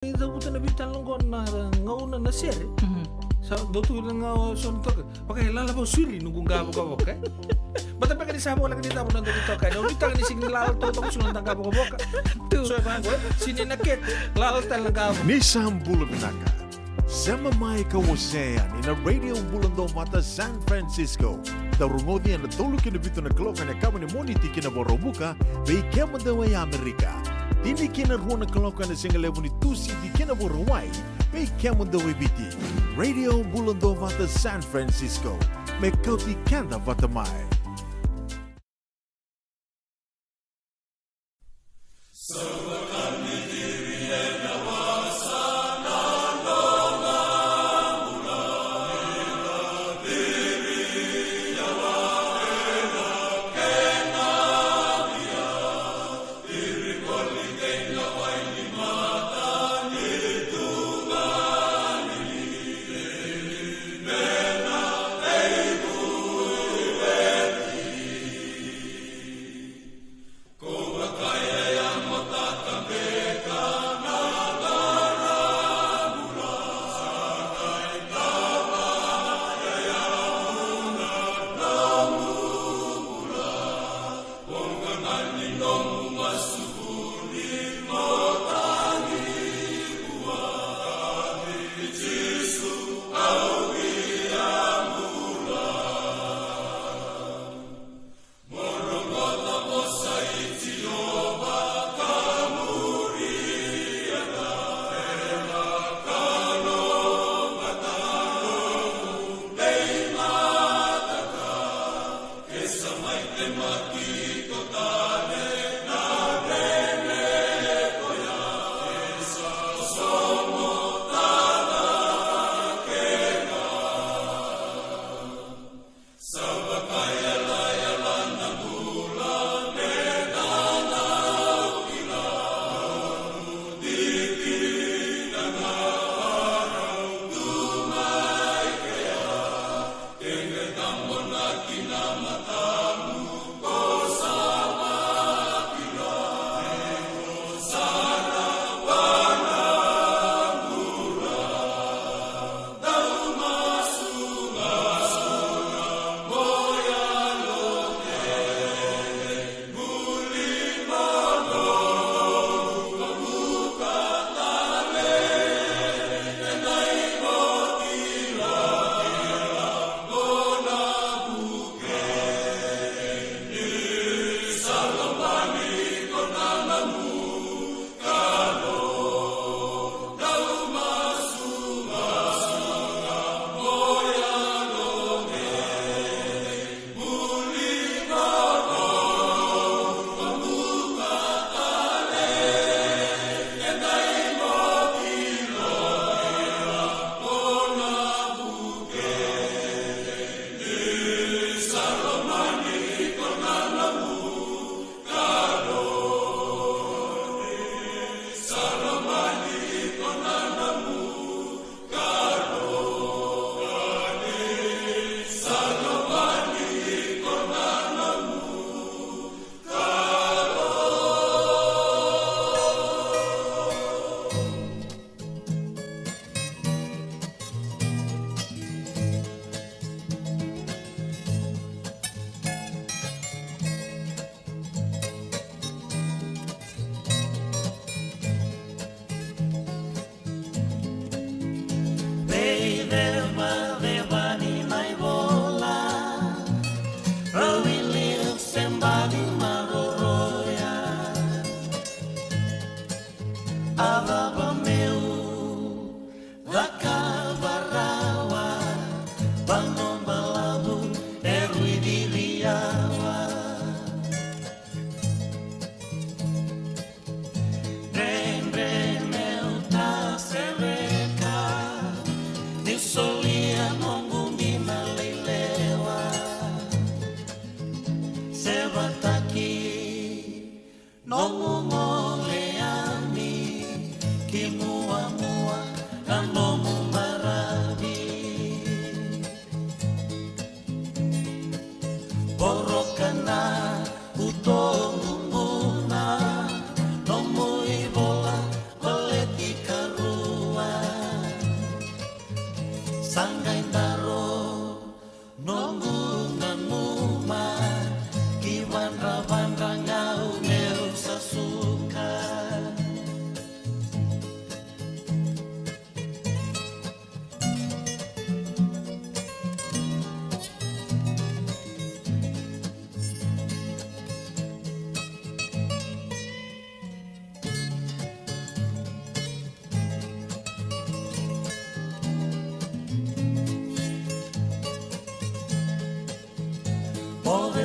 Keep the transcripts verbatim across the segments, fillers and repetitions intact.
Ni cavuta na veitalanoa qo na gauna na sere. Mhm. Sa dau tu na gauna so na toka. Vaka e lala vou suri noqu qavokavoka, e? Baleta beka ni sa voleka ni cava na noda veitokani. Au nuitaka ni sega ni lala totoka suru na noda qavokavoka. Tu. So e vaqo, e? Sega ni na kete, lala tale na qavokavoka. Ni sa bula vinaka. Sema mai ka wasea yani na Radio Bula Duavata San Francisco. Dau rogoci ena tolu ki na vitu na kaloko ena yakavi ni Moniti ki na Vakaraubuka, vei kemudou e Amerika. Tini ki na rua na kaloko ena sigalevu ni Tusiti ki na Vakarauwai, vei kemudou e Viti. Radio Bula Duavata San Francisco, me kauti keda vata mai.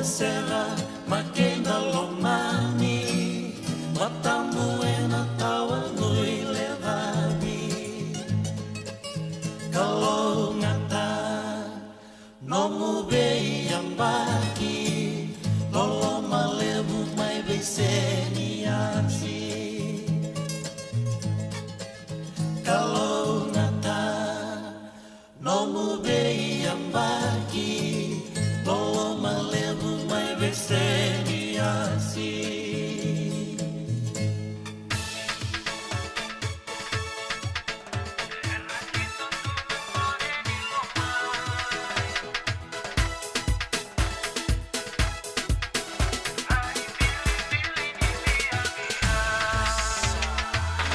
Sera, ma keda lomani, matamu ena tawa nui lecavi. Kalougata nomu veiyabaki, loloma levu mai vei Seniasi. Kalougata nomu veiyabaki, loloma levu mai vei Seniasi.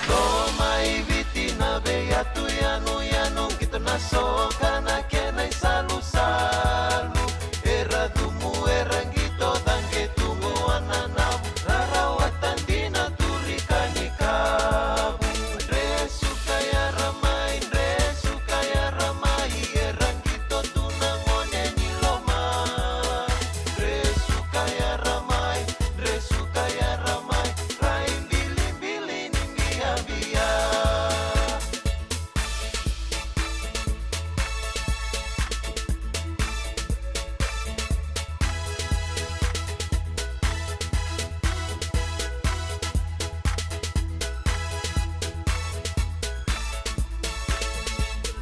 Loma i Viti na veiyatu yanuyanu, qito na soka na kena isalusalu. Era cumu, era qito, caqe tu qo a nanavu, rarawata dina, turi ka ni kavu. Dresu ka yara mai, dresu ka yara mai, era qito tu na gone ni loma. Dresu ka yara mai, dresu ka yara mai, rai bilibili ni biabia.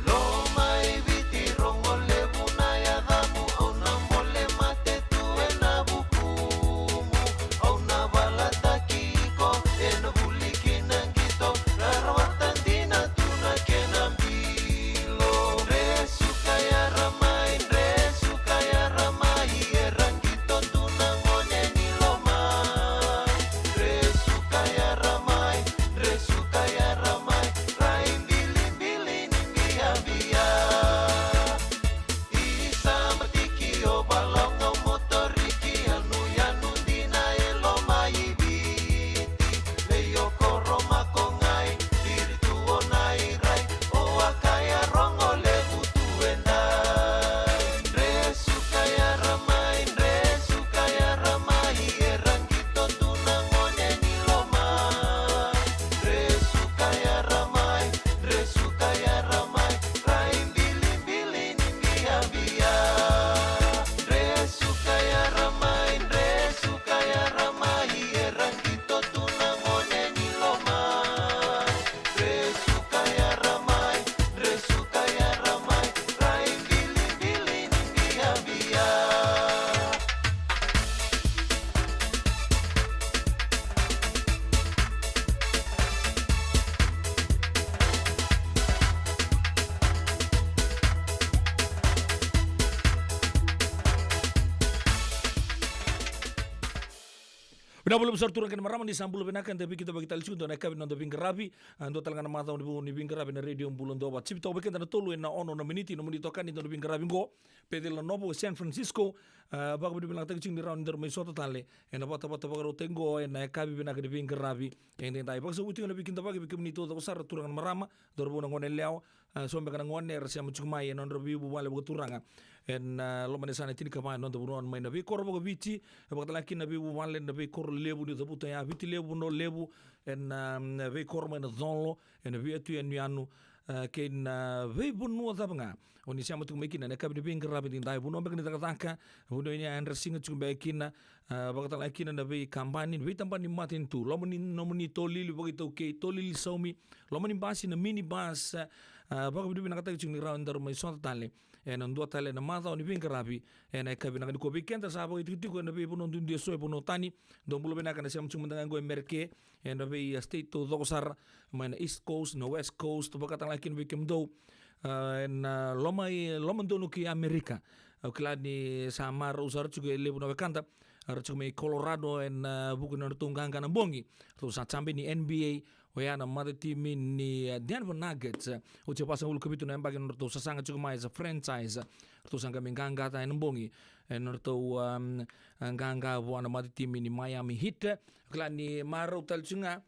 Loma i Viti, rogo levu na yacamu, au na bole mate tu ena vukumu. Au na valataki iko ena vuli ki na qito, rarawata dina tu na kena bilo. Dresu ka yara mai, dresu ka yara mai, era qito tu na gone ni loma. Dresu ka yara mai, dresu ka yara mai, rai bilibili ni biabia. Isa matiki o balaga o motoriki, yanuyanu dina e loma i Viti. Lei o koro mako gai, viri tu o nai rai, o a kaya rogo levu tu e dai. Dresu ka yara mai, dresu ka yara mai, era qito tu na gone ni loma. Dresu ka yara mai, dresu ka yara mai, rai bilibili ni biabia. Dresu ka yara mai, dresu ka yara mai, era qito tu na gone ni loma. Dresu ka yara mai, dresu ka yara mai, rai bilibili ni biabia. Vinaka vakalevu sara turaga kei na marama, ni sa bula vinaka, eda veikidavaki tale tiko ena yakavi ni noda veiqaravi. A, dua tale ga na macawa ni vou ni veiqaravi ena Radio Bula Duavata. Sivi toka vei keda na tolu ena ono na miniti, nomuni itokani ena noda veiqaravi qo, Peceli Nanovo, San Francisco. A, vakavinavinakataki tiko ni rawa ni daru mai sota tale ena vatavata vakarautaki qo ena yakavi vinaka ni veiqaravi edaidai. Vakasavuti tiko na veikidavaki vei kemuni taucoko sara, turaga na marama, cauravou, na goneyalewa, a, so beka na gone era sema tiko mai ena nodra veivuvale vakaturaga ena, a, loma ni yasana e tinikava ena noda vanua mai na veikoro vakaviti, e vakatalega kina na veivuvale, na veikoro levu ni cavuta ya, Viti Levu, Vanua Levu, ena, a, veikoro mai na colo, ena veiyatu yanuyanu, a, kei na veivanua cava ga o ni sema tiko mai kina ena yakavi ni veiqaravi edaidai. Vanua beka ni cakacaka, vanua ni yadra siga tiko beka kina, a, vakatalega kina na veikabani, na veitabana ni matanitu, loma ni, nomuni tolili vakaitaukei, tolili saumi, loma ni basi, na minibus, a, vakavinavinakataki tiko ni rawa ni daru mai sota tale ena dua tale na macawa ni veiqaravi ena yakavi vinaka nikua. Vei keda sa vakaitikotiko ena veivanua duidui eso e vanua tani, dou bula vinaka. Na sema tiko mada ga qo e Merika, ena vei, a, state taucoko sara, mai na East Coast, na West Coast, vakatalega kina vei kemudou, a, ena, a, loma i, lomadonu kei Amerika. Au kila ni sa marau sara tiko e levu na wekada, a, ra tiko mai Colorado ena, a, vuku ni nodratou qaqa na bogi. Ratou sa champion ni N B A, oya na matatimi ni, a, Denver Nuggets. Oti e vasagavulu ka vitu na yabaki na nodratou sasaga tiko mai as a franchise. Ratou sa qai mai qaqaca ena bogi ena nodratou, um, a, qaqa vua na matatimi ni Miami Heat. Au kila ni marau tale tiko ga,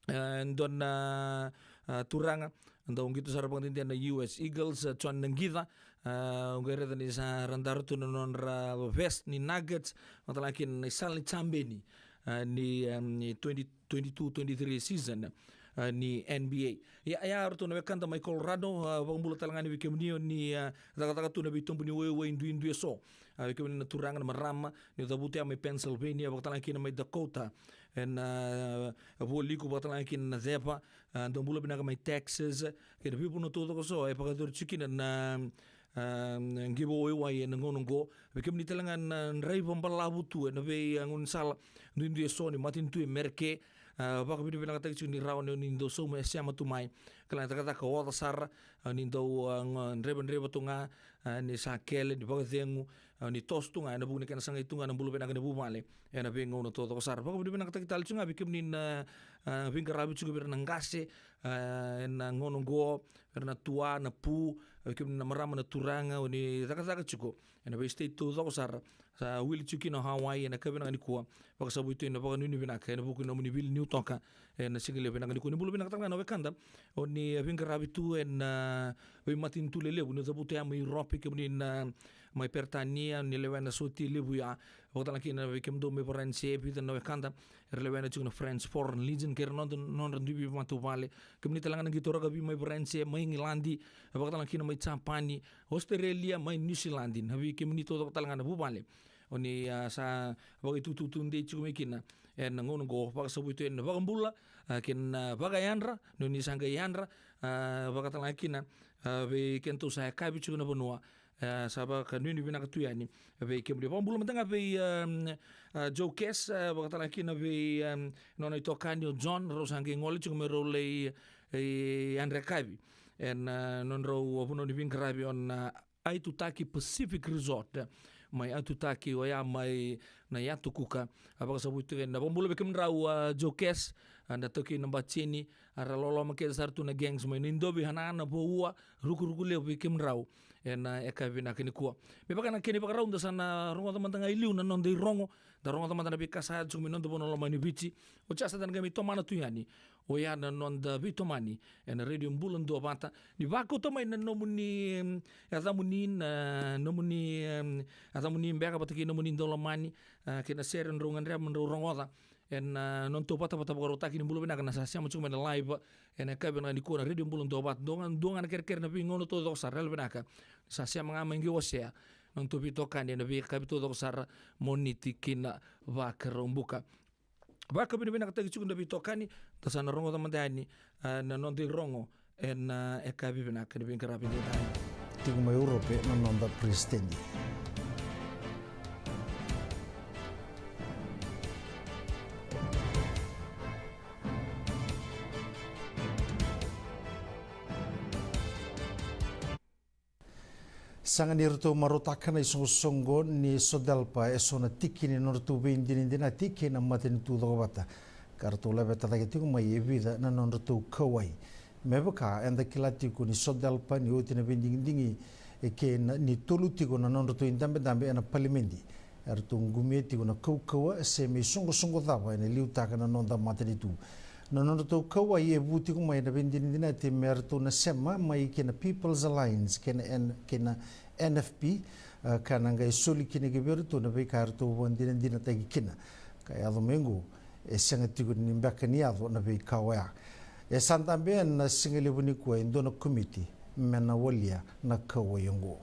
e, dua na, a, turaga, Dau qito sara vakadede na U S Eagles, a, John Naqica, a, au qai raica ni sa ra dara tu na nodra vest ni Nuggets, vakatalega kina na isala ni jabeni, a, ni, em, ni twenty twenty-two twenty-three season, a, ni N B A. Ia, ia ratou na wekada mai Colorado, a, vakabula talega ni vei kemuni o ni, a, cakacaka tu na veitobu ni waiwai duidui eso. A, vei kemuni na turaga, na marama, ni cavuta mai Pennsylvania, vakatalega kina mai Dakota, ena, a, Vualiku, vakatalega kina na Ceva, a, dou bula vinaka mai Texas, kei na veivanua taucoko eso e vakayacori tiko kina na, a, giveaway ena gauna oqo. Vei kemuni talega na draiva balavu tu ena vei, a, gaunisala duidui eso ni matanitu e Mereke, a, vakavinavinakataki tiko ni rawa ni dou sauma e sema tu mai. Kila na cakacaka oca sara, a, ni dou, a, ga draiva draiva tu ga, a, ni sa kele, ni vakacegu, a, ni toso tu ga ena vuku ni kena sagai tu ga na bula vinaka ni vuvale ena veigauna taucoko sara. Vakavinavinakataki tale tiko ga vei kemuni na, a, veiqaravi tiko vei ira na qase, a, ena gauna oqo, vei ira na tua, na pu, vei kemuni na marama, na turaga, o ni cakacaka tiko ena vei state taucoko sara. Sa wili tiko kina o Hawaii ena yakavi vinaka nikua. Vakasavui tu ena vakanuinui vinaka ena vuku ni nomuni wili niu toka ena sigalevu vinaka nikua. Ni bula vinaka talega na wekada o ni veiqaravi tu ena veimatanitu lelevu ni cavuta mai Europe, kemuni na mai Peritania, ni lewena sotia levu ya. Vakatalega kina vei kemudou mai Varanise, e vica na wekada era lewena tiko na French Foreign Legion kei ira na nodra, nodra dui veimatavuvale. Kemuni talega na qito rakavi mai Varanise, mai Igiladi, vakatalega kina mai Japani, Australia, mai New Zealand, na vei kemuni taucoko talega na vuvale o ni, a, sa vakaitutu dei tiko mai kina ena gauna oqo. Vakasavui tu ena vakabula, a, kei na vakayadra, ni o ni sa qai yadra, a, vakatalega kina, a, vei kedatou sa yakavi tiko na vanua, a, sa vakanuinui vinaka tu yani vei kemuni. Vakabula mada ga vei, a, a, Joe Cash, a, vakatalega kina vei, a, nona itokani o John, rau sa qai gole tiko me rau lai, e, yadra yakavi ena, a, nodrau vanua ni veiqaravi o na, a, Aitutaki Pacific Resort, mai Aitutaki, oya mai na Yatu Kuka. A, vakasavui tu ena vakabula vei kemudrau, a, Joe Cash, a, na taukei na Batini, a, ra loloma kece sara tu na gangs mai Naidovi, Hanahana, Vaua, Rukuruku Levu, vei kemudrau ena yakavi vinaka nikua. Me vaka na kena ivakarau, da sa na rogoca mada ga i liu na noda irogo, da rogoca mada na veika sa yaco tiko mai noda vanua lomani Viti. Oti ya sa da na qai mai tomana tu yani oya na noda veitomani ena Radio Bula Duavata. Ni vakauta mai na nomuni, em, yacamuni, na nomuni, em, yacamuni beka vata kei nomuni daulomani, a, kei na sere drau gadreva me drau rogoca ena, a, nodatou vatavata vakarautaki. Ni bula vinaka na sa sema tiko mai na live ena yakavi vinaka nikua na Radio Bula Duavata. Dua ga, dua ga na kerekere na veigauna taucoko sara, yalovinaka ni sa sema ga mai qai wasea nodatou veitokani ena veiyakavi taucoko sara, Moniti kina Vakaraubuka. Vakavinavinakataki tiko na veitokani, da sa na rogoca mada yani, a, na noda irogo ena, a, yakavi vinaka ni veiqaravi edaidai. Tiko mai Urope na noda peresitedi. Sega ni ratou marautaka na isoqosoqo ni SODELPA eso na tiki ni nodratou veidinadinati kei na matanitu cokovata, ka ratou laveta cake tiko mai e vica na nodratou kauwai. Me vaka, eda kila tiko ni SODELPA ni oti na veidigidigi e kei na, ni tolu tiko na nodratou idabedabe ena palimedi, eratou qumia tiko na kaukauwa se me isoqosoqo cava ena liutaka na noda matanitu. Na nodratou kauwai e vu tiko mai na veidinadinati me ratou na sema mai kei na People's Alliance kei na N-, kei na N F P, a, ka na qai soli kina ki vei iratou na veika eratou vakadinadinataki kina. Ka yaco mai oqo, e sega tiko ni beka ni yaco na veika oya. E sa dabe ena sigalevu nikua e dua na komiti me na walia na kauwai oqo.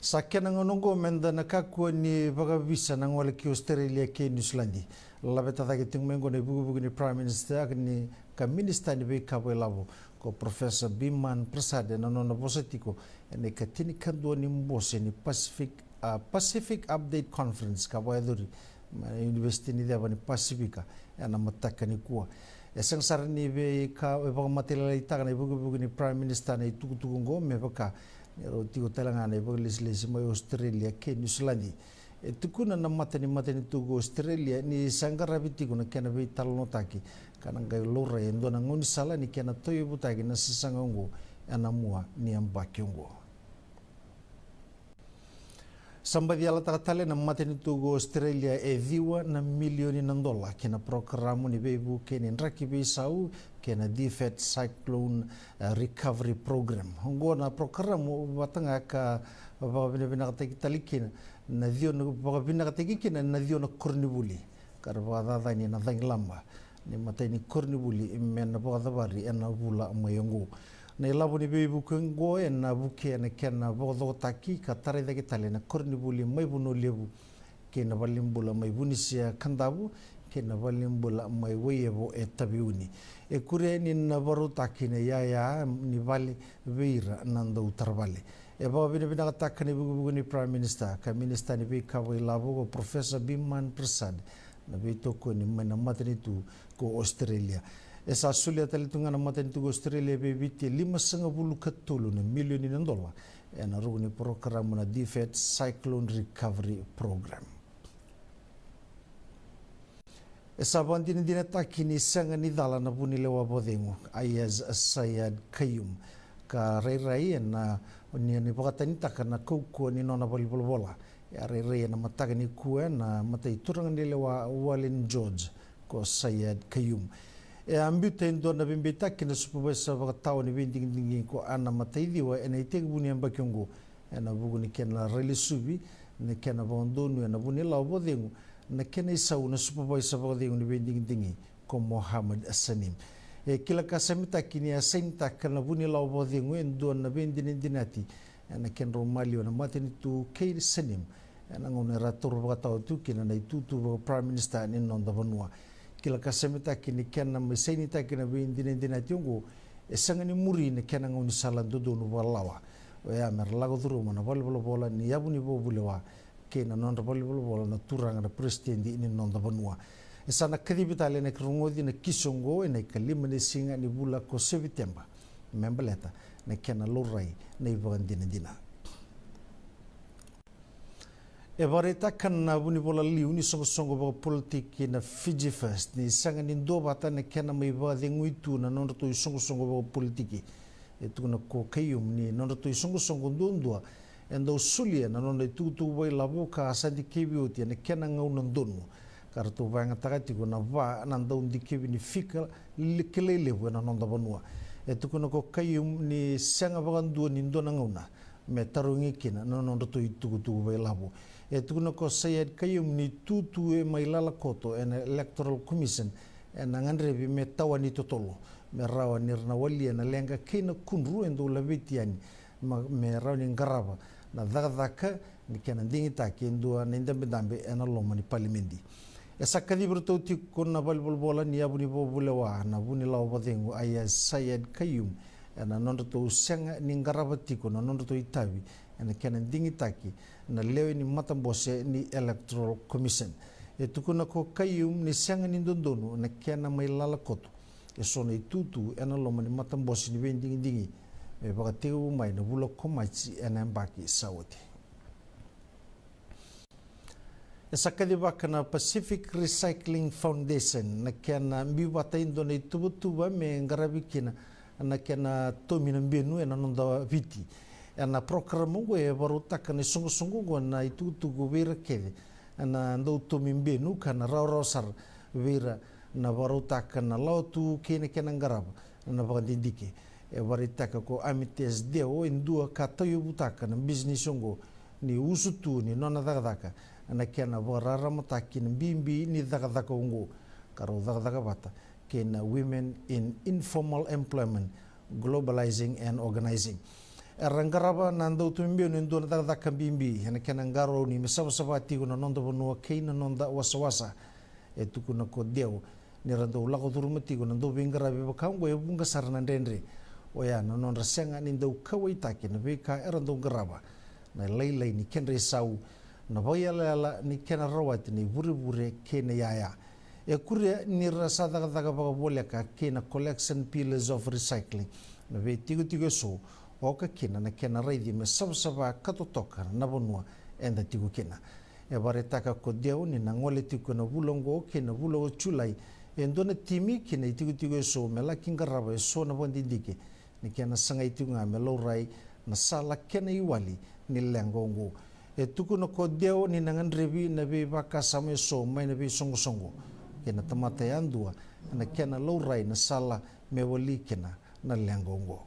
Sa kena gauna oqo meda na kakua ni vakavisa na gole ki Ositerelia kei Niusiladi. Laveta cake tiko mai oqo na ivukivuki ni Prime Minister ni ka Minisita ni Veika Vakailavo ko Professor Biman Prasad ena nona vosa tiko ena ikatinikadua ni bose ni Pacific, a, Pacific Update Conference ka vakayacori mai na Univesiti ni Ceva ni Pasifika ena mataka nikua. E sega sara ni veika e vakamatalailaitaka na ivukivuki ni Prime Minister na itukutuku oqo me vaka ni rau tiko talega na ivakalesilesi mai Ositerelia kei Niusiladi. E tukuna na mata ni matanitu ko Ositerelia ni sa qaravi tiko na kena veitalanoataki ka na qai laurai e dua na gaunisala ni kena tauyavutaki na sasaga oqo ena mua ni yabaki oqo. Sa baci yalataka tale na matanitu ko Australia e ciwa na milioni na dola ki na porokaramu ni veivuke ni draki veisau kei na DFAT Cyclone, eh, Recovery Program. Oqo na porokaramu vata ga ka vakavinavinakataki tale kina na ciwa na, vakavinakataki kina na ciwa na koronivuli ka ra vakacacani na cagilaba ni matai ni koronivuli me na vakacavari ena vula mai oqo. Na ilavo ni veivuke oqo ena vukea na kena vakacokotaki ka tarai cake tale na koronivuli mai Vanua Levu kei na valenibula mai Vunisia Kadavu kei na valenibula mai Waiyevo e Taveuni. E kuria ni na vakarautaki na iyaya ni vale vei ira na dautara vale. E vakavinavinakataka na ivukevuke ni Prime Minister ka Minisita ni Veika Vakailavo ko Professor Biman Prasad na veitokoni mai na matanitu ko Australia. E sa solia tale tu ga na matanitu ko Australia vei Viti e limasagavulu ka tolu na milioni na dola ena ruku ni porokaramu na DFAT Cyclone Recovery Program. E sa vakadinadinataki ni sega ni cala na vunilewa vakacegu Aiyaz Sayed Khaiyum, ka rairai ena ni, ni vakatanitaka na kaukauwa ni nona valenivolavola. E a rairai ena mataka nikua ena matai turaganilewa Walid George ko Sayed Khaiyum. E a biuta e dua na veibeitaki na supevaisa vakatawa ni veidigidigi ko Ana Mataiciwa ena itekivu ni yabaki oqo, ena vuku ni kena railesuvi na kena vakadonui ena vunilawa vakacegu na kena isau na supevaisa vakacegu ni veidigidigi ko Mohammed Saneem. E kila ka samitaki ni a sainitaka na vunilawa vakacegu e dua na veidinadinati ena kedrau maliwa na matanitu kei Saneem ena gauna era taura vakatawa tu kina na itutu vaka Prime Minister ni noda vanua. Kila ka samitaki ni kena mai sainitaki na veidinadinati oqo e sega ni muri na kena gaunisala dodonu vakalawa, oya me ra lako curuma na valenivolavola ni yavu ni vakavulewa kei na nodra valenivolavola na turaga na peresitedi ni noda vanua. E sa na kacivi tale na ki rogoci na kisi oqo ena ikalima ni siga ni vula ko Seviteba me baleta na kena laurai na ivakadinadina. E vakaraitaka na vunivola liu ni soqosoqo vakapolitiki na Fiji First ni sega ni duavata na kena mai vakacegui tu na nodratou isoqosoqo vakapolitiki. E tukuna ko Khaiyum ni nodratou isoqosoqo duadua e dau solia na nodra itukutuku vakailavo ka sa dikevi oti ena kena gauna donu, ka ratou vakayagataka tiko na va na dau dikevi ni fika li-, kilai levu ena noda vanua. E tukuna ko Khaiyum ni sega vakadua ni dua na gauna me tarogi kina na nodratou itukutuku vakailavo. E tukuna ko Sayed Khaiyum ni itutu e mai lala koto ena Electoral Commission ena gadrevi me tawa ni totolo, me rawa ni ra na walia na leqa kei na kudru e dau laveti yani, ma, me rawa ni qarava na cakacaka ni kena digitaki e dua na idabedabe ena loma ni palimedi. E sa kacivi iratou tiko na valenivolavola ni yavu ni vakavulewa na vunilawa vakacegu Aiyaz Sayed Khaiyum ena nodratou sega ni qarava tiko na nodratou itavi ena kena digitaki na lewe ni matabose ni Electoral Commission. E tukuna ko Khaiyum ni sega ni dodonu na kena mai lala koto e so na itutu ena loma ni matabose ni veidigidigi me vakatekivu mai na vula ko Maji ena yabaki sa oti. E sa kacivaka na Pacific Recycling Foundation na kena biu vata e dua na ituvatuva me qaravi kina na kena tomi na benu ena noda Viti. Ena porokaramu oqo e vakarautaka na isoqosoqo oqo na itukutuku vei ira kece na dau tomi benu ka na rawarawa sara vei ira na vakarautaka na lawa tu kei na kena qarava na vakadidike. E vakaraitaka ko Amites Deo, e dua ka tauyavutaka na bisinisi oqo, ni usutu ni nona cakacaka na kena vakararamataki na bibi ni cakacaka oqo, ka rau cakacaka vata kei na Women in Informal Employment, Globalizing and Organizing. Era qarava na dau tomi benu e dua na cakacaka bibi ena kena qarauni me savasava tiko na noda vanua kei na noda wasawasa. E tukuna ko Deo ni ra dau lako curuma tiko na dau veiqaravi vaka oqo e vuqa sara na dredre, oya na nodra sega ni dau kauwaitaki na veika era dau qarava, na lailai ni kedra isau, na vakaiyalayala ni kena rawati na ivurevure kei na iyaya. E kuria ni ra sa cakacaka vakavoleka kei na Collection Pillars of Recycling na veitikotiko eso, oka kina na kena raici me savasava ka totoka na vanua eda tiko kina. E vakaraitaka ko Deo ni na gole tiko ena vula oqo kei na vula o Julai e dua na timi ki na itikotiko eso me laki qarava eso na vakadidike ni kena sagai tiko ga me laurai na sala kei na iwali ni leqa oqo. E tukuna ko Deo ni na gadrevi na veivakasama eso mai na veisoqosoqo kei na tamata yadua ena kena laurai na sala me wali kina na leqa oqo.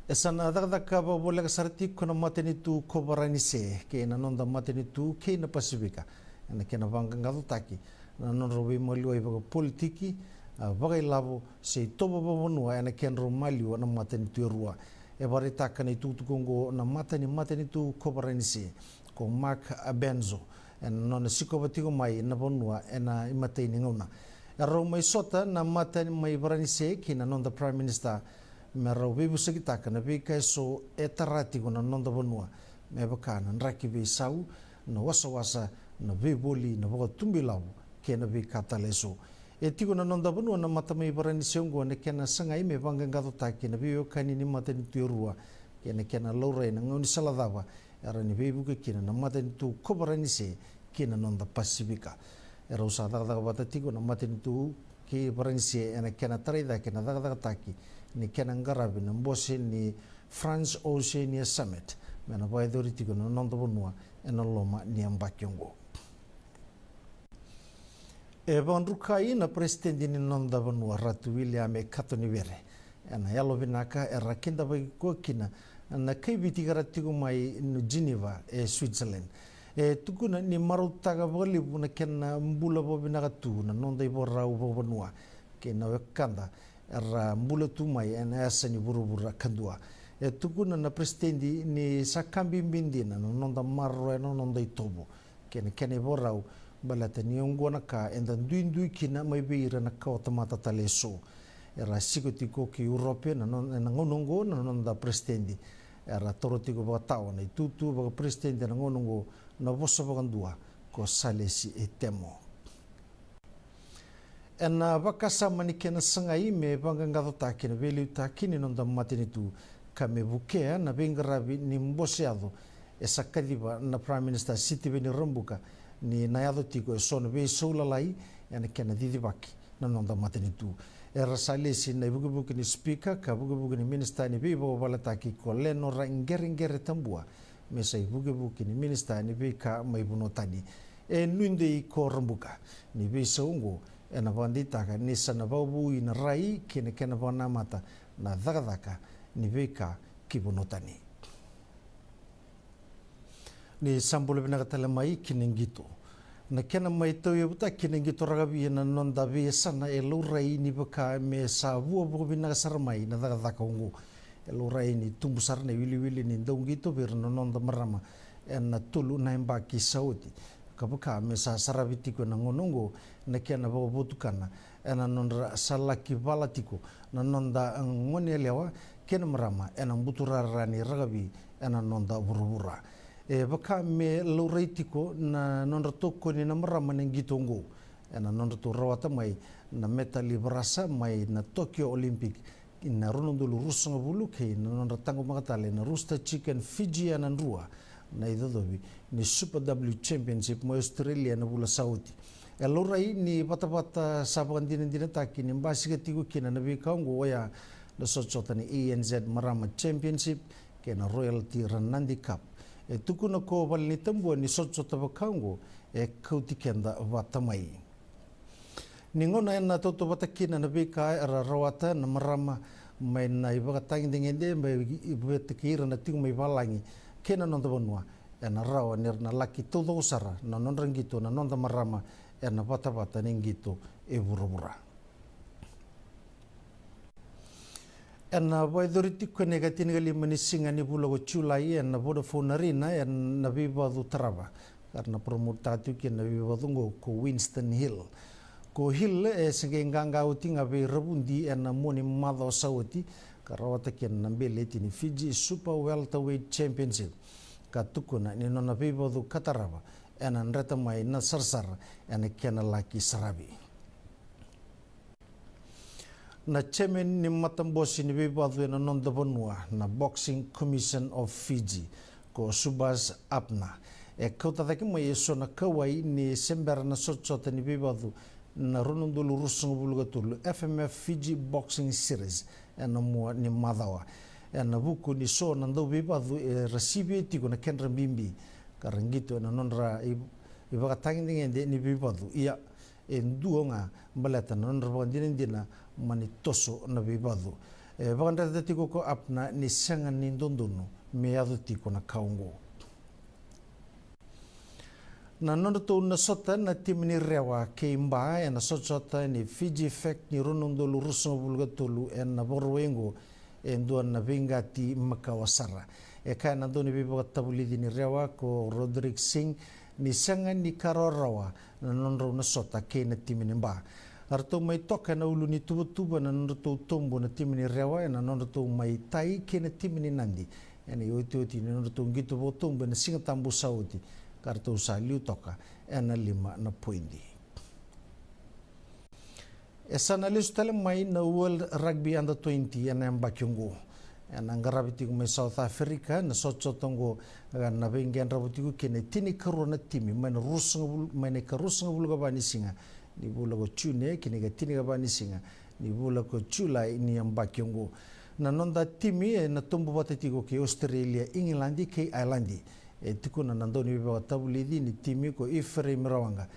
E sa na cakacaka vakavoleka sara tiko na matanitu ko Varanise kei na noda matanitu kei na Pasifika ena kena vaqaqacotaki na nodrau veimaliwai vakapolitiki, a, vakailavo se itovo vakavanua ena kedrau maliwa na matanitu e rua. E vakaraitaka na itukutuku oqo na mata ni matanitu ko Varanise ko Mark Abenzo ena nona sikova tiko mai na vanua ena imatai ni gauna. E rau mai sota na mata mai Varanise kei na noda Prime Minister me rau veivosakitaka na veika eso e tara tiko na noda vanua, me vaka na draki veisau, na wasawasa, na veivoli, na vakatubuilavo kei na veika tale eso. E tiko na noda vanua na mata mai Varanise oqo ena kena sagai me vaqaqacotaki na veiwekani ni matanitu e rua kei na kena laurai na gaunisala cava e rawa ni veivuke kina na matanitu ko Varanise kei na noda Pasifika. E rau sa cakacaka vata tiko na matanitu kei Varanise ena kena tarai cake na cakacakataki ni kena qaravi na bose ni France Oceania Summit me na vakayacori tiko na noda vanua ena loma ni yabaki oqo. E vakadrukai na peresitedi ni noda vanua Ratu William e Katonivere ena yalovinaka era kidavaki koya kina na kai Viti ka ra tiko mai Geneva e Switzerland. E tukuna ni marautaka vakalevu na kena bula vakavinaka tu na noda ivakarau vakavanua kei na wekada era bula tu mai ena yasa ni vuravura kadua. E tukuna na peresitedi ni sa ka bibi dina na noda maroroya na noda itovo kei na kena ivakarau, baleta ni oqo na ka eda duidui kina mai vei ira na kawatamata tale eso. Era siko tiko ki Urope ena gauna oqo na noda peresitedi, era taura tiko vakatawa na itutu vakaperesitedi ena gauna oqo na vosa vakadua ko Salesi Temo. Ena vakasama ni kena sagai me vaqaqacotaki na veiliutaki ni noda matanitu ka me vukea na veiqaravi ni bose yaco, e sa kaciva na Prime Minister Sitiveni Rabuka ni na yaco tiko eso na veisau lalai ena kena cicivaki na noda matanitu. Era sa lesi na ivukivuki ni Speaker ka vukivuki ni Minisita ni Veivakavaletaki ko Lenora Qereqere Tabua me sa ivukivuki ni Minisita ni Veika mai Vanua Tani. E nuidei ko Rabuka ni veisau oqo ena vakadeitaka ni sa na vakavoui na rai kei na kena vakanamata na cakacaka ni veika ki Vanua Tani. Ni sa bula vinaka tale mai ki na qito. Na kena mai tauyavutaki na qito rakavi ena noda veiyasana e laurai ni vaka me sa vua vakavinaka sara mai na cakacaka oqo. E laurai ni tubu sara na iwiliwili ni dauqito vei ira na noda marama ena tolu na yabaki sa oti, ka vaka me sa saravi tiko ena gauna oqo na kena vakavotukana ena nodra sa laki vala tiko na noda goneyalewa kei na marama ena buturara ni rakavi ena noda vuravura. E vaka me laurai tiko na nodra tokoni na marama na qito oqo ena nodratou rawata mai na metali varasa mai na Tokyo Olympic na rua na udolu ruasagavulu kei na nodra taqomaka tale na Rooster Chicken Fiji ena drua na icocovi ni Super W Championship mai Australia na vula sa oti. E laurai ni vatavata sa vakadinadinataki ni basika tiko kina na veika oqo oya na sotasota ni A N Z Marama Championship kei na Royalty Ranadi Cup. E tukuna ko Valenitabua ni sotasota vaka oqo e kauti keda vata mai. Ni gauna ena tautauvata kina na veika era rawata na marama mai na ivakatagedegede mai vata kei ira na tiko mai valagi kei na noda vanua, ena rawa ni ra na laki taucoko sara na nodra qito na noda marama ena vatavata ni qito e vuravura. Ena vakayacori tiko ena ikatinikalima ni siga ni vula ko Julai ena Vodafone Arena ena veivacu tarava ka ra na promotetaka tiko kina na veivacu oqo ko Winston Hill. Ko Hill e se qai qaqa oti ga vei Ravudi ena mua ni macawa sa oti ka rawata kina na beleti ni Fiji Super Welterweight Championship, ka tukuna ni nona veivacu ka tarava ena dreta mai na sarasara ena kena laki saravi. Na chairman ni matabose ni veivacu ena noda vanua na Boxing Commission of Fiji ko Subhas Apna e kauta cake mai eso na kauwai ni se bera na sotasota ni veivacu na rua na udolu ruasagavulu ka tolu F M F Fiji Boxing Series ena mua ni macawa. ena vuku ni so na dauveivacu era sivia tiko na kedra bibi ka ra qito ena nodra i, ivakatagedegede ni veivacu. Ia, e dua ga baleta na nodra vakadinadina mani toso na veivacu. E vakadreta tiko ko Apna ni sega ni dodonu me yaco tiko na ka oqo. Na nodratou na sota na timi ni Rewa kei Ba ena sotasota ni Fiji Fek ni rua na udolu ruasagavulu ka tolu ena Vakarauwai oqo e dua na veiqati makawa sara. E kaya na dauniveivakatavulici ni Rewa ko Roderick Singh ni sega ni ka rawarawa na nodrau na sota kei na timi ni Ba. Eratou mai toka ena ulu ni tuvatuva na nodratou tobu na timi ni Rewa ena nodratou mai tai kei na timi ni Nadi ena iotioti ni nodratou qito vakatobu ena Sigatabu sa oti, ka ratou sa liu toka ena lima na poidi. E sa na lesu tale mai na World Rugby Under twenty ena yabaki oqo. Ena qaravi tiko mai South Africa na sotasota oqo, ka na veiqedrava tiko kei na tinikarua na timi mai na ruasagavulu, mai na ikaruasagavulu ka va ni siga ni vula ko June kei na ikatinikava ni siga ni vula ko Julai ni yabaki oqo. Na noda timi ena tobu vata tiko kei Australia, Igiladi kei Ailadi. E tukuna na dauniveivakatavulici ni timi ko Ifereimi Rawaqa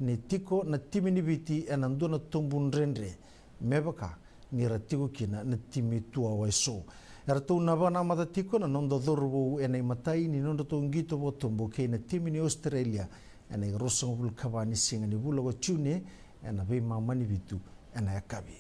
ni tiko na timi ni Viti ena dua na tobu dredre me vaka ni ra tiko kina na timi tuwawa eso. Eratou na vakanamata tiko na noda cauravou ena imatai ni nodratou qito vakatobu kei na timi ni Australia ena ikaruasagavulu ka va ni siga ni vula ko June ena veimama ni vitu ena yakavi.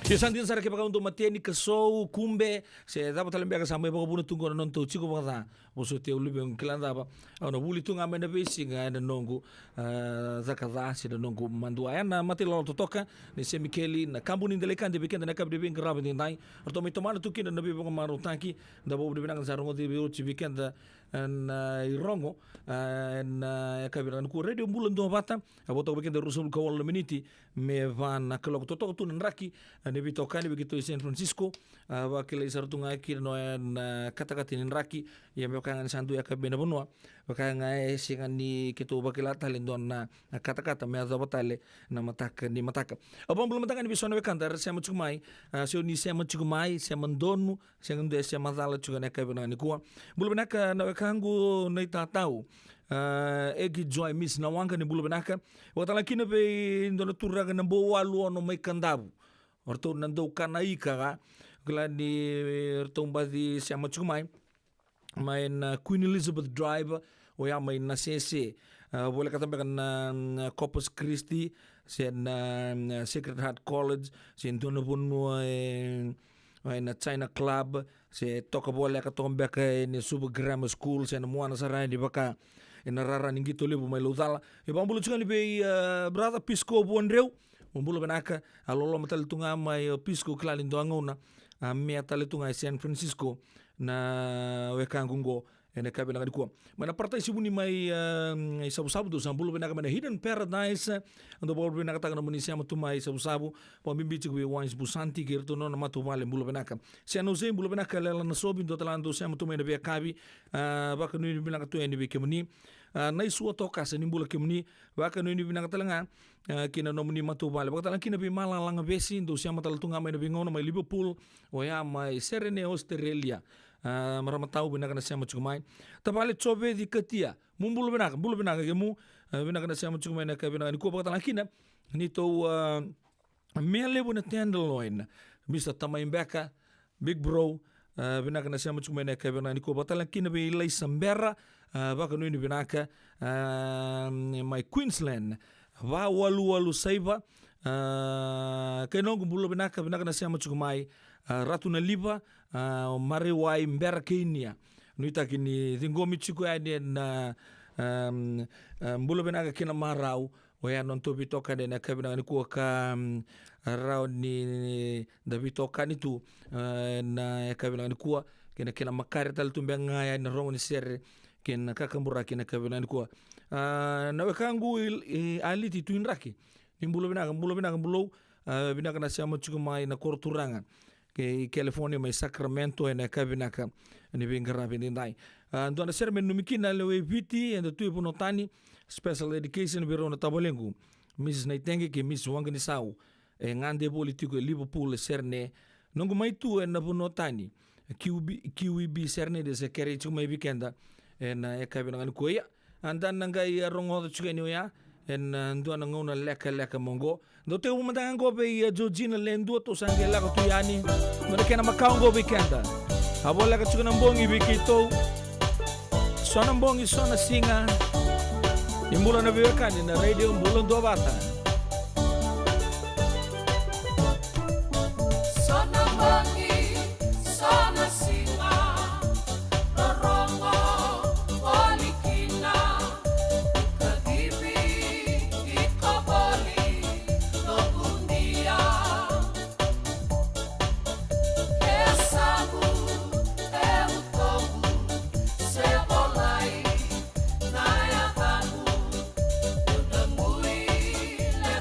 Ia sa dina sara kevaka au dau mateni, kasou, kube, se cava tale beka sa mai vakavuna tu qo na nodatou tiko vakaca. Vosoti au luvequ, kila cava, au na vuli tu ga mai na veisiga ena noqu, ah, caka ca se na noqu madua. Ena matai lolo totoka ni Semikeli, na kabu ni delai kade vei keda na yakavi ni veiqaravi edaidai. Ratou mai tomana tu kina na veivakamarautaki. Da vakavinavinaka ni sa rogoci vei oti vei keda, ah, na irogo, ah, ena yakavi vinaka nikua. Radio Bula Duavata, a vo toka vei keda ruasagavulu ka walu na miniti me va na kaloko. Totoka tu na draki, ah, ni veitokani vei keitou i San Francisco. Ah, vakilai sara tu ga kina na, na katakata ni draki. Ia me vaka ga ni sa dua e yakavi mai na vanua, vaka ga e sega ni keitou vakila tale e dua na, na katakata me yacova tale na mataka ni mataka. Au vakabula mada ga yani vei so na wekada era sema tiko mai, ah, se o ni sema tiko mai, sema donu, sega ni dua e sema cala tiko ena yakavi vinaka nikua. Bula vinaka na wekaqu na itatau, ah, Egi Joy, Miss Nawaqa, ni bula vinaka. Vakatalega kina vei dua na turaga na Bouwalu Ono mai Kadavu. O ratou na dau kana ika ga. Kila ni ratou baci sema tiko mai mai na Queen Elizabeth Drive, oya mai Nasese. Ah, volekata beka na, na Corpus Christi, se na, na Sacred Heart College, se dua na vanua e, e na China Club, se toka voleka toka beka e na Suva Grammar School, se na muana sara yani vaka e na rara ni qito levu mai Laucala. E vakabula tiko yani vei, ah, brother Pisco Vuadreu, mo bula vinaka, a loloma tale tu ga mai o Pisco, kila ni dua gauna a mea tale tu ga e San Francisco na wekaqu qo ena yakavi vinaka nikua. Mai na Parataisi Vuni mai, ah, i Savusavu, dou sa bula vinaka mai na Hidden Paradise. Dou bula vinakataka na nomuni sema tu mai Savusavu. Vakabibi tiko vei Wise Busanti kei iratou na nona matavuvale, bula vinaka. Sena Jose, bula vinaka, Lela Nasovi, dou tale ga dou sema tu mai na veiyakavi. Ah, vakanuinui vinaka tu yani vei kemuni. Ah, Naisua Tokasa, ni bula kemuni. Vakanuinui vinaka tale ga, ah, kei na nomuni matavuvale. Vakatalega kina vei Malala Gavesi, dou sema tale tu ga mai na veigauna mai Liverpool, oya mai Sydney, Australia. Ah, marama tau, vinaka na sema tiko mai. Tavale Joveci Katia, mo bula vinaka, bula vinaka kemu, ah, vinaka na sema tiko mai na yakavi vinaka nikua. Vakatalega kina neitou, ah, mea levu na Tenderloin, Mister Tamai Beka, Big Bro, ah, vinaka na sema tiko mai na yakavi vinaka nikua. Vakatalega kina vei Laisa Bera, ah, vakanuinui vinaka, ah, mai Queensland. Va walu walu saiva, ah, kei noqu bula vinaka, vinaka na sema tiko mai, ah, Ratu Naliva, ah, o Marewai Bera kei Nia. Nuitaki ni ciqomi tiko yani ena, ah, ah, bula vinaka kei na marau, oya na nodatou veitokani ena yakavi vinaka nikua ka, mm, rawa ni da veitokani tu, ah, ena yakavi vinaka nikua, kei na kena makare tale tu beka ga yani na rogo ni sere kei na kakaburaki ena yakavi vinaka nikua. Ah, na wekaqu i, i Aliti Tui Draki, ni bula vinaka, bula vinaka Bulou, ah, vinaka na sema tiko mai na koro turaga kei California mai Sacramento ena yakavi vinaka ni veiqaravi edaidai. Ah, dua na sere me nanumi kina na lewe i Viti eda tu e vanua tani, special dedication vei rau na tavalequ, Missus Naitege kei Missus Waqanisau, e gade voli tiko e Liverpool, e Sydney. Noqu mai tu ena vanua tani, Q B, Q E B Sydney, de se kerei tiko mai vei keda ena yakavi vinaka nikua. Ia, a da na qai, ah, rogoca tiko yani oya ena, ah, dua na gauna lekaleka mai qo. Dou tekivu mada ga qo vei, ah, Georgina Ledua, tou sa qai lako tu yani. Dua na kena makawa qo vei keda. A voleka tiko na bogi vei keitou. So na bogi, so na siga. Ni bula na veiwekani na Radio Bula Duavata. So na bogi, so na siga, rorogo voli kina, kacivi iko voli, noqu dia. Ke savu, e utovu, se volai na yacaqu, o na gui le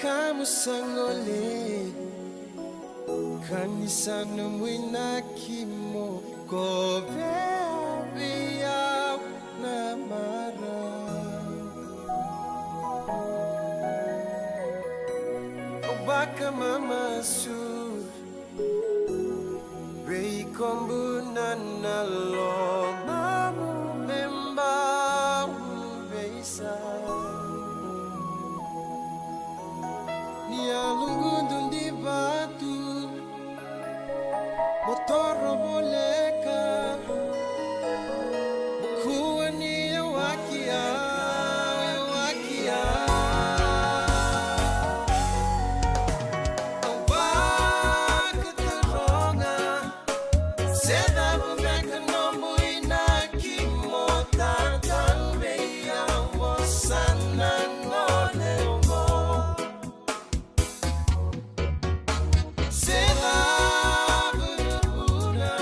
Ka mo sa gole, ka ni sa nomu inaki mo kovea vei au na marau. Au vakamamasu vei kobu na, na lomamu me bau veisau. Ni yaloqu dau divatu, mo toro voleka, mo kua ni yawaki au, yawaki au. Au vakataroga, se cava beka nomu inaki mo tatau vei au, mo sa na gole oqo. Se cava na vuna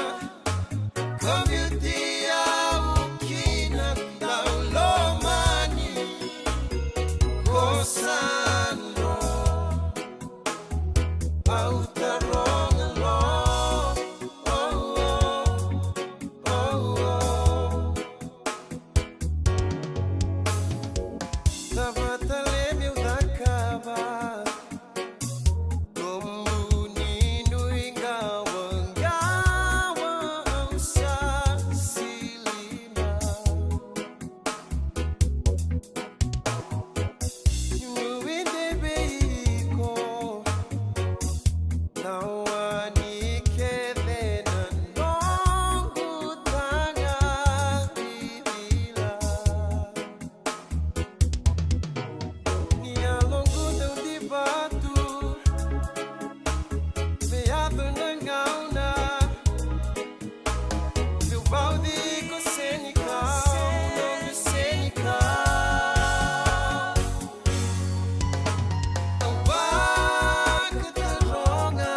ko biuti au kina, dau lomani, ko sa dro. Au taroga lo, oh, oh, oh, oh. Cava tale meu cakava? Nomu ni nuiqawaqawa au sa sili mai. Niu nuidei vei iko, na wani kece na noqu taga vivila. Ni yaloqu dau divatu, me yaco na gauna, meu vauci iko senikau, noqu senikau. Au vakataroga,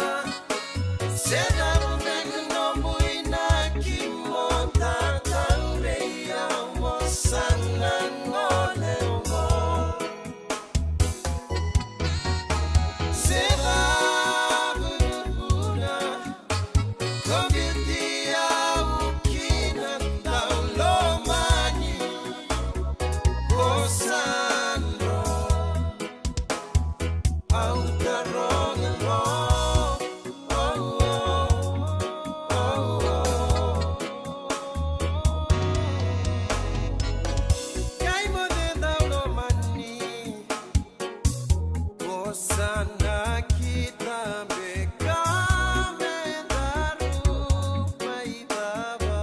se cava beka nomu inaki mo tatau vei au, mo sa na gole oqo. Se cava na vuna ko biuti au kina, dau lomani, ko sa dro. Au taroga lo, oh, oh, oh, oh. Qai moce dau lomani, ko sa nakita beka me daru mai cava.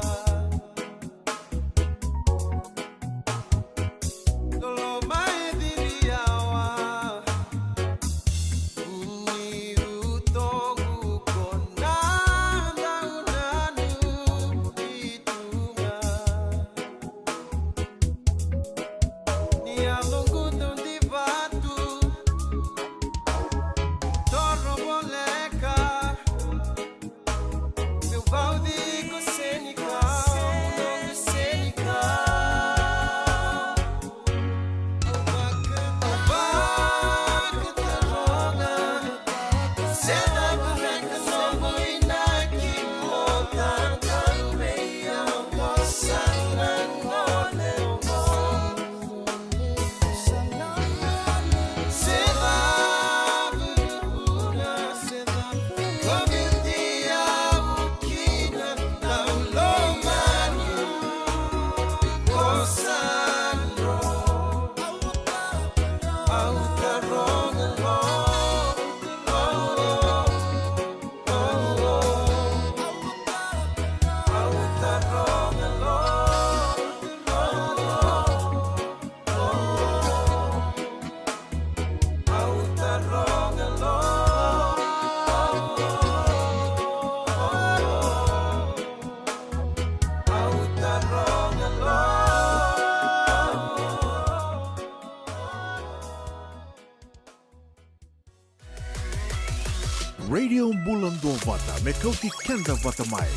Loloma e ciri yawa, uni utoqu ko na dau nanumi tu ga. Ni yaloqu dau divatu, toro voleka, meu vauci iko senikau, noqu senikau. Au vakataroga, se cava beka nomu inaki mo tatau vei au, mo sa na gole oqo. Radio Bula Duavata, me kauti keda vata mai,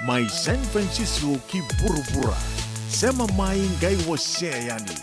mai San Francisco ki vuravura. Sema mai qai wasea yani.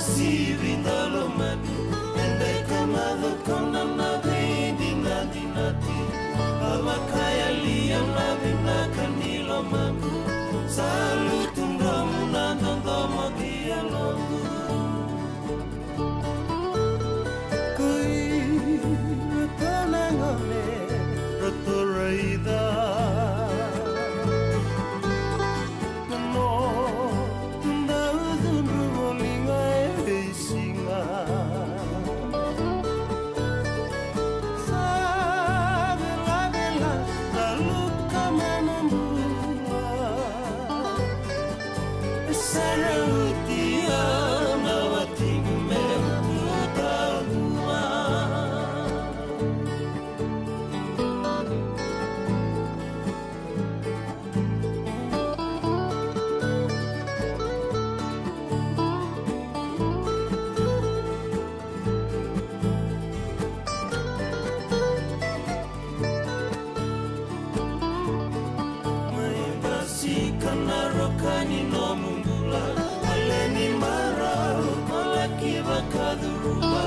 Sivi da lomani, e deka na cokona na veidinadinati. A vakayalia na vinaka ni lomaqu, sa lutu dromu na dodomo ki yaloqu. Koi ratou na gone ratou raica. Noda cudru voli ga e veisiga. Sa velavela na luka mai na bula. E sa rauti au na watiqu meu tu taudua. Mai basika na roka ni nomu bula, ale ni marau, ko laki vakacuruva.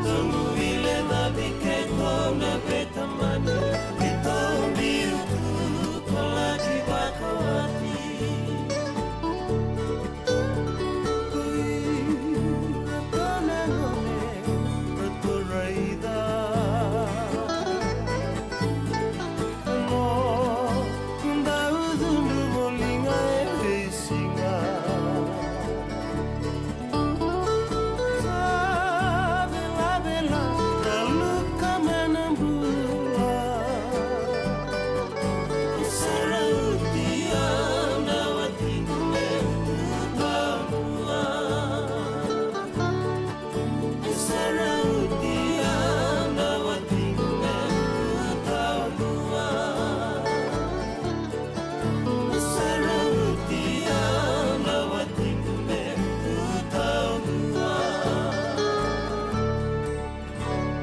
Nomu vile cavi keitou na veitamani, keitou biu tu, ko laki vakawati.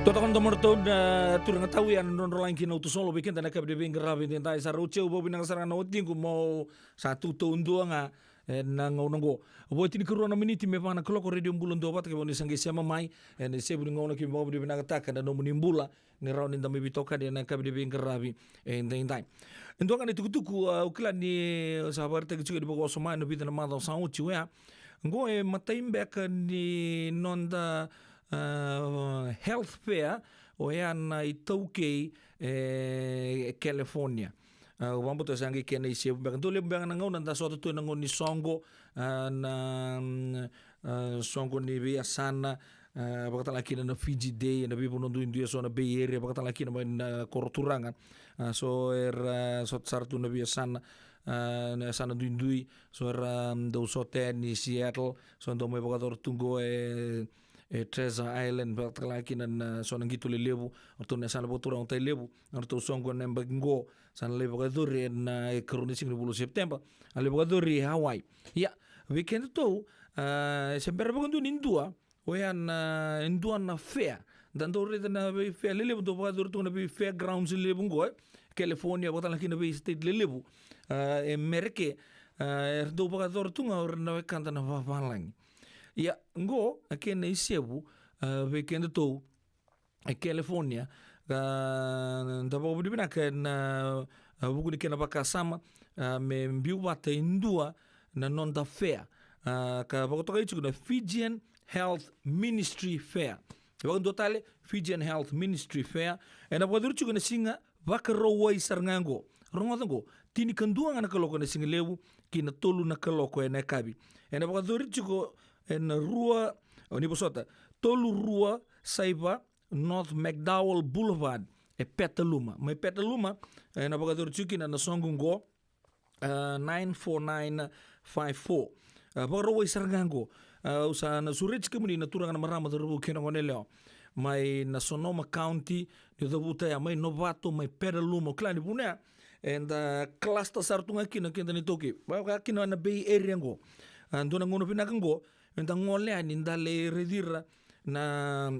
Totoka na domo ratou na turaga tau ya na drodro lagi ki na utu solo vei keda na kavi de veiqaravi de dai sa rau teu vau vinaka sara na watiqu mo sa tu tau dua ga. E na gauna oqo vo tinikarua na miniti me va na kaloko, Radio Bula Duavata, kevaka ni sa qai sema mai e na isevu ni gauna, keimami vakavinavinakataka na nomuni bula ni rawa ni da mai veitokani e na kavi ni veiqaravi e daidai. E dua ga na itukutuku, au kila ni sa vakaraitaki tiko ni vakawasoma e na vica na macawa sa oti oya. Oqo e matai beka ni noda, a, health fair oya na iTaukei e California. A, au vakabauta sa qai kena isevu beka, dau levu beka na gauna da sota tu e na gauna ni soqo, a, na, mm, a, soqo ni veiyasana, a, vakatala kina na Fiji Day e na veivanua duidui, e so na Bay Area, vakatala kina mai na koro turaga. A, so era sota sara tu na veiyasana, a, na yasana duidui, so era, mm, dau sota yani Seattle, so dau mai vakayacora tu qo e e Treasure Island, vakatala kina na so na qito lelevu, o ratou na yasana vakaturaga o Tailevu, o ratou soqo na yabaki qo, sa na lai vakayacori e na ikarua ni siga ni vula o Sepiteba, a lai vakayacori e Hawaii. Ia, vei kedatou, a, e se bera vakadua ni dua, oya na, e dua na fair, da dau raica na vei fair lelevu, dau vakayacori tu ga na vei fairgrounds lelevu qo, e California, vakatala kina vei state lelevu, a, e Mereke, a, era dau vakayacora tu ga o ira na wekada na vavalagi. Ia, qo, a kena isevu, a, vei kedatou, e California, ka da vakavinavinaka na, a, vuku ni kena vakasama, a, me biu vata e dua na noda fair, a, ka vakatokai tiko na Fijian Health Ministry Fair. E vakadua tale, Fijian Health Ministry Fair, e na vakayacori tiko na siga Vakarauwai sara ga qo. Rogoca qo, tinikadua ga na kaloko ena sigalevu ki na tolu na kaloko ena yakavi. Ena vakayacori tiko ena rua, o ni vosota, tolu rua saiva North McDowell Boulevard e Petaluma. Mai Petaluma, ena vakayacori tiko kina na soqo qo, a, nine four nine five four. A, Vakarauwai sara ga qo. A, au sa na sureti kemuni na turaga, na marama, cauravou kei na goneyalewa mai na Sonoma County, ni cavuta ya mai Novato, mai Petaluma, o kila ni vuna ya eda cluster sara tu ga kina keda na iTaukei, vaka kina na Bay Area qo. A, dua na gauna vinaka qo eda gole yani da lai raici ira na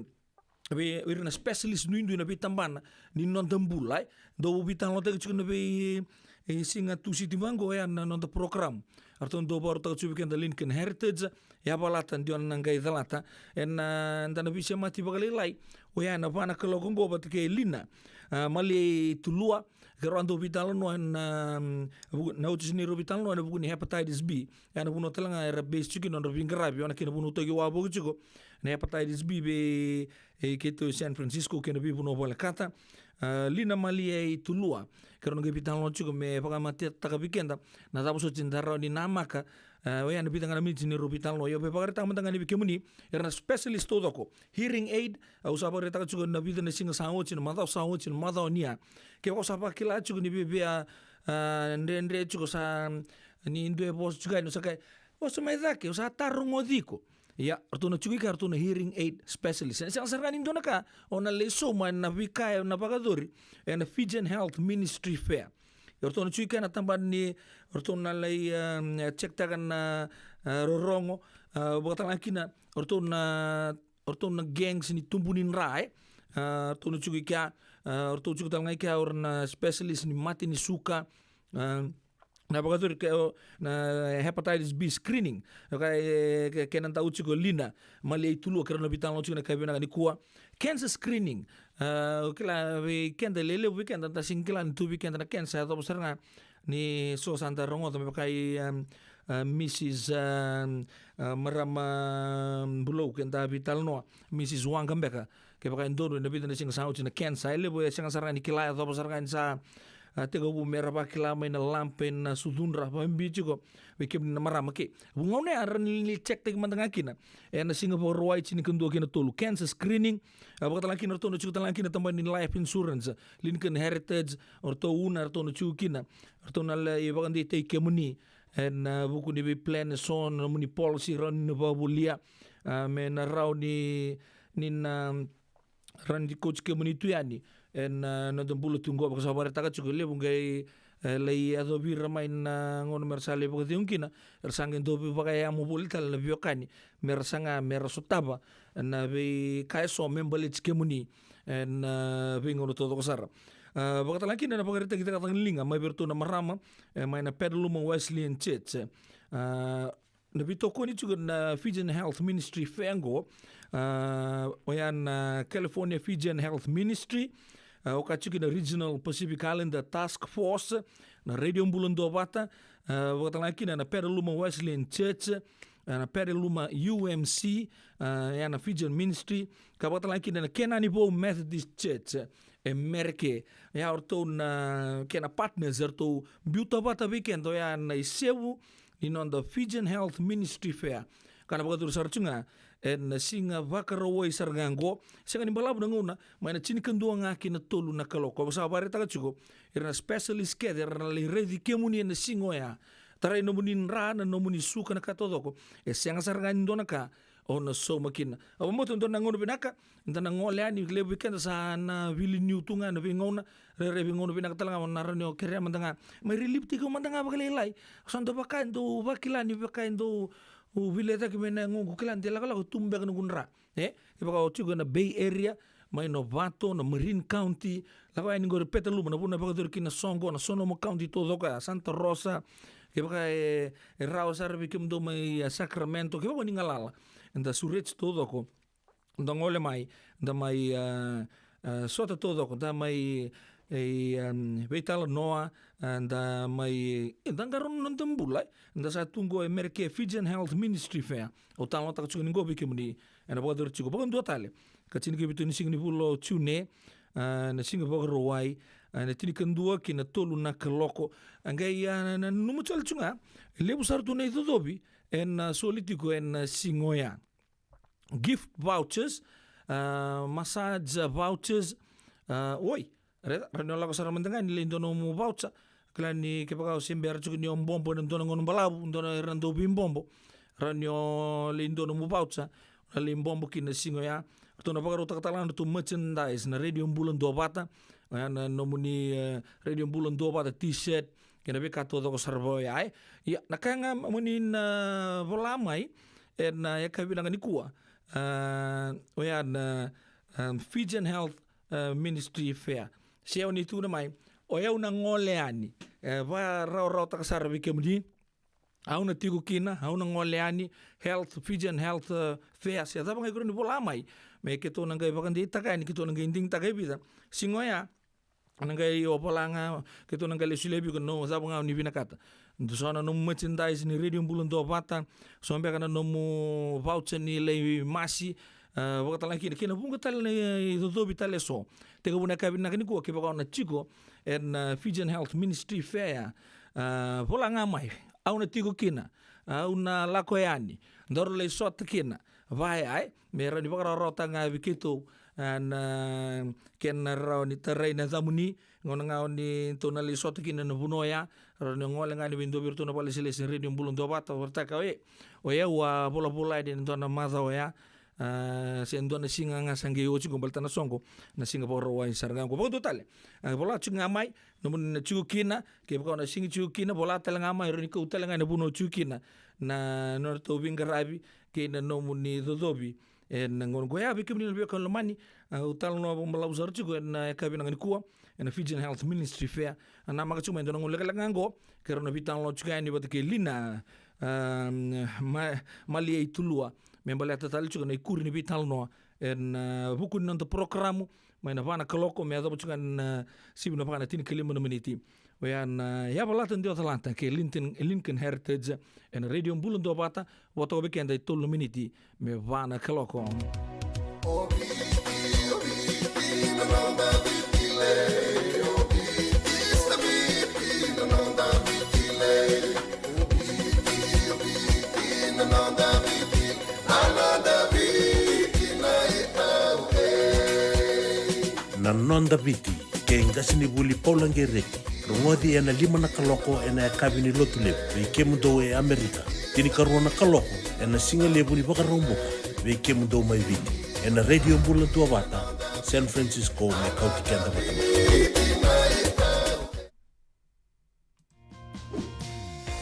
vei ira na specialist duidui na veitabana ni noda bula, e. Dau veitalanoataki tiko na vei, e siga Tusiti vaqo, oya na noda program. Eratou dau vakarautaka tiko vei keda Lincoln Heritage, e a valata dua na qai calata. Ena, eda na veisemati vakalailai, oya na va na kaloko oqo vata kei Lina, a, Maliaitulua, keirau a dau veitalanoa ena, mm, vuku, na oti ni neirau veitalanoa ena vuku ni hepatitis B. Oya na vanua tale ga era base tiko kina nodra veiqaravi, oya na kena vanua tauki wavoki tiko na hepatitis B vei, e, keitou e San Francisco kei na veivanua volekata. A, Lina Maliaitulua, keirau na qai veitalanoa tiko me vakamatetaka vei keda na cava soti eda rawa ni namaka. A, oya na vica ga na miniti ni neirau veitalanoa. Ia au via vakaraitaka mada ga yani vei kemuni, era na specialist taucoko. Hearing aid, au sa vakaraitaka tiko na vica na siga sa oti, na macawa sa oti, na macawa ni a. Kevaka o sa vakila tiko ni via, a, dredre tiko sa, ni dua e vosa tiko yani, o sa kaya, "Vosa mai cake, au sa tarogi iko." Ia, ratou na tiko i kea, ratou na hearing aid specialist. Ena sega sara ga ni dua na ka o na lai sauma ena veika ena vakayacori ena Fijian Health Ministry Fair. Ia, ratou na tiko i kea na tabana ni, ratou na lai, um, check taka na, uh, rorogo, uh, vakatalega kina, ratou na, ratou na gangs ni tubu ni dra, e. Uh, ratou na tiko i kea, uh, ratou tiko talega i kea o ira na specialist ni mate ni suka, uh, na vakayacori ke, o, na hepatitis B screening. Ka, e, ke, kena dau tiko Lina Maliaitulua, keirau na veitalanoa tiko ena yakavi vinaka nikua. Cancer screening. A, o kila vei keda, e levu vei keda da sega ni kila ni tu vei keda na cancer, e yacova sara ga ni so sa da rogoca me vaka i, um, a, Mrs, um, a, marama, um, Bulou, keda veitalanoa, Mrs Waqa beka. Kevaka e donu ena vica na siga sa oti na cancer, e levu e sega sara ga ni kila, e yacova sara ga ni sa, a, tekivu mera vakila mai na lab ena sucudra, vakabibi tiko vei kemuni na marama. Ke vuqa na gauna ya era ni check taki mada ga kina ena siga Vakarauwai, tinikadua kei na tolu, cancer screening. A, vakatalega kina ratou na tiko talega kina tabana ni life insurance, Lincoln Heritage, o ratou Una, ratou na tiko kina, ratou na lai vakadeitaki kemuni ena, a, vuku ni vei plan eso, na nomuni policy rawa ni na vakavolia, a, me na rawa ni, ni na rawa ni kauti kemuni tu yani ena, a, noda bula tu qo. Vaka sa vakaraitaka tiko, e levu qai, e, lai yacovi ira mai na gauna mera sa lai vakacegu kina, era sa qai dau veivakayamo voli tale na veiwekani mera saga mera sotava na veika eso me baleti kemuni ena, a, veigauna taucoko sara. A, vakatalega kina na vakaraitaki cakacaka ni liga mai vei iratou na marama, e, mai na Petaluma Wesleyan Church. A, na veitokoni tiko na Fijian Health Ministry Fair qo, a, oya na California Fijian Health Ministry, a, oka tiko na Regional Pacific Islander Task Force, na Radio Bula Duavata, a, vakatalega kina na Petaluma Wesleyan Church, a, na Petaluma U M C, a, ya na Fijian Ministry, ka vakatalega kina na Kenani Vou Methodist Church, e Mereke. Ya o ratou na kena partners, eratou biuta vata vei keda oya na isevu ni noda Fijian Health Ministry Fair. Ka na vakayacori sara tu ga ena siga Vakarauwai sara ga qo, sega ni balavu na gauna, mai na tinikadua ga ki na tolu na kaloko. Au sa vakaraitaka tiko, ira na specialist kece era na lai raici kemuni ena siga oya. Tarai nomuni dra, na nomuni suka, na ka taucoko, e sega sara ga ni dua na ka o na sauma kina. Au vakabauta dua na gauna vinaka, da na gole yani, levu vei keda sa na vili niu tu ga na veigauna, rairai veigauna vinaka talega, o na rawa ni o kerea mada ga. Mai relieve taki au mada ga vakalailai. Sa dau vaka e dau vakila ni vaka e dau, u vili cake mai na yagoqu, kila de lakolako tu beka noqu dra. E, kevaka o tiko ena Bay Area, mai Novato, na Marin County, lako yani qori Petaluma, na vanua e vakayacori kina na soqo, na Sonoma County taucoko ya, Santa Rosa, kevaka e, e rawa sara vei kemudou mai, a, Sacramento, kevaka ni galala, eda sureti taucoko, da gole mai, da mai, a, a, sota taucoko, da mai, e, um, veitalanoa, a, da mai, e, da qarauna noda bula, e. Da sa tu qo e Mereke Fijian Health Ministry Fair. Au talanoataka tiko ni qo vei kemuni, ena vakayacori tiko vakadua tale, ka tinikavitu ni siga ni vula o June, a, na siga Vakarauwai, a, na tinikadua ki na tolu na kaloko. A qai, a, na, nanuma tale tu ga, e levu sara tu na icocovi ena, a, soli tiko ena, a, siga oya. Gift vouchers, a, massage vouchers, a, oi, raica, rawa ni o lako sara mada ga ni lai dua nomu voucher. Kila ni kevaka o se bera tiko ni o bobo ena dua na gauna balavu, dua na ira na dau veibobo, rawa ni o lai dua nomu voucher, na lai bobo kina na siga oya. Ratou na vakarautaka tale ga na nodratou merchandise na Radio Bula Duavata, oya na nomuni, e, Radio Bula Duavata T-shirt, kei na veika taucoko sara vaka oya, e. Ia, na ka ga moni na vola mai ena yakavi vinaka nikua, a, oya na, a, Fijian Health, a, Ministry Fair. Se o ni tukuna mai, o yau na gole yani. E vakarawarawataka sara vei kemuni. Au na tiko kina, au na gole yani, health, Fijian Health, e, Fair, se cava ga iko rawa ni vola mai. Me keitou na qai vakadeitaka yani, keitou na qai digitaka e vica. Siga oya, na qai o vola ga, keitou na qai lesu laivi iko na cava ga o ni vinakata. Dua so na nomu merchandise ni Radio Bula Duavata, so beka na nomu voucher ni lai masi, e, vakatalega kina, kei na vuqa tale na icocovi tale eso. Tekivu na yakavi vinaka nikua, kevaka o na tiko ena, e, Fijian Health Ministry Fair, e, vola ga mai, au na tiko kina, au na lako yani, daru lai sota kina, vaya, e, me rawa ni vakarawarawataka ga vei keitou, e, na kena rawa ni tarai na yacamuni, gauna ga o ni tou na lai sota kina na vanua oya, rawa ni gole ga yani vei dua vei iratou na vakalesilesi ni Radio Bula Duavata, vakaraitaka, e, o yau a volavola yani ena dua na macawa oya, a, se dua na siga ga sa qai oti qo baleta na soqo, na siga Vakarauwai sara ga qo. Vakadua tale, a, vola tiko ga mai, nomuni na tiko kina, kevaka o na sega ni tiko kina, vola tale ga mai, rawa ni kau tale ga ena vanua o tiko kina, na nodratou veiqaravi, kei na nomuni cocovi, ena gauna qo. Ia, vei kemuni na veiwekani lomani, a, au talanoa vakabalavu sara tiko ena yakavi vinaka nikua, ena Fijian Health Ministry Fair. A, namaka tiko mai e dua na gauna lekaleka ga qo, keirau na veitalanoa tiko yani vata kei Lina, a, ma, Maliaitulua, me baleta tale tiko na ikuri ni veitalanoa ena, a, vuku ni noda porokaramu, mai na va na kaloko, me yacova tiko ga ena, a, sivi na va na tinikalima na miniti. Oya na Yavalata Duacalata kei Lincoln, Lincoln Heritage, ena Radio Bula Duavata, vo toka vei keda e tolu na miniti me va na kaloko. Na Noda Viti, kei qasenivuli Paula Qereti. Rogoci ena lima na kaloko ena yakavi ni Lotulevu vei kemudou e Amerika. Tinikarua na kaloko ena sigalevu ni Vakaraubuka vei kemudou mai Viti, ena Radio Bula Duavata, San Francisco, me kauti keda vata mai.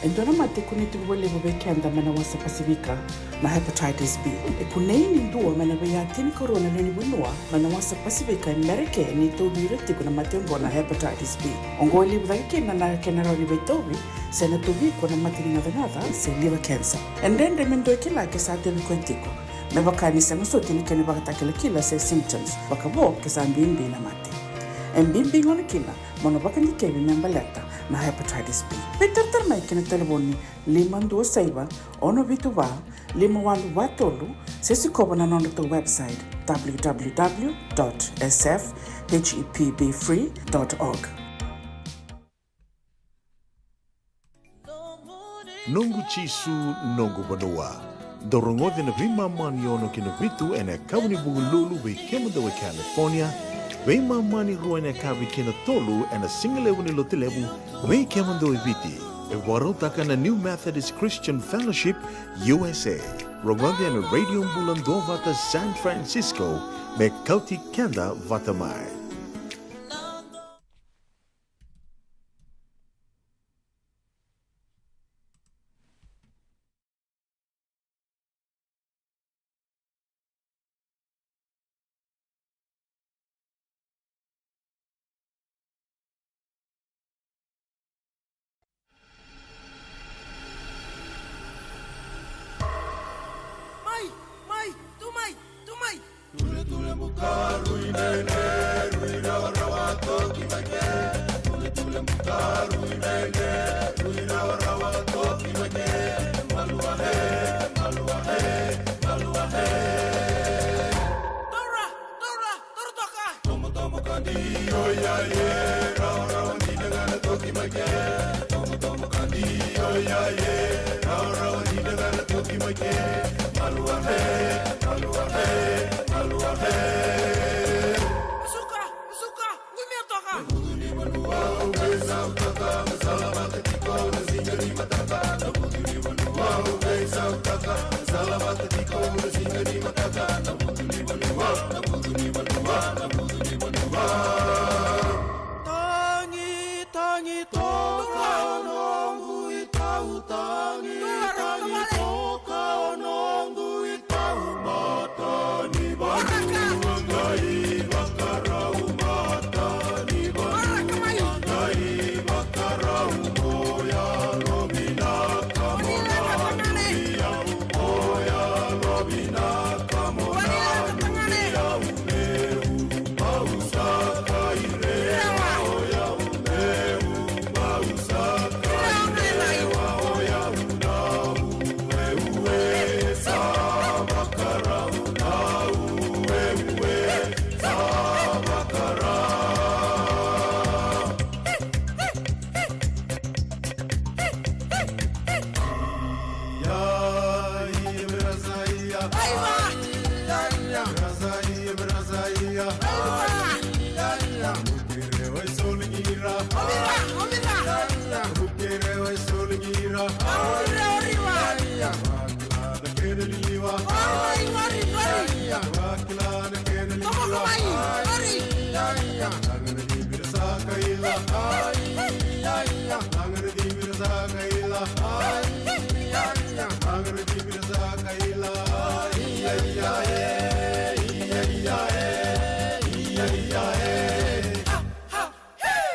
E dua na mate e kunei tiko vakalevu vei keda mai na wasa Pasifika na hepatitis B. E kunei ni dua mai na veiya tinikarua na lewe ni vanua mai na wasa Pasifika e Merika ni tauvi ira tiko na mate oqo na hepatitis B. Oqo e levu cake kina na kena rawa ni veitauvi, se na tauvi iko na mate ni gacagaca se liver cancer. E dredre me dua e kila ke sa tauvi koya tiko, me vaka ni sega soti na kena ivakatakilakila se symptoms vakavo ke sa bibi na mate. E bibi gona kina mo na vakadikevi me baleta na hepatitis B. Veitaratara mai ki na talevoni lima dua saiva, ono vitu va, lima walu va tolu, se sikova na nodratou website, w w w dot s f h e p b free dot org. Noqu Jisu, noqu vanua. Dou rogoci na veimama ni ono ki na vitu ena yakavi ni Vukelulu vei kemudou e California, veimama ni rua ena yakavi ki na tolu ena sigalevu ni Lotulevu vei kemudou e Viti. E vakarautaka na New Methodist Christian Fellowship U S A. Rogoci ena Radio Bula Duavata San Francisco, me kauti keda vata mai. Mai, mai, tu mai, tu mai. Tule, tule, buka, rui, nene, rui, rawa, rawa, toki, mai, ke. Tule, tule, buka, rui, nene, rui, rawa, rawa, toki, mai, ke. Malua, he, malua, he, malua, he. Taura, taura, taura toka. Tomo, tomo, kadi, oi, ai, e, rawa, rawa, ni, na, na, toki, mai, ke. Tomo, tomo, kadi, oi, ai, e, rawa, rawa, ni, na, na, toki, mai, ke. Malua, he, malua, he, malua, he. Suka, suka, gumia toka. Tagi, tagi, toka o noqu itau, tagi, tagi, toka o noqu itau, mata ni vanua. Ori, ori, wa. Ori, ori, ori, ori. Toko ko mai, ori.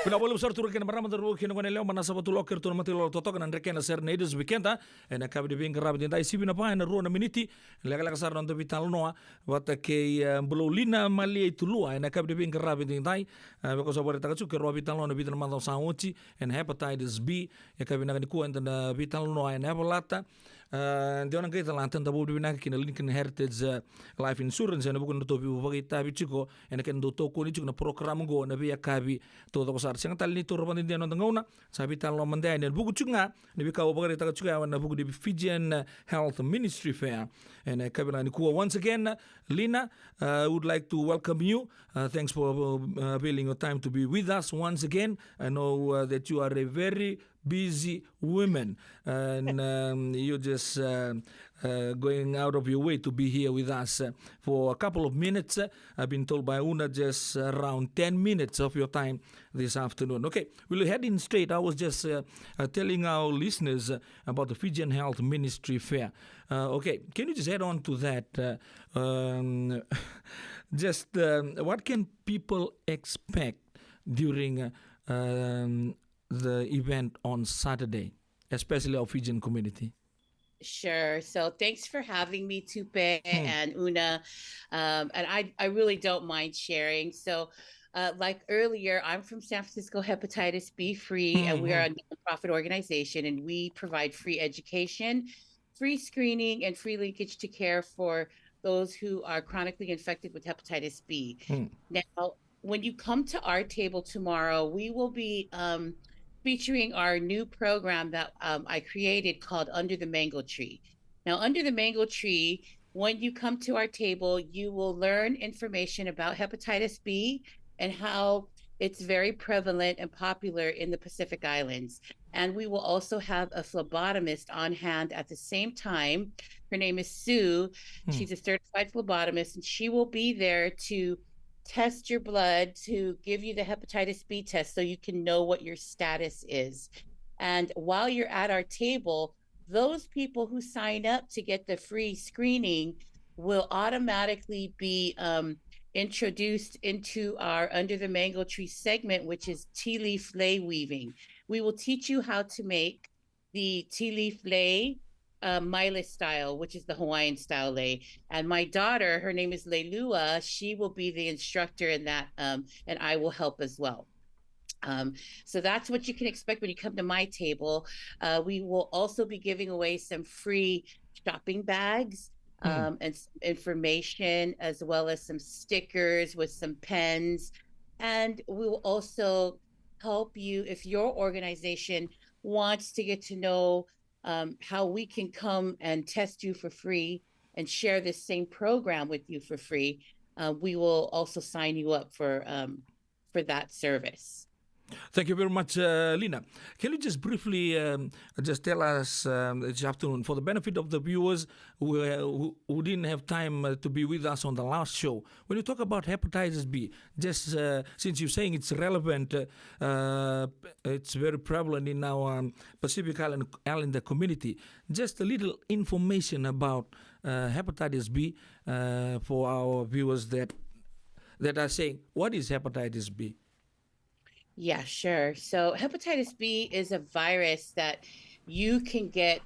Vinaka vakalevu sara turaga kei na marama, cauravou kei na goneyalewa, Manasa Vatuloko, ratou na matailoilo totoka na Drekena Serenaders vei keda ena yakavi ni veiqaravi edaidai. Sivi na va ena rua na miniti, lekaleka sara na noda veitalanoa vata kei, eh, Bulou Lina Maliaitulua ena yakavi ni veiqaravi edaidai. Eh, vaka sa vakaraitaka tiko, keirau a veitalanoa ena vica na macawa sa oti ena hepatitis B. Yakavi vinaka nikua eda na veitalanoa ena yavalata. Eh, de o na qai calata, da vakavinavinaka kina Lincoln Heritage, eh, Life Insurance ena vuku ni nodratou veivakaitavi tiko ena kena dau tokoni tiko na program oqo ena veiyakavi taucoko sara. Sega tale ni taura vakadede na noda gauna, sa veitalanoa mada yani ena vuku tiko ga ni veika au vakaraitaka tiko ya ena vuku ni Fijian, uh, Health Ministry Fair ena yakavi vinaka nikua. Once again, uh, Lina, uh, I would like to welcome you. Uh, thanks for, uh, availing your time to be with us once again. I know, uh, that you are a very busy woman, and, um, you're just, uh, uh, going out of your way to be here with us, uh, for a couple of minutes. Uh, I've been told by Una just around ten minutes of your time this afternoon. Okay, we'll head in straight. I was just, uh, uh, telling our listeners, uh, about the Fijian Health Ministry Fair. Uh, okay, can you just add on to that? Uh, um, just, um, what can people expect during, uh, um, the event on Saturday, especially our Fijian community? Sure. So thanks for having me, Tupe and Una. Um, and I, I really don't mind sharing. So, uh, like earlier, I'm from San Francisco Hepatitis B Free, and we are a nonprofit organization, and we provide free education, free screening, and free linkage to care for those who are chronically infected with hepatitis B. Now, when you come to our table tomorrow, we will be, um, featuring our new program that, um, I created called Under the Mango Tree. Now, Under the Mango Tree, when you come to our table, you will learn information about hepatitis B and how it's very prevalent and popular in the Pacific Islands. And we will also have a phlebotomist on hand at the same time. Her name is Sue. She's a certified phlebotomist, and she will be there to test your blood, to give you the hepatitis B test so you can know what your status is. And while you're at our table, those people who sign up to get the free screening will automatically be, um, introduced into our Under the Mango Tree segment, which is tea leaf lei weaving. We will teach you how to make the tea leaf lei, uh, maile style, which is the Hawaiian style lei. And my daughter, her name is Leilua, she will be the instructor in that, um, and I will help as well. Um, so that's what you can expect when you come to my table. Uh, we will also be giving away some free shopping bags, um, and some information, as well as some stickers with some pens. And we will also help you if your organization wants to get to know, um, how we can come and test you for free and share this same program with you for free. Uh, we will also sign you up for, um, for that service. Thank you very much, uh, Lina. Can you just briefly, um, just tell us, um, this afternoon, for the benefit of the viewers who, uh, who, who didn't have time, uh, to be with us on the last show, when you talk about hepatitis B, just, uh, since you're saying it's relevant, uh, uh, it's very prevalent in our, um, Pacific Island, Islander community, just a little information about, uh, hepatitis B, uh, for our viewers that, that are saying, "What is hepatitis B?" Yeah, sure. So hepatitis B is a virus that you can get,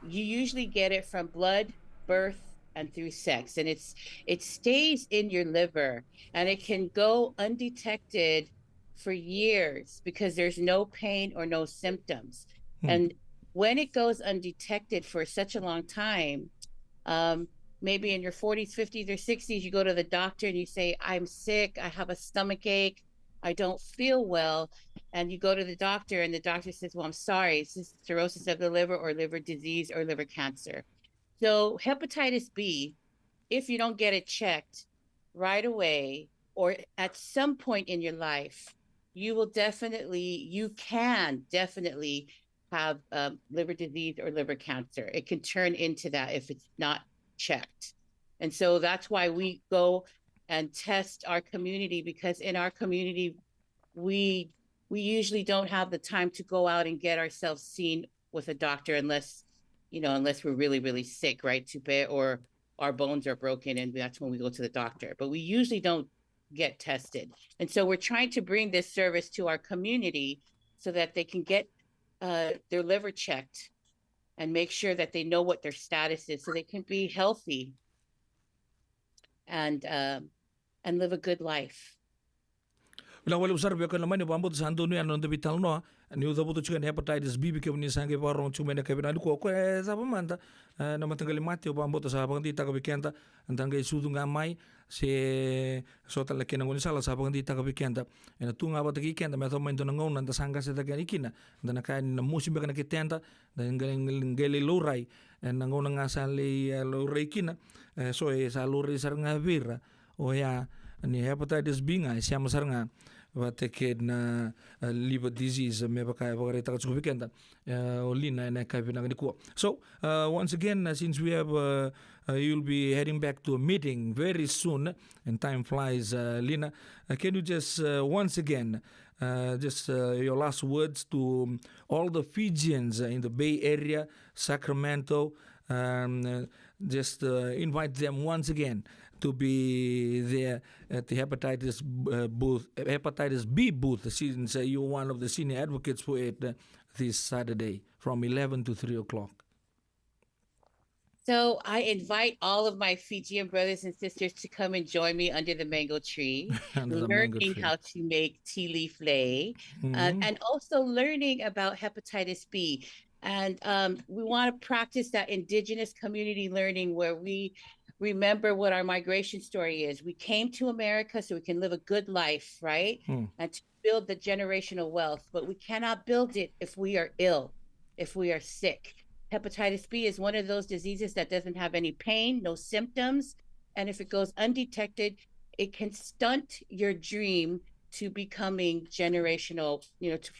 you usually get it from blood, birth, and through sex. And it's, it stays in your liver, and it can go undetected for years because there's no pain or no symptoms. And when it goes undetected for such a long time, um, maybe in your forties, fifties, or sixties, you go to the doctor and you say, "I'm sick, I have a stomach ache, I don't feel well." And you go to the doctor and the doctor says, "Well, I'm sorry, it's just cirrhosis of the liver or liver disease or liver cancer." So hepatitis B, if you don't get it checked right away or at some point in your life, you will definitely, you can definitely have um, liver disease or liver cancer. It can turn into that if it's not checked. And so that's why we go and test our community, because in our community, we we usually don't have the time to go out and get ourselves seen with a doctor unless, you know, unless we're really, really sick, right? Tupe, or our bones are broken, and that's when we go to the doctor. But we usually don't get tested. And so we're trying to bring this service to our community so that they can get uh, their liver checked and make sure that they know what their status is so they can be healthy and um, and live a good life. Vinaka vakalevu sara vei kemuni na mai, ni vakabauta sa donu yani na noda veitalanoa. Niu cavuta tiko yani na hepatitis B, vei kemuni sa qai vakarorogo tiko mai na yakavi nikua, o koya e cava mada, e, na mataqali mate, au vakabauta sa vakadeitaka vei keda. Da qai sucu ga mai, se so tale na kena gaunisala sa vakadeitaka vei keda. Ena tu ga vata kei keda me yacova mai dua na gauna da sa qase cake yani kina, da na kaya ni na mosi beka na keteda, da qai, qai, qai lai laurai. Ena gauna ga sa lai, e, laurai kina, e, so e sa laurai sara ga vei ira, oya ni hepatitis B ga e sema sara ga vata kei na, e, liver disease, me vaka e vakaraitaka tiko vei keda, e, o Lina ena yakavi vinaka nikua. So, uh, once again, uh, since we have, uh, uh, you'll be heading back to a meeting very soon, and time flies, uh, Lina. Uh, can you just, uh, once again, uh, just, uh, your last words to, um, all the Fijians, uh, in the Bay Area, Sacramento, um, uh, just, uh, invite them once again to be there at the hepatitis, uh, booth, hepatitis B booth, since, uh, you're one of the senior advocates for it, uh, this Saturday from eleven to three o'clock. So I invite all of my Fijian brothers and sisters to come and join me under the mango tree, Under the mango learning tree. how to make tea leaf lei, uh, Mhm. and also learning about hepatitis B. And um, we want to practice that indigenous community learning where we remember what our migration story is. We came to America so we can live a good life, right? Hmm. And to build the generational wealth, but we cannot build it if we are ill, if we are sick. Hepatitis B is one of those diseases that doesn't have any pain, no symptoms. And if it goes undetected, it can stunt your dream to becoming generational, you know, to,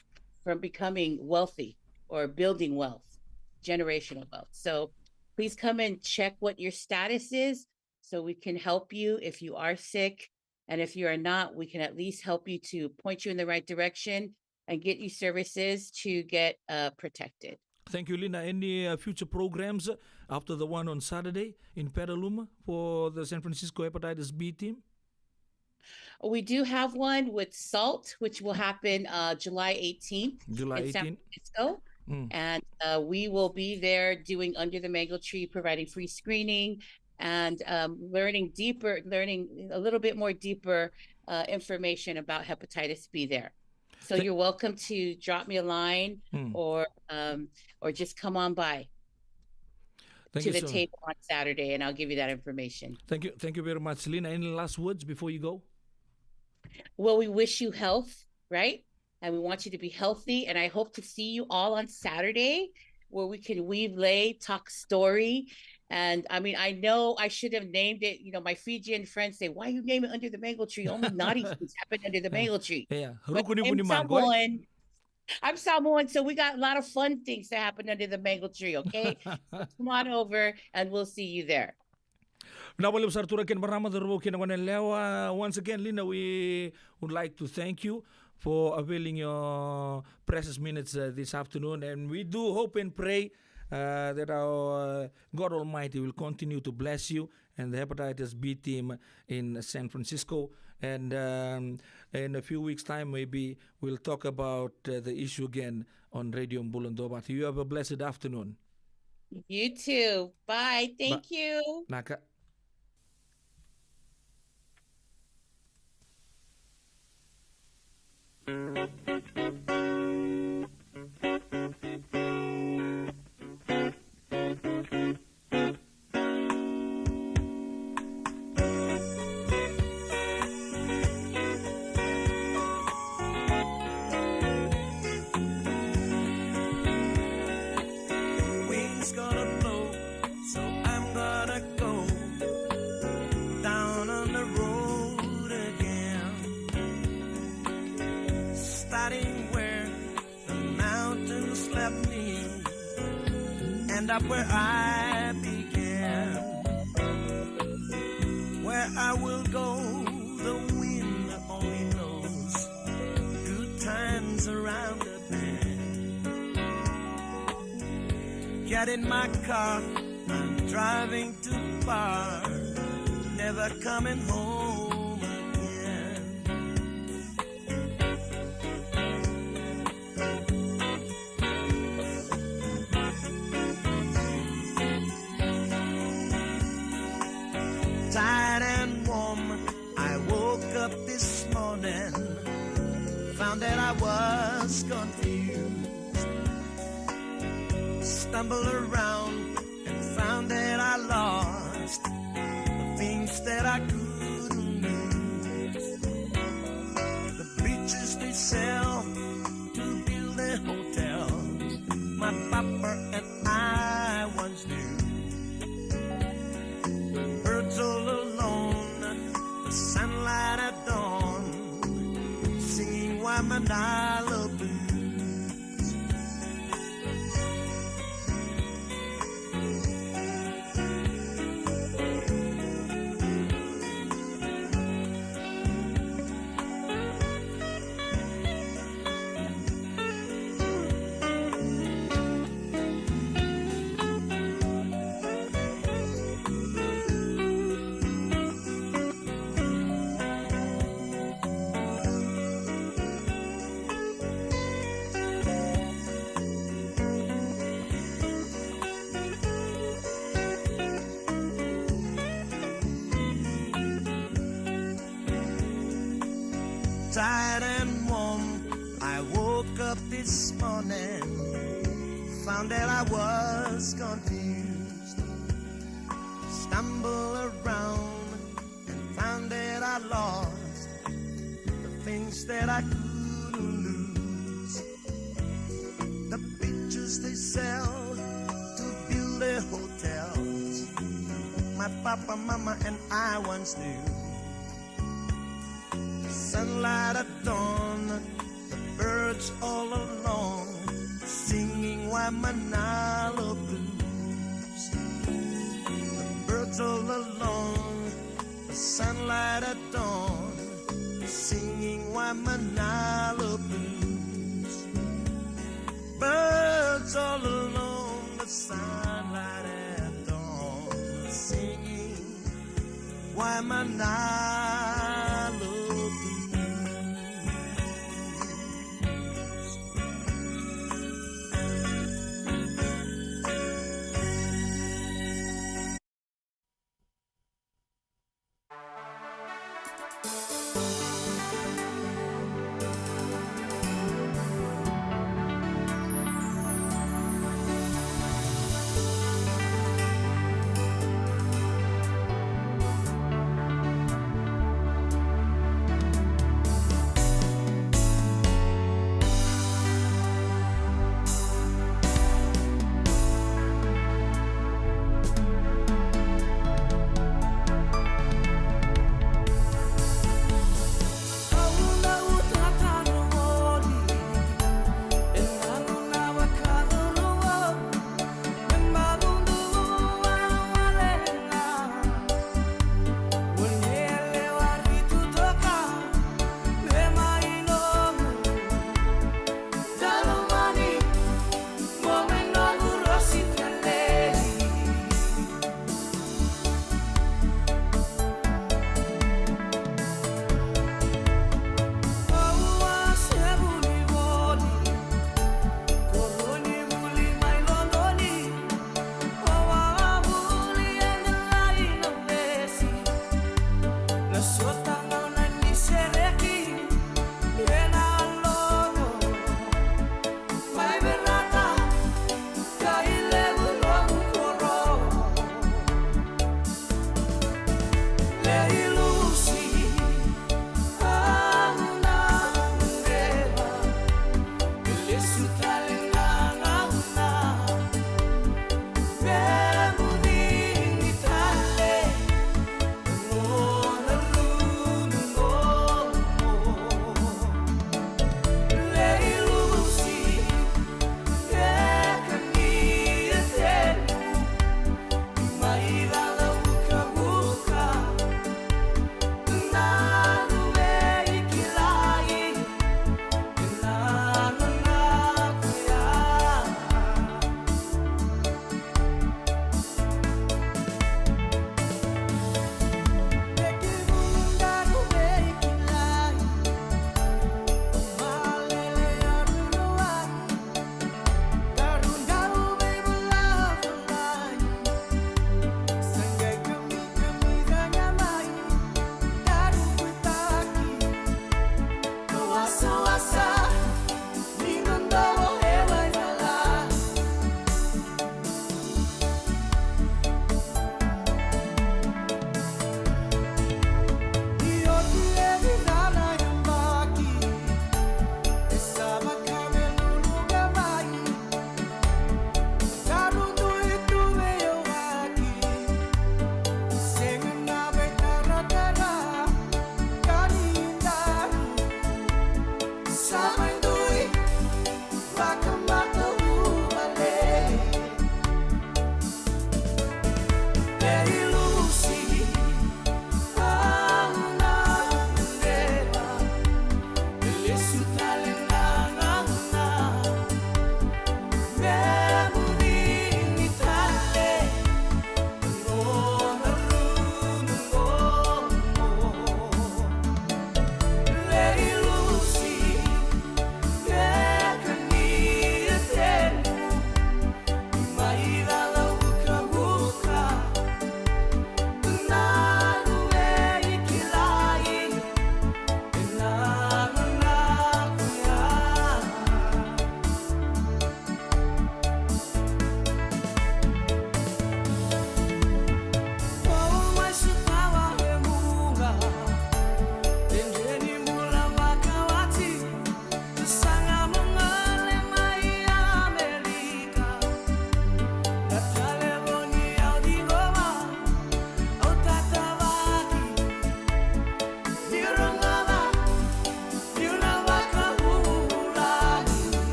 from becoming wealthy or building wealth, generational wealth. So please come and check what your status is so we can help you if you are sick. And if you are not, we can at least help you to point you in the right direction and get you services to get uh, protected. Thank you, Lina. Any, uh, future programs after the one on Saturday in Petaluma for the San Francisco Hepatitis B team? We do have one with SALT, which will happen uh, July eighteenth July in San eighteen. Francisco. Mm. And uh, we will be there doing Under the Mango Tree, providing free screening and um, learning deeper, learning a little bit more deeper uh, information about hepatitis B there. So Th- you're welcome to drop me a line Mm. or um, or just come on by Thank to you the so much. table on Saturday, and I'll give you that information. Thank you. Thank you very much, Lina. Any last words before you go? Well, we wish you health, right? And we want you to be healthy. And I hope to see you all on Saturday where we can weave lei, talk story. And I mean, I know I should have named it. You know, my Fijian friends say, "Why you name it Under the Mango Tree? Only naughty things happen under the mango tree." Yeah, But ruku ni I'm vunimango, eh? Samoan. I'm Samoan, so we got a lot of fun things that happen under the mango tree, okay? So come on over and we'll see you there. Vinaka vakalevu sara, turaga kei na marama, cauravou kei na goneyalewa. Once again, Lina, we would like to thank you for availing your precious minutes, uh, this afternoon, and we do hope and pray, uh, that our, uh, God Almighty will continue to bless you and the hepatitis B team in San Francisco. And, um, in a few weeks' time, maybe we'll talk about, uh, the issue again on Radio Bula Duavata. You have a blessed afternoon. You too. Bye. Thank you. Naka. Wind's gonna blow, so I'm gonna go down on the road again. Starting End up where I began. Where I will go, the wind only knows. Good times around the bend. Get in my car, I'm driving too far. Never coming home again. Tired and warm, I woke up this morning, found that I was confused. Stumbled around and found that I lost the things that I couldn't lose. The beaches they sell to build a hotel. My papa and I once knew. Birds all alone, the sunlight at dawn, singing Waimānalo blues. Tired and warm, I woke up this morning, found that I was confused. Stumble around and found that I lost the things that I couldn't lose. The pictures they sell to build their hotels. My papa, mama, and I once knew. Sunlight at dawn, the birds all along, singing Waimānalo blues. The birds all along, the sunlight at dawn, singing Waimānalo blues. Birds all along, the sunlight at dawn, singing Waimānalo blues.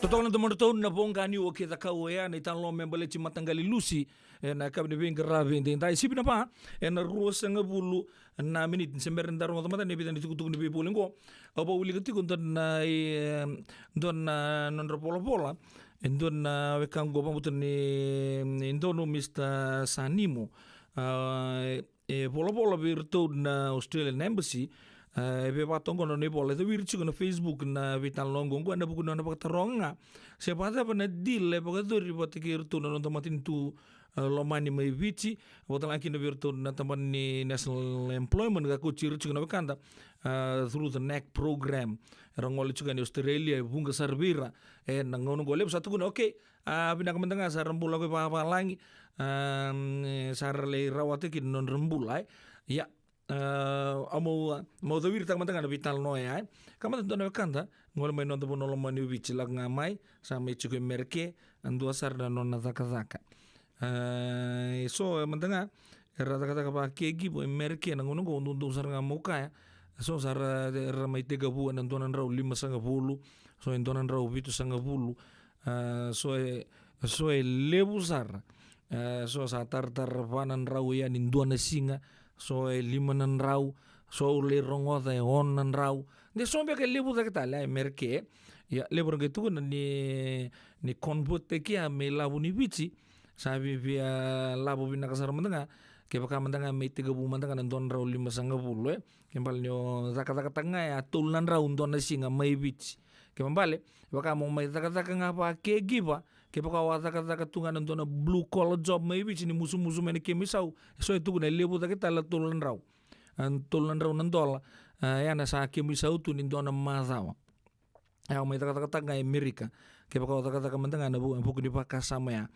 Totoka na domodratou na Voqa Niu o Keca Kau, oya na italanoa me baleti mataqali lusi ena yakavi ni veiqaravi edaidai, sivi na va ena ruasagavulu na miniti. Ni se bera ni da rogoca mada na vica ni tukutuku ni veivoli oqo, au vakawilika tiko dua na, e, dua na nodra volavola e dua na wekaqu, au vakabauta ni, ni donu Mister Sanimo. A, e volavola vei iratou na Australian Embassy. A, e vei vata oqo na nona ivola, e cawiri tiko na Facebook na veitalanoa oqo, oqo ena vuku ni nona vakataroga ga se vakacava na deal e vakayacori vata kei iratou na noda matanitu, a, lomani mai Viti, vata ga kina vei iratou na tabana ni National Employment, ka kauti ira tiko na wekada, a, through the NAC program. Era gole tiko yani Australia, e vuqa sara vei ira ena gauna oqo. Levu sa tukuna, okay, a, vinaka mada ga, sa ra bula ko i vavalagi, a, sa ra lai rawata kina na nodra bula, e. Ia, a, au mau, a, mau cawiritaka mada ga na veitalanoa ya, e. Ka mada dua na wekada gole mai noda vanua lomani o Viti, lako ga mai, sa mai tiko e Mereke, a dua sara na nona cakacaka. A, e so, e mada ga era cakacaka vaka caregiver e Mereke na gauna oqo, dodonu sara ga meu kaya. So sara era mai tekivu ena dua na drau limasagavulu, so e dua na drau vitusagavulu, a, so e, so e levu sara. A, so sa taratara va na drau yani dua na siga, so e lima na drau, so au lai rogoca e ono na drau. De so beka e levu cake tale, a, e Mereke. Ia, levu ra qai tukuna ni, ni convert-taki ya me ilavo ni Viti, sa via, via lavo vinaka sara mada ga kevaka mada ga me tekivu mada ga na dua na drau limasagavulu, e. Ke bale ni o cakacakataka ga ya tolu na drau dua na siga mai Viti. Ke bale, vaka mo mai cakacaka ga vaka caregiver, kevaka o a cakacaka tu ga na dua na blue collar job mai Viti, ni musumusu mai na kemu isau, e so e tukuna e levu cake tale na tolu na drau. A, tolu na drau na dola, a, ya na sa kemu isau tu ni dua na macawa. E, o mai cakacakataka ga e Merika, kevaka o cakacaka mada ga ena vu-, vuku ni vakasama ya.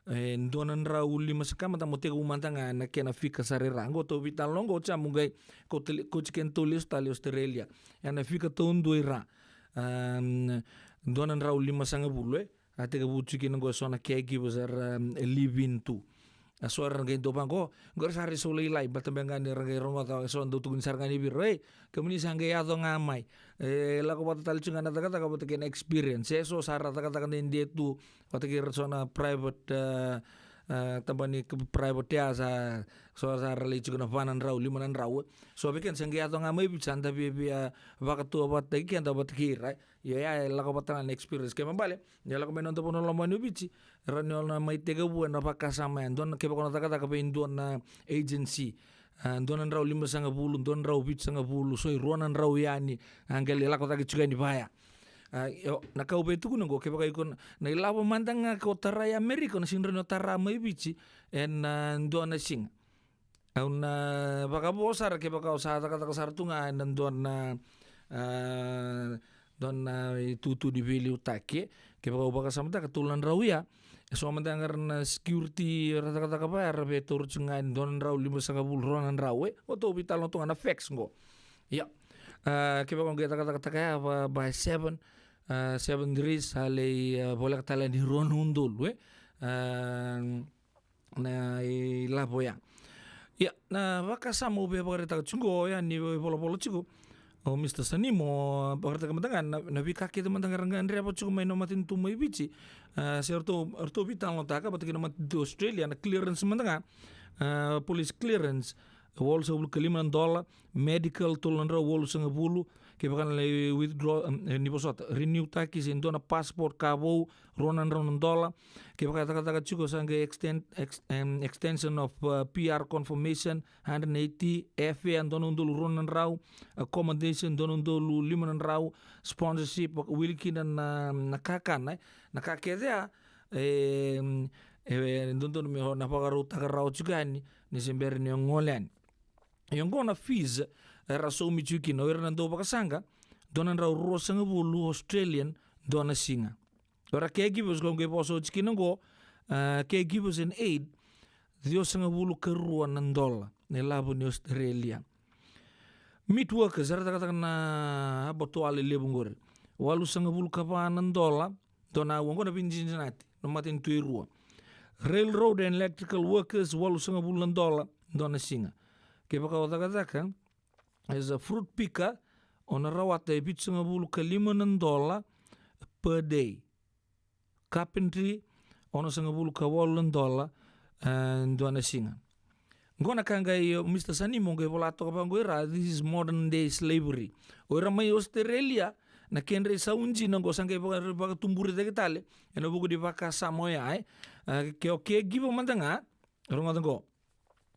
E dua na drau lima sa ka mada mo tekivu mada ga na kena fika sara i ra. Oqo tou veitalanoa oqo, oti ya mo qai kauti, kauti kedatou lesu tale i Australia. Ya na fika taudua i ra. Am, dua na drau limasagavulu, e. A tekivu tiko kina oqo e so na caregivers era, am, live in tu. A so era qai dau vaqo, qo era sa rai sau lailai, baleta beka ga ni ra qai rogoca e so dau tukuni sara ga ni vei ira, e, kemuni sa qai yaco ga mai. E lako vata tale tiko ga na cakacaka vata kei na experience. E so sa ra cakacaka dede tu vata kei ira so na private, a, a, tabana ni k-, private ya, sa, so sa ra lai tiko na va na drau, lima na drau, e. So vei keda sa qai yaco ga mai Viti, sa da via, via vakatuavatataki keda vata kei ira, e. Io, ya e lako vata ga na experience. Ke bale ni o lako mai noda vanua lomani o Viti, rawa ni o na mai tekivu ena vakasama ya. Dua na, kevaka o na cakacaka vei dua na agency, a, dua na drau limasagavulu, dua na drau vitusagavulu, so e rua na drau yani, a, qai lai lako cake tiko yani vaya. A, io, na ka au via tukuna oqo, kevaka iko na, na ilavo mada ga ko tara i Amerika, o na sega ni rawa ni o tara mai Viti ena, a, dua na siga. Au na vakavo sara kevaka o sa cakacaka sara tu ga ena dua na, a, dua na itutu ni veiliutaki. Kevaka au vakasamataka tolu na drau ya, e so mada ga era na security era cakacaka vaya, era via taura tu ga ena dua na drau limasagavulu, rua na drau, e. O tou veitalanoa tu ga na facts oqo. Ia. A, kevaka o qai cakacakataka ya va, by seven, a, seven degrees, a lai, a, voleka tale ni rua na udolu, e. A, na ilavo ya. Ia, na vakasama au via vakaraitaka tiko oqo, ya ni volavola tiko o Mister Sanimo, vakaraitaka mada ga na, na veika kece mada ga era gadreva tiko mai na matanitu mai Viti. A, se ratou, ratou veitalanoataka vata kei na matanitu Australia, na clearance mada ga, a, police clearance, walusagavulu ka lima na dola, medical, tolu na drau walusagavulu, kevaka na lai withdraw, em, e, ni vosota, renew-taki se dua na passport ka vou, rua na drau na dola, kevaka e cakacaka tiko sa qai extend, ex-, em, extension of, uh, P R confirmation, hundred and eighty, airfare, dua na udolu rua na drau, accommodation, dua na udolu lima na drau, sponsorship, wili kina na, na kakana, e, na ka kece ya, e, e, dodonu me o na vakarautaka rawa tiko yani, ni se bera ni o gole yani. Ia oqo na fees era saumi tiko kina, o ira na dau vakasaqa, dua na drau ruasagavulu Australian, dua na siga. O ira caregivers ko qai vosa oti kina oqo, a, caregivers in aid, ciwasagavulu ka rua na dola, na ilavo ni Australia. Meat workers, era cakacaka na abattoir lelevu oqori, walusagavulu ka va na dola, dua na aua, oqo na vei Cincinnati, na matanitu e rua. Railroad and electrical workers, walusagavulu na dola, dua na siga. Kevaka o cakacaka as a fruit picker, o na rawata e vitusagavulu ka lima na dola per day. carpentry, onosagavulu ka walu na dola, e, dua na siga. Qo na ka qai, o Mister Sanimo qai vola toka vaqo i ra, this is modern day slavery. O ira mai Australia, na kedra isau dina qo sa qai vaka-, vakatuburitaki tale ena vuku ni vakasama oya, e. A, ke o caregiver mada ga, rogoca qo.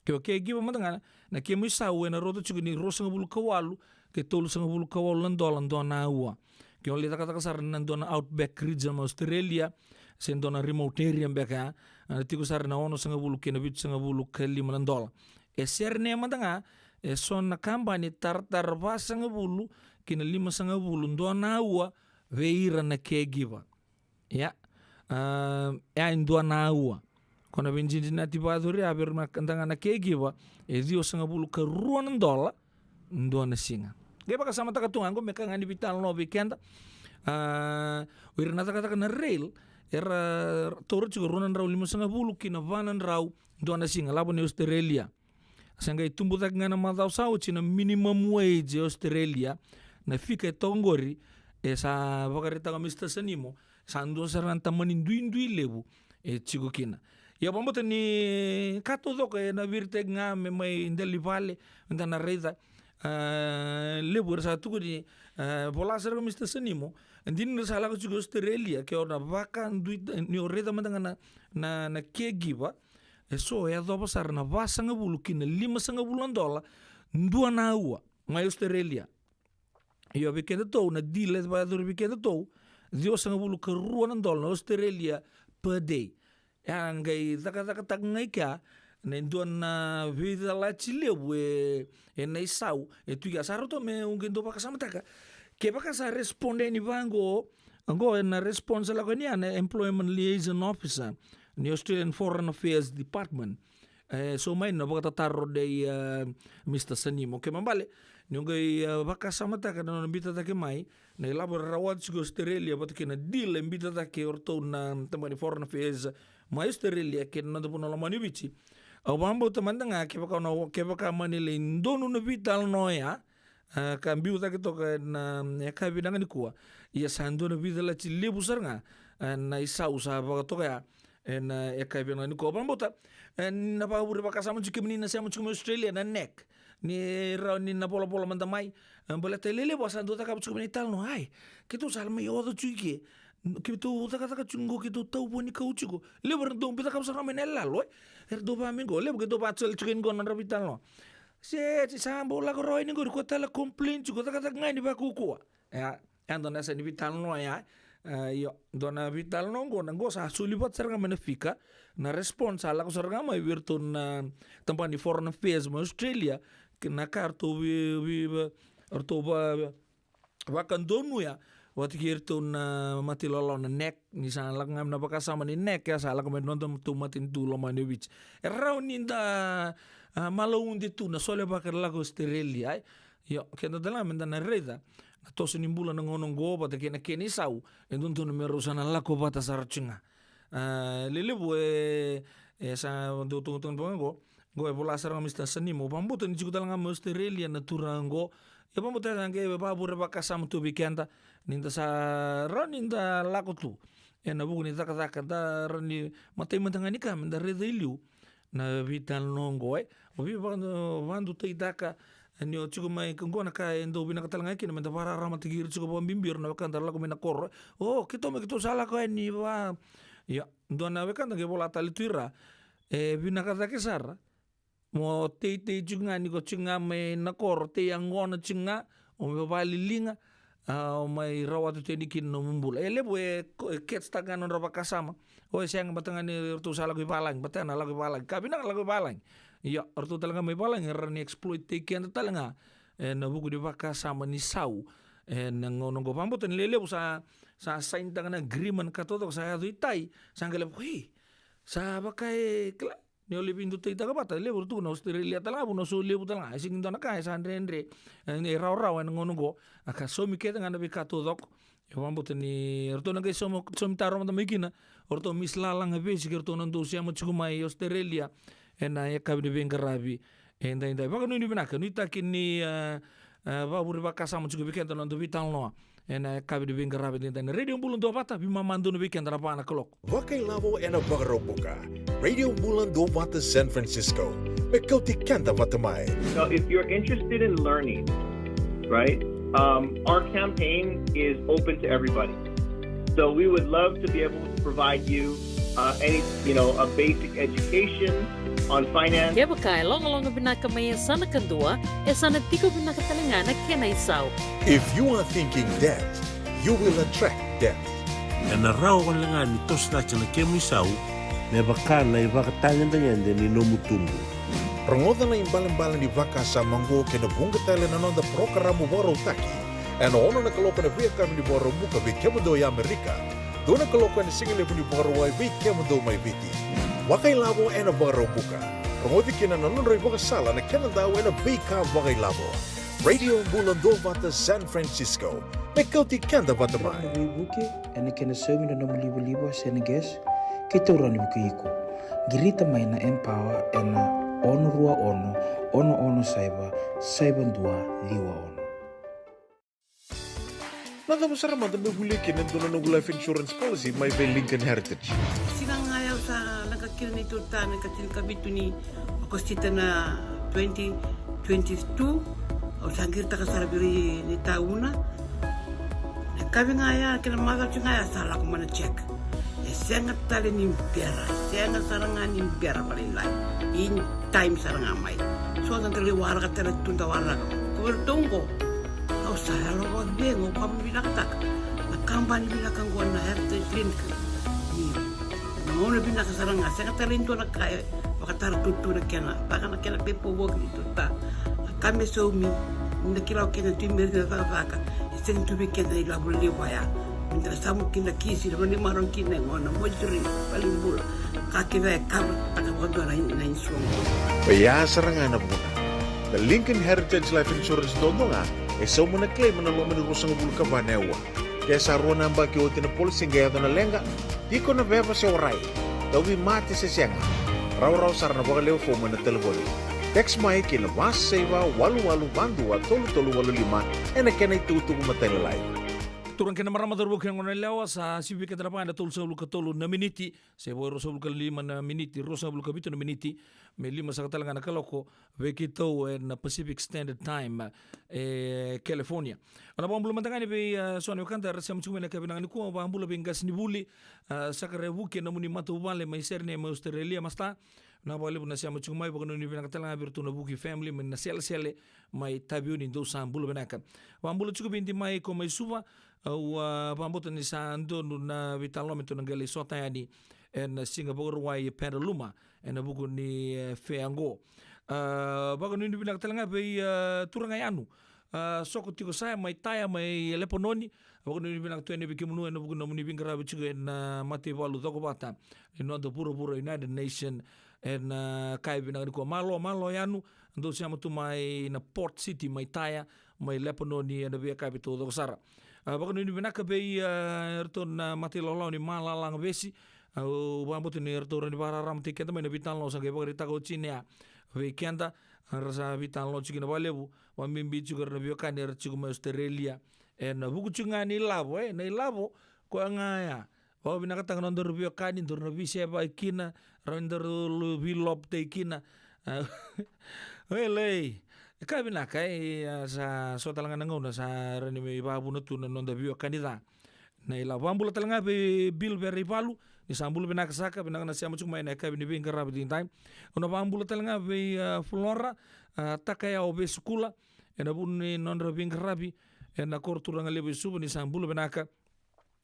Ke o caregiver mada ga, na kemu isau ena rauta tiko ni ruasagavulu ka walu kei tolusagavulu ka walu na dola dua na aua. Ke o lai cakacaka sara na dua na Outback Region mai Australia, se dua na remote area beka, a, na tiko sara na onosagavulu kei na vitusagavulu ka lima na dola. E sere ne mada ga, e so na kabani taratara vasagavulu kei na limasagavulu dua na aua vei ira na caregiver. Ia, a, e a dua na aua. Ko na veidinadinati vakayacori a vei ira mada ga na caregiver, e ciwasagavulu ka rua na dola dua na siga. Qai vakasamataka tu ga qo me ka ga ni veitalanoa vei keda. A, o ira na cakacaka na rail, era taura tiko rua na drau limasagavulu ki na va na drau dua na siga, lavo ni Australia. Sa qai tubu cake ga na macawa sa oti na minimum wage e Australia, na fika e toka qori, e sa vakaraitaka o Mister Sanimo, sa dua sara na tamani duidui levu e tiko kina. Ia vakabauta ni ka taucoko ena viritaki ga me mai dela ni vale, eda na raica, a, levu era sa tukuni, a, vola sara ko Mister Sanimo, e dina ni ra sa lako tiko i Australia, ke o na vakadui, ni o raica mada ga na, na, na caregiver, e so e yacova sara na vasagavulu ki na limasagavulu na dola dua na aua mai Australia. Io, vei kedatou na dila e vakayacori vei kedatou, ciwasagavulu ka rua na dola na Australia per day. E a qai cakacakataka ga i kea na dua na veicalati levu e, ena isau e tu i kea. Sa rauta me qai dau vakasamataka. Kevaka sa respond yani vaqo, qo ena response lako yani ya na Employment Liaison Officer ni Australian Foreign Affairs Department. E so mai na vakatataro dei, e, Mister Sanimo. Kena ibalebale ni o qai, e, vakasamataka na nona biuta cake mai na ilavo era rawata tiko i Australia vata kei na dila e biuta cake o ratou na tabana ni Foreign Affairs mai Australia kei na noda vanua lomani o Viti. Au vakabauta mada ga kevaka na, kevaka mani lai donu na veitalanoa oya, a, ka biu cake toka ena, e, yakavi vinaka nikua. Ia sa dua na veicalati levu sara ga, a, na isau sa vakatoka ya ena, e, yakavi vinaka nikua. Au vakabauta, e, na vakavure vakasama tiko kemuni na sema tiko mai Australia na NAC. Ni rawa ni na volavola mada mai, e, baleta e lelevu a sa dau cakava tiko mai na italanoa, ai, keitou sa mai oca tiko i ke. Keitou cakacaka tiko qo, keitou tau vua ni kau tiko. Levu era dau biu cakava sara mai na yaloyalo, e. Era dau vaka mai qo, levu keitou vaka tiko yani qo na nodra veitalanoa. Se, se sa bau lako rawa yani qori, ko tale complain tiko, cakacaka ga ni vakaukauwa. Ia, e dua na yasa ni veitalanoa ya. E, io, dua na veitalanoa qo, na qo sa soli vata sara ga mai na fika, na response sa lako sara ga mai vei iratou na tabana ni Foreign Affairs mai Australia, kei na ka ratou vei, vei, vei, ratou va, vakadonuya vata kei iratou na mata ilawalawa na NAC, ni sa lako ga mai na vakasama ni NAC, e sa lako mai na nodatou matanitu lomani o Viti. E rawa ni da, a, malaude tu na solevaka na lako Australia, ai. Io, keda tale ga meda na raica na toso ni bula na gauna oqo vata kei na kena isau, e dodonu me rau sa na lako vata sara tiko ga. A, lelevu e, e sa dau totoka toka qo, qo e vola sara ga Mister Sanimo, vakabauta ni tiko tale ga mai Australia na turaga qo. Ia vakabauta e sa qai vakavure vakasama tu vei keda, ni da sa rawa ni da lako tu ena vuku ni cakacaka, da rawa ni matai mada ga ni ka meda raica i liu na veitalanoa oqo, e. O vei vaka, vakadutaitaka, e, ni o tiko mai, ka qo na ka e dau vinaka tale ga kina meda vakararamataki ira tiko vakabibi ira na wekada ra lako mai na koro. O, keitou mai, keitou sa lako yani va. Ia, dua na wekada qai vola tale tu i ra, e vinaka cake sara mo teitei tiko ga ni ko tiko ga mai na koro, tei yaqona tiko ga, o mai vakaliliga, a, o mai rawata tu yani kina na nomu bula. E levu e, e catch taka ga na nodra vakasama. O, e sega, baleta ga ni ratou sa lako i valagi, baleta na lako i valagi. Ka vinaka lako i valagi. Ia, o ratou tale ga mai valagi era rawa ni exploit-taki keda tale ga ena vuku ni vakasama ni sau. Ena gauna oqo, vakabauta ni lelevu sa, sa sign taka na agreement ka taucoko, sa yaco i tai, sa qai levu, ei, sa vaka e, kila, ni o lai veidutaitaka vata, levu era tukuna Australia tale ga, vanua so levu tale ga, e sega ni dua na ka e sa dredre, e, e rawarawa ena gauna oqo. A ka saumi kece ga na veika taucoko. Au vakabauta ni ratou na qai saumi, saumi taro mada mai kina o ratou Miss Lalaga Vesi kei ratou na dau sema tiko mai Australia ena yakavi ni veiqaravi edaidai. Vakanuinui vinaka, nuitaki ni, e, e, vakavure vakasama tiko vei keda na noda veitalanoa Ena yakavi ni veiqaravi edaidai na Radio Bula Duavata, veimama donu vei keda na va na kaloko. Vakailavo ena Vakaraubuka. Radio Bula Duavata San Francisco. Me kauti keda vata mai. Now, if you're interested in learning, right, um, our campaign is open to everybody. So we would love to be able to provide you uh, any, you know, a basic education on finance. Kevaka e logaloga vinaka mai e sa na kadua, e sa na tiko vinaka tale ga na kena isau. If you are thinking debt, you will attract debt. Ena rawa wale ga ni toso cake na kemu isau me vaka na ivakatagedegede ni nomu tubu. Rogoca na ibalebale ni vakasama oqo kei na vuqa tale na noda parokaramu vakarautaki ena ono na kaloko ena veiyakavi ni Vakaraubuka vei kemudou e Amerika, dua na kaloko ena sigalevu ni Vakarauwai vei kemudou mai Viti. Vakailavo ena Vakaraubuka. Rogoci kina na nodra ivakasala na kena dau ena veika vakailavo. Radio Bula Duavata San Francisco. Me kauti keda vata mai. Veivuke ena kena saumi na nomu livaliva se na gas, keitou rawa ni vukei iko. Qirita mai na Empower ena ono rua ono, ono ono saiva, saiva dua ciwa ono. Na cava sara mada me volia kina e dua na noqu life insurance policy mai vei Lincoln Heritage? Siga ga ya au sa leqa kina neitou ta na ikatinikavitu ni Okosita na twenty twenty-two. Au sa qiritaka sara vei ira na itauna. Na yakavi ga ya kei na macawa ga ya sa lako mai na check. E sega tale ni bera, sega sara ga ni bera vakalailai. In time sara ga mai. So da lai waraka tale tu da waraka. Ko vei ratou oqo. Au sa yalo vakacegu, au vakavinavinakataka na kabani vinaka oqo na Heritage Lincoln. Ni na gauna vinaka sara ga, sega tale ni dua na ka e vakatara tutu na kena, vaka na kena paperwork ni tuta. Na ka me saumi, ni da kila o keda tu i Merika na cakacaka, e sega tu vei keda na ilavo levu vaya. Ni da na samu kina kisi, na vani marau kina e gona, moituri, valenibula. Ka kece e cover taka vakadua na, na insurance. Oya sara ga na vuna. Na Lincoln Heritage Life Insurance duadua ga e sauma na claim ena loma ni ruasagavulu ka va na aua. Ke sa rua na yabaki oti na policy qai yaco na leqa, tiko na veva se warai, tauvimate se sega, rawarawa sara na vakalewe fomu ena talevoni. Text mai ki na va saiva walu walu va dua tolu tolu walu lima ena kena itukutuku matailalai. Turaga kei na marama, cauravou kei na goneyalewa, sa sivi keda na va ena tolusagavulu ka tolu na miniti. Se vo e ruasagavulu ka lima na miniti, ruasagavulu ka vitu na miniti me lima saka tale ga na kaloko vei keitou ena Pacific Standard Time e California. Au na vakabula mada ga yani vei, a, so na wekada era sema tiko mai ena yakavi vinaka nikua. Au vakabula vei qasenivuli, a, Sakarevuke, nomuni matavuvale mai Sydney mai Australia, masta. Vinaka vakalevu na sema tiko mai, vakanuinui vinaka tale ga vei iratou na Vuki family mai Naselesele mai Taveuni, dou sa bula vinaka. Vakabula tiko vei Dimai ko mai Suva. Au, a, vakabauta ni sa donu na veitalanoa me tou na qai lai sota yani ena siga Vakarauwai e Petaluma ena vuku ni, e, fair oqo. A, vakanuinui vinaka tale ga vei, a, turaga Yanu, a, Soko Tiko Saya mai Taya mai Lepanoni. Vakanuinui vinaka tu yani vei kemunu ena vuku ni nomuni veiqaravi tiko ena mataivalu Cokovata ni noda vuravura United Nation ena, a, yakavi vinaka nikua. Malo, malo Yanu, dou sema tu mai na Port City mai Taya mai Lepanoni ena veiyakavi taucoko sara. A, vakanuinui vinaka vei, a, iratou na matailawalawa ni Malalaga Vesi. Au vakabauta ni ratou rawa ni vakararamataki keda mai na veitalanoa sa qai vakaraitaka o Jinea vei keda. A, ra sa veitalanoa tiko kina vakalevu, vakabibi tiko era na veiwekani era tiko mai Australia ena vuku tiko ga ni lavo, e, na ilavo koya ga ya. Vakavinakataka na nodaru veiwekani, daru na veisevaki kina, rawa ni daru veilopataki kina. A, welei, ka vinaka, e, a, sa so tale ga na gauna sa rawa ni mai vakavuna tu na noda veiwekani ca. Na ilavo. Vakabula tale ga vei Bill Vereivalu, ni sa bula vinaka saka, vinaka na sema tiko mai ena yakavi ni veiqaravi edaidai. Au na vakabula tale ga vei, a, Flora, a, Takayao Vesikula ena vuku ni nodra veiqaravi ena koro turaga levu e Suva, ni sa bula vinaka.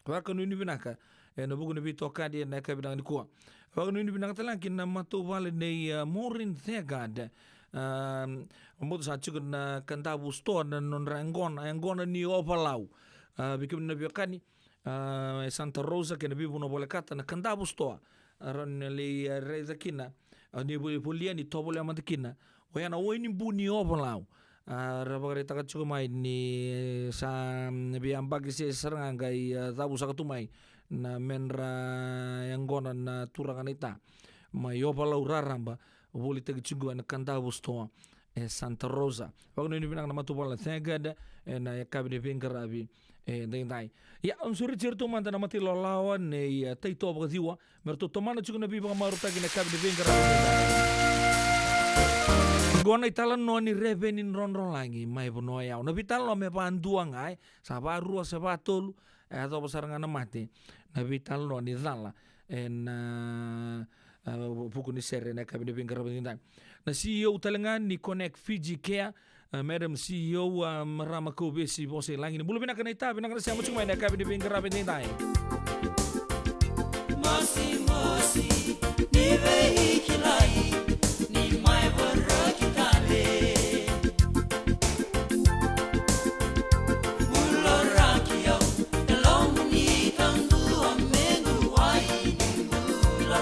Vakanuinui vinaka ena vuku ni veitokani ena yakavi vinaka nikua. Vakanuinui vinaka tale ga ki na matavuvale nei, a, Maureen Thagard. A, vakabauta sa tiko na Kadavu Store na nodra yaqona, yaqona ni Ovalau. A, vei kemuni na veiwekani, a, e Santa Rosa kei na veivanua volekata, na Kadavu Store, a, rawa ni lai, a, raica kina, a, ni vo-, volia ni tovolea mada kina. Oya na wai ni bu ni Ovalau. A, ra vakaraitaka tiko mai ni sa, mm, veiyabaki se sara ga qai, a, cavu saka tu mai na medra yaqona na turaga naita mai Ovalau raraba, volitaki tiko ena Kadavu Store e Santa Rosa. Vakanuinui vinaka na matavuvale Thagard ena yakavi ni veiqaravi E daidai. Ia, au sureti iratou mada na matailawalawa nei, e, Taito Vakaciwa me ratou tomana tiko na veivakamarautaki ena yakavi ni veiqaravi edaidai. Oqo na italanoa ni reveni drodrolagi mai Vanua Yau. Na veitalanoa me vadua ga, e, sa varua se vatolu, e yacova sara ga na mate. Na veitalanoa ni cala ena, e, vuku ni sere ena yakavi ni veiqaravi edaidai. Na C E O tale ga ni Connect Fiji Care, e, Madam C E O, e, Marama Kauvesi Vosailagi. Ni bula vinaka naita, vinaka na sema tiko mai ena yakavi ni veiqaravi edaidai. Mosimosi ni veikilai ni mai voroki tale. Muloraki au e loma ni taudua, mequ wai ni bula.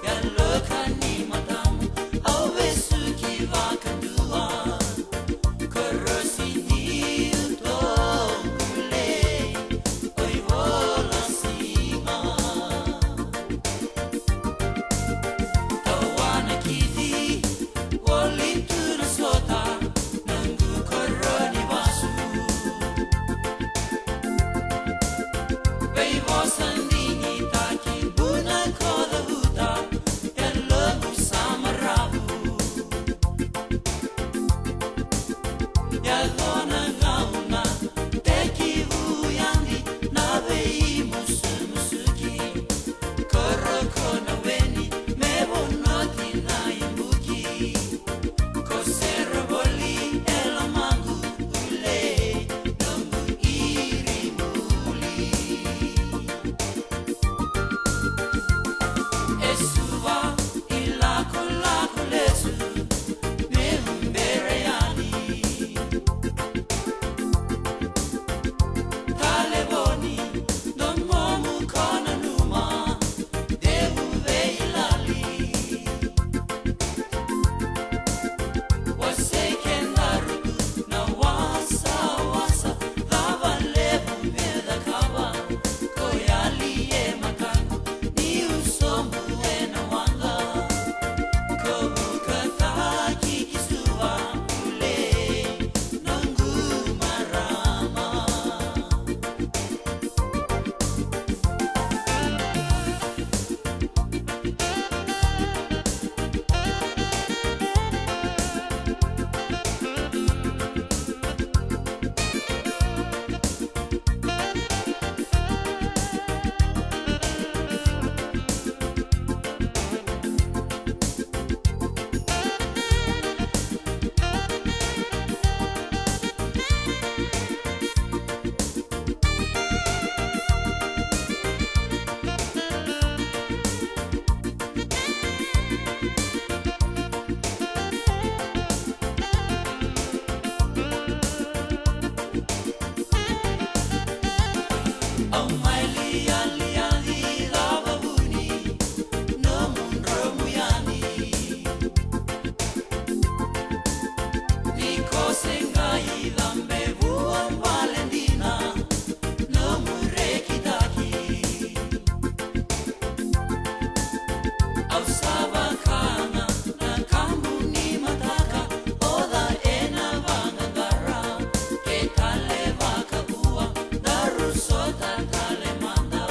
Yaloka ni matamu au vesuki vakadua. Korosi ni utoqu lei, oi vola sima. Tawana kiti, voli tu na sota, noqu koro ni vasu. Veivosa digitaki, buna ko cavuta, yaloqu sa maravu. Yaco na gauna, tekivu yadi na veimusumusuki. Koroko na weni, me vonoti na ibuki. Ko sere voli e lomaqu, ulei noqu iri buli. E Suva i lakolako lesu, me ubera yani. Talevoni, domomu ko nanuma, devu veilali. Wasei kedaru tu na wasawasa, cava levu me cakava, ko yali e mataqu, niu sobu ena waqa. Ko vukataki ki Suva, ulei noqu marama. Au mai lialiali cava vuni, nomu dromu yani. Ni ko se qai cabe vua vale dina, nomu rekitaki. Au sa vakana na kabu ni mataka, oca ena vaqaqara, ke tale vakavua, daru sota tale mada.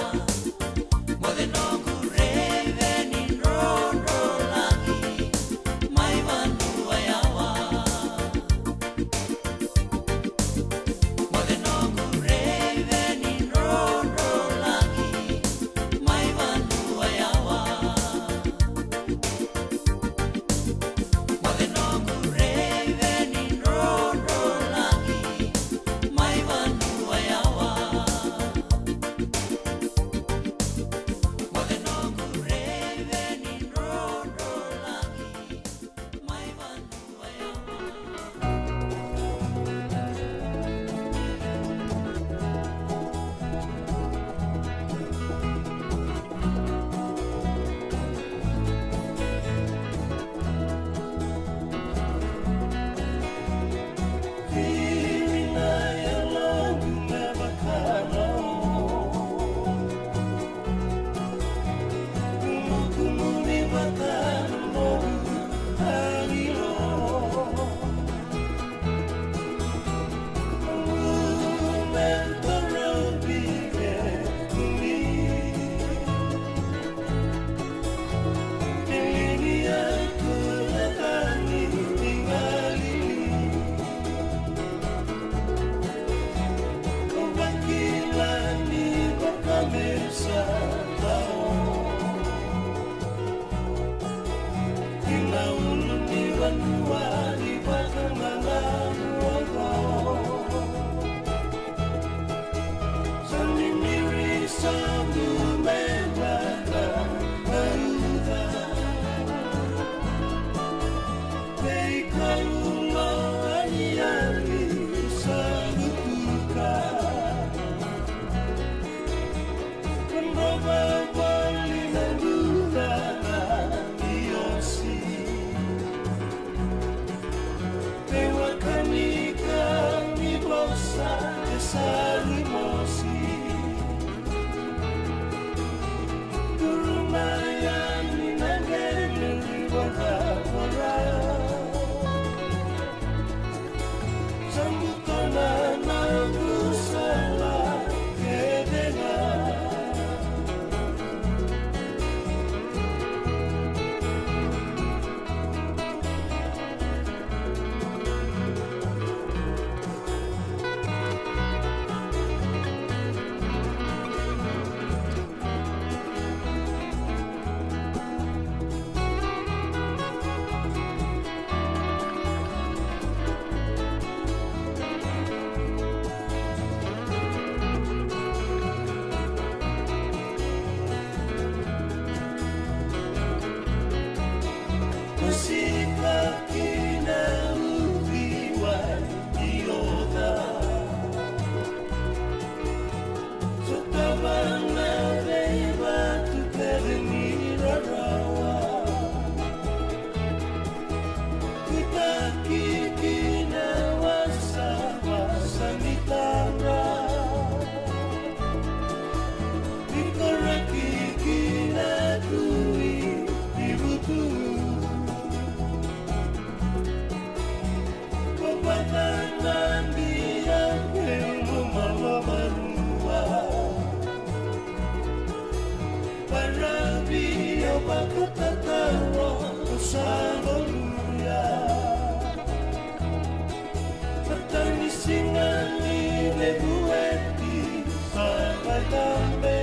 Aleluya. Patani siga ni vevueti sa vailabe.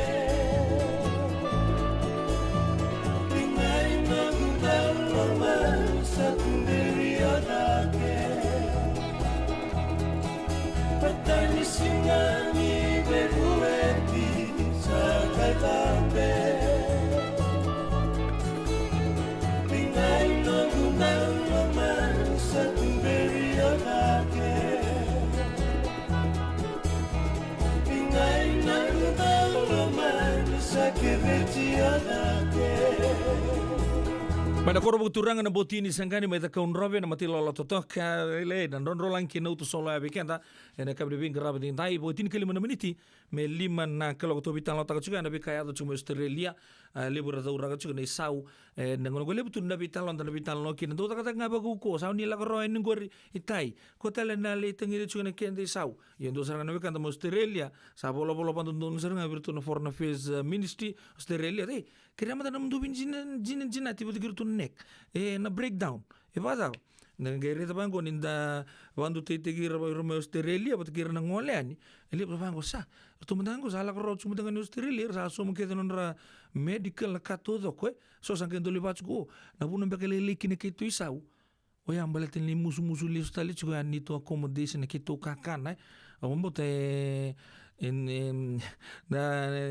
Tigai na gudau lomani sa tuberi o cake. Patani siga ni vevueti sa vailabe. Tigai na gudau lomani sa tuberi o cake. Tigai na gudau lomani sa keveti o cake. Mai na koro vakaturaga na Botini Saqani mai Cakaudrove, na matailoa totoka, e, na drodrolagi kei na uto solo ya vei keda. Ena yakavi ni veiqaravi edaidai, vo tinikalima na miniti me lima na kaloko. Tou veitalanoataka tiko ga na veika e yaco tiko mai Australia. A, levu era cauraka tiko na isau. E, na gauna qo levu tu na veitalanoa, da na veitalanoa kina, dau cakacaka ga vakauko, sa ni lako rawa yani qori i tai. Ko tale na lai tagicaka tiko na keda isau. Ia dua sara ga na wekada mai Australia, sa volavola vakadodonu sara ga vei iratou na Foreign Affairs, e, Ministry Australia. Ei, kerea mada na nomudou veijina, jina, jinati vata kei iratou na NEC. E, na breakdown. E vakacava? Na qai raica vaqo ni da vakadutaitaki ira vei ira mai Australia vata kei ira na gole yani. E levu vaqo sa, ratou mada qo sa lako rawa tiko mada ga ni Australia, era sa sauma kece na nodra medical, na ka taucoko, e. So sa qai dau lai vaka tiko, o, na vuna beka e lailai kina keitou isau. Oya baleta ni musumusu lesu tale tiko ya neitou accommodation, na keitou kakana, e. Au vakabauta e, e, e, na,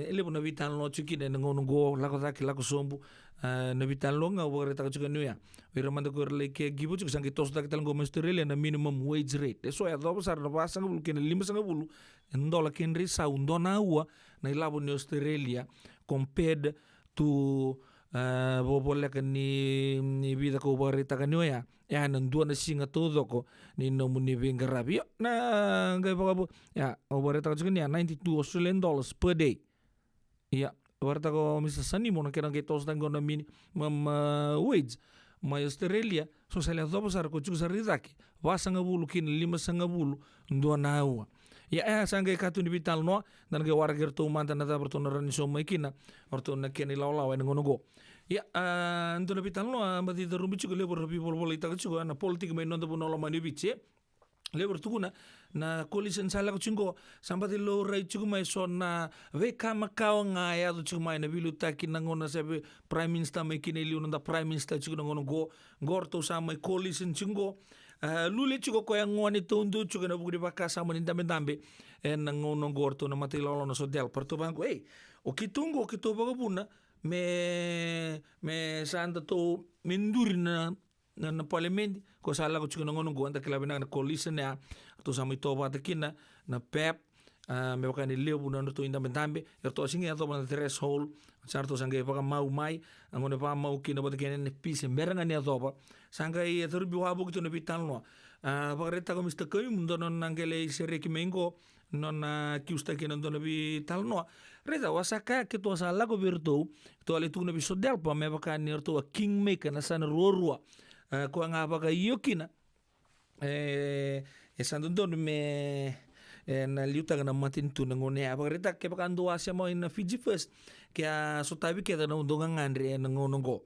e levu na veitalanoa tiko kina ena gauna qo, lako cake, lako sobu. A, na veitalanoa ga au vakaraitaka tiko ni oya. O ira mada ko ira lai caregiver tiko, sa qai toso cake tale qo mai Australia na minimum wage rate. E so e yacova sara na vasagavulu kei na limasagavulu e dola kei na drau isau, dua na aua, na ilavo ni Australia, compared to, a, vovoleka ni, ni vica kau vakaraitaka ni oya. E a na dua na siga taucoko ni nomuni veiqaravi. Io, na qai vakavo, ia, au vakaraitaka tiko ni a ninety-two Australian dollars per day. Ia, vakaraitaka o Mister Sanimo na kena qai toso cake qo na minimum, a, wage mai Australia, so sa lai yacova sara ko tiko sara i cake vasagavulu kei na limasagavulu, dua na aua. Ia, e sa qai ka tu ni veitalanoa, da na qai waraki iratou mada na cava ratou na rawa ni sauma mai kina o ratou na kena ilawalawa ena gauna qo. Ia, a, dua na veitalanoa a baci carubi tiko, levu era veivolavolaitaka tiko, a, na politiki mai noda vanua lomani o Viti, e. Levu era tukuna na coalition sa lako tiko qo, sa baci laurai tiko mai eso na veika makawa ga e yaco tiko mai, na veiliutaki na gauna sa vei Prime Minister mai kina e liu noda Prime Minister tiko na gauna qo. Qo ratou sa mai coalition tiko qo. A, Lule tiko, koya gone taudua tiko ena vuku ni vakasama ni dabedabe. Ena gauna qo ratou na matailawalawa na SODELPA, ratou vaqo, ei, o keitou qo, o keitou vakavuna me, me sa datou, me duri na na, na parliament, ko sa lako tiko na gauna qo, eda kila vinaka na coalition ya, ratou sa mai tovata kina na PAP, a, me vaka ni levu na nodratou idabedabe, eratou a sega ni yacova na threshold, sa ratou sa qai vakamau mai, a, gauna vakamau kina vata kei na NFP se bera ga ni yacova, sa qai carubi wavoki tu na veitalanoa. A, vakaraitaka o Mister Khaiyum, dua na nona qai lai sereki mai qo, nona accuse-taki ena dua na veitalanoa. Raica, au a sa kaya keitou a sa lako vei iratou, keitou a lai tukuna vei SODELPA me vaka ni ratou a kingmaker, na yasana ruarua. E, koya ga vakaio kina, e, e sa dodonu me, e, na liutaka na matanitu na gauna ya. Vakaraitaka kevaka dou a sema mai na Fiji First, ke a sotavi kece na nomudou gagadre ena gauna qo.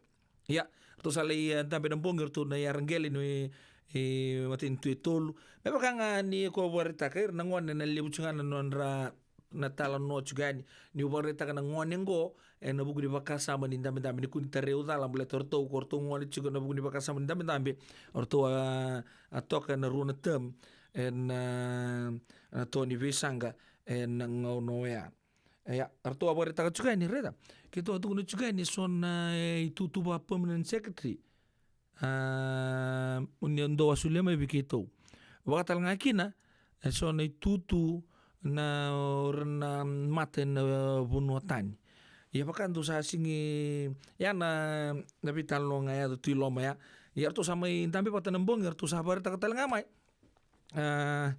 Ia, ratou sa lai, e, dabe na bogi, ratou na iyaraqele ni, e, matanitu e tolu. Me vaka ga ni ko vakaraitaka, ira na gone na levu tiko ga na nodra na talanoa tiko yani. Niu vakaraitaka na gone qo ena vuku ni vakasama ni dabedabe, ni kua ni tarai au cala baleta o ratou, ko ratou gone tiko ena vuku ni vakasama ni dabedabe. O ratou a, a toka ena rua na term ena, a, na to ni veisaqa ena gauna oya. Ia, ratou a vakaraitaka tiko yani, raica, keitou a tukuna tiko yani eso na, e, itutu vaka permanent secretary, a, o ni dou a solia mai vei keitou. Vakatalega kina eso na itutu na, o ira na mata ena vanua tani. Ia vaka dou sa sega ni, ia na, na veitalanoa ga e yaco tu i loma ya. Ia ratou sa mai dabe vata na bogi, ratou sa vakaraitaka talega mai. A,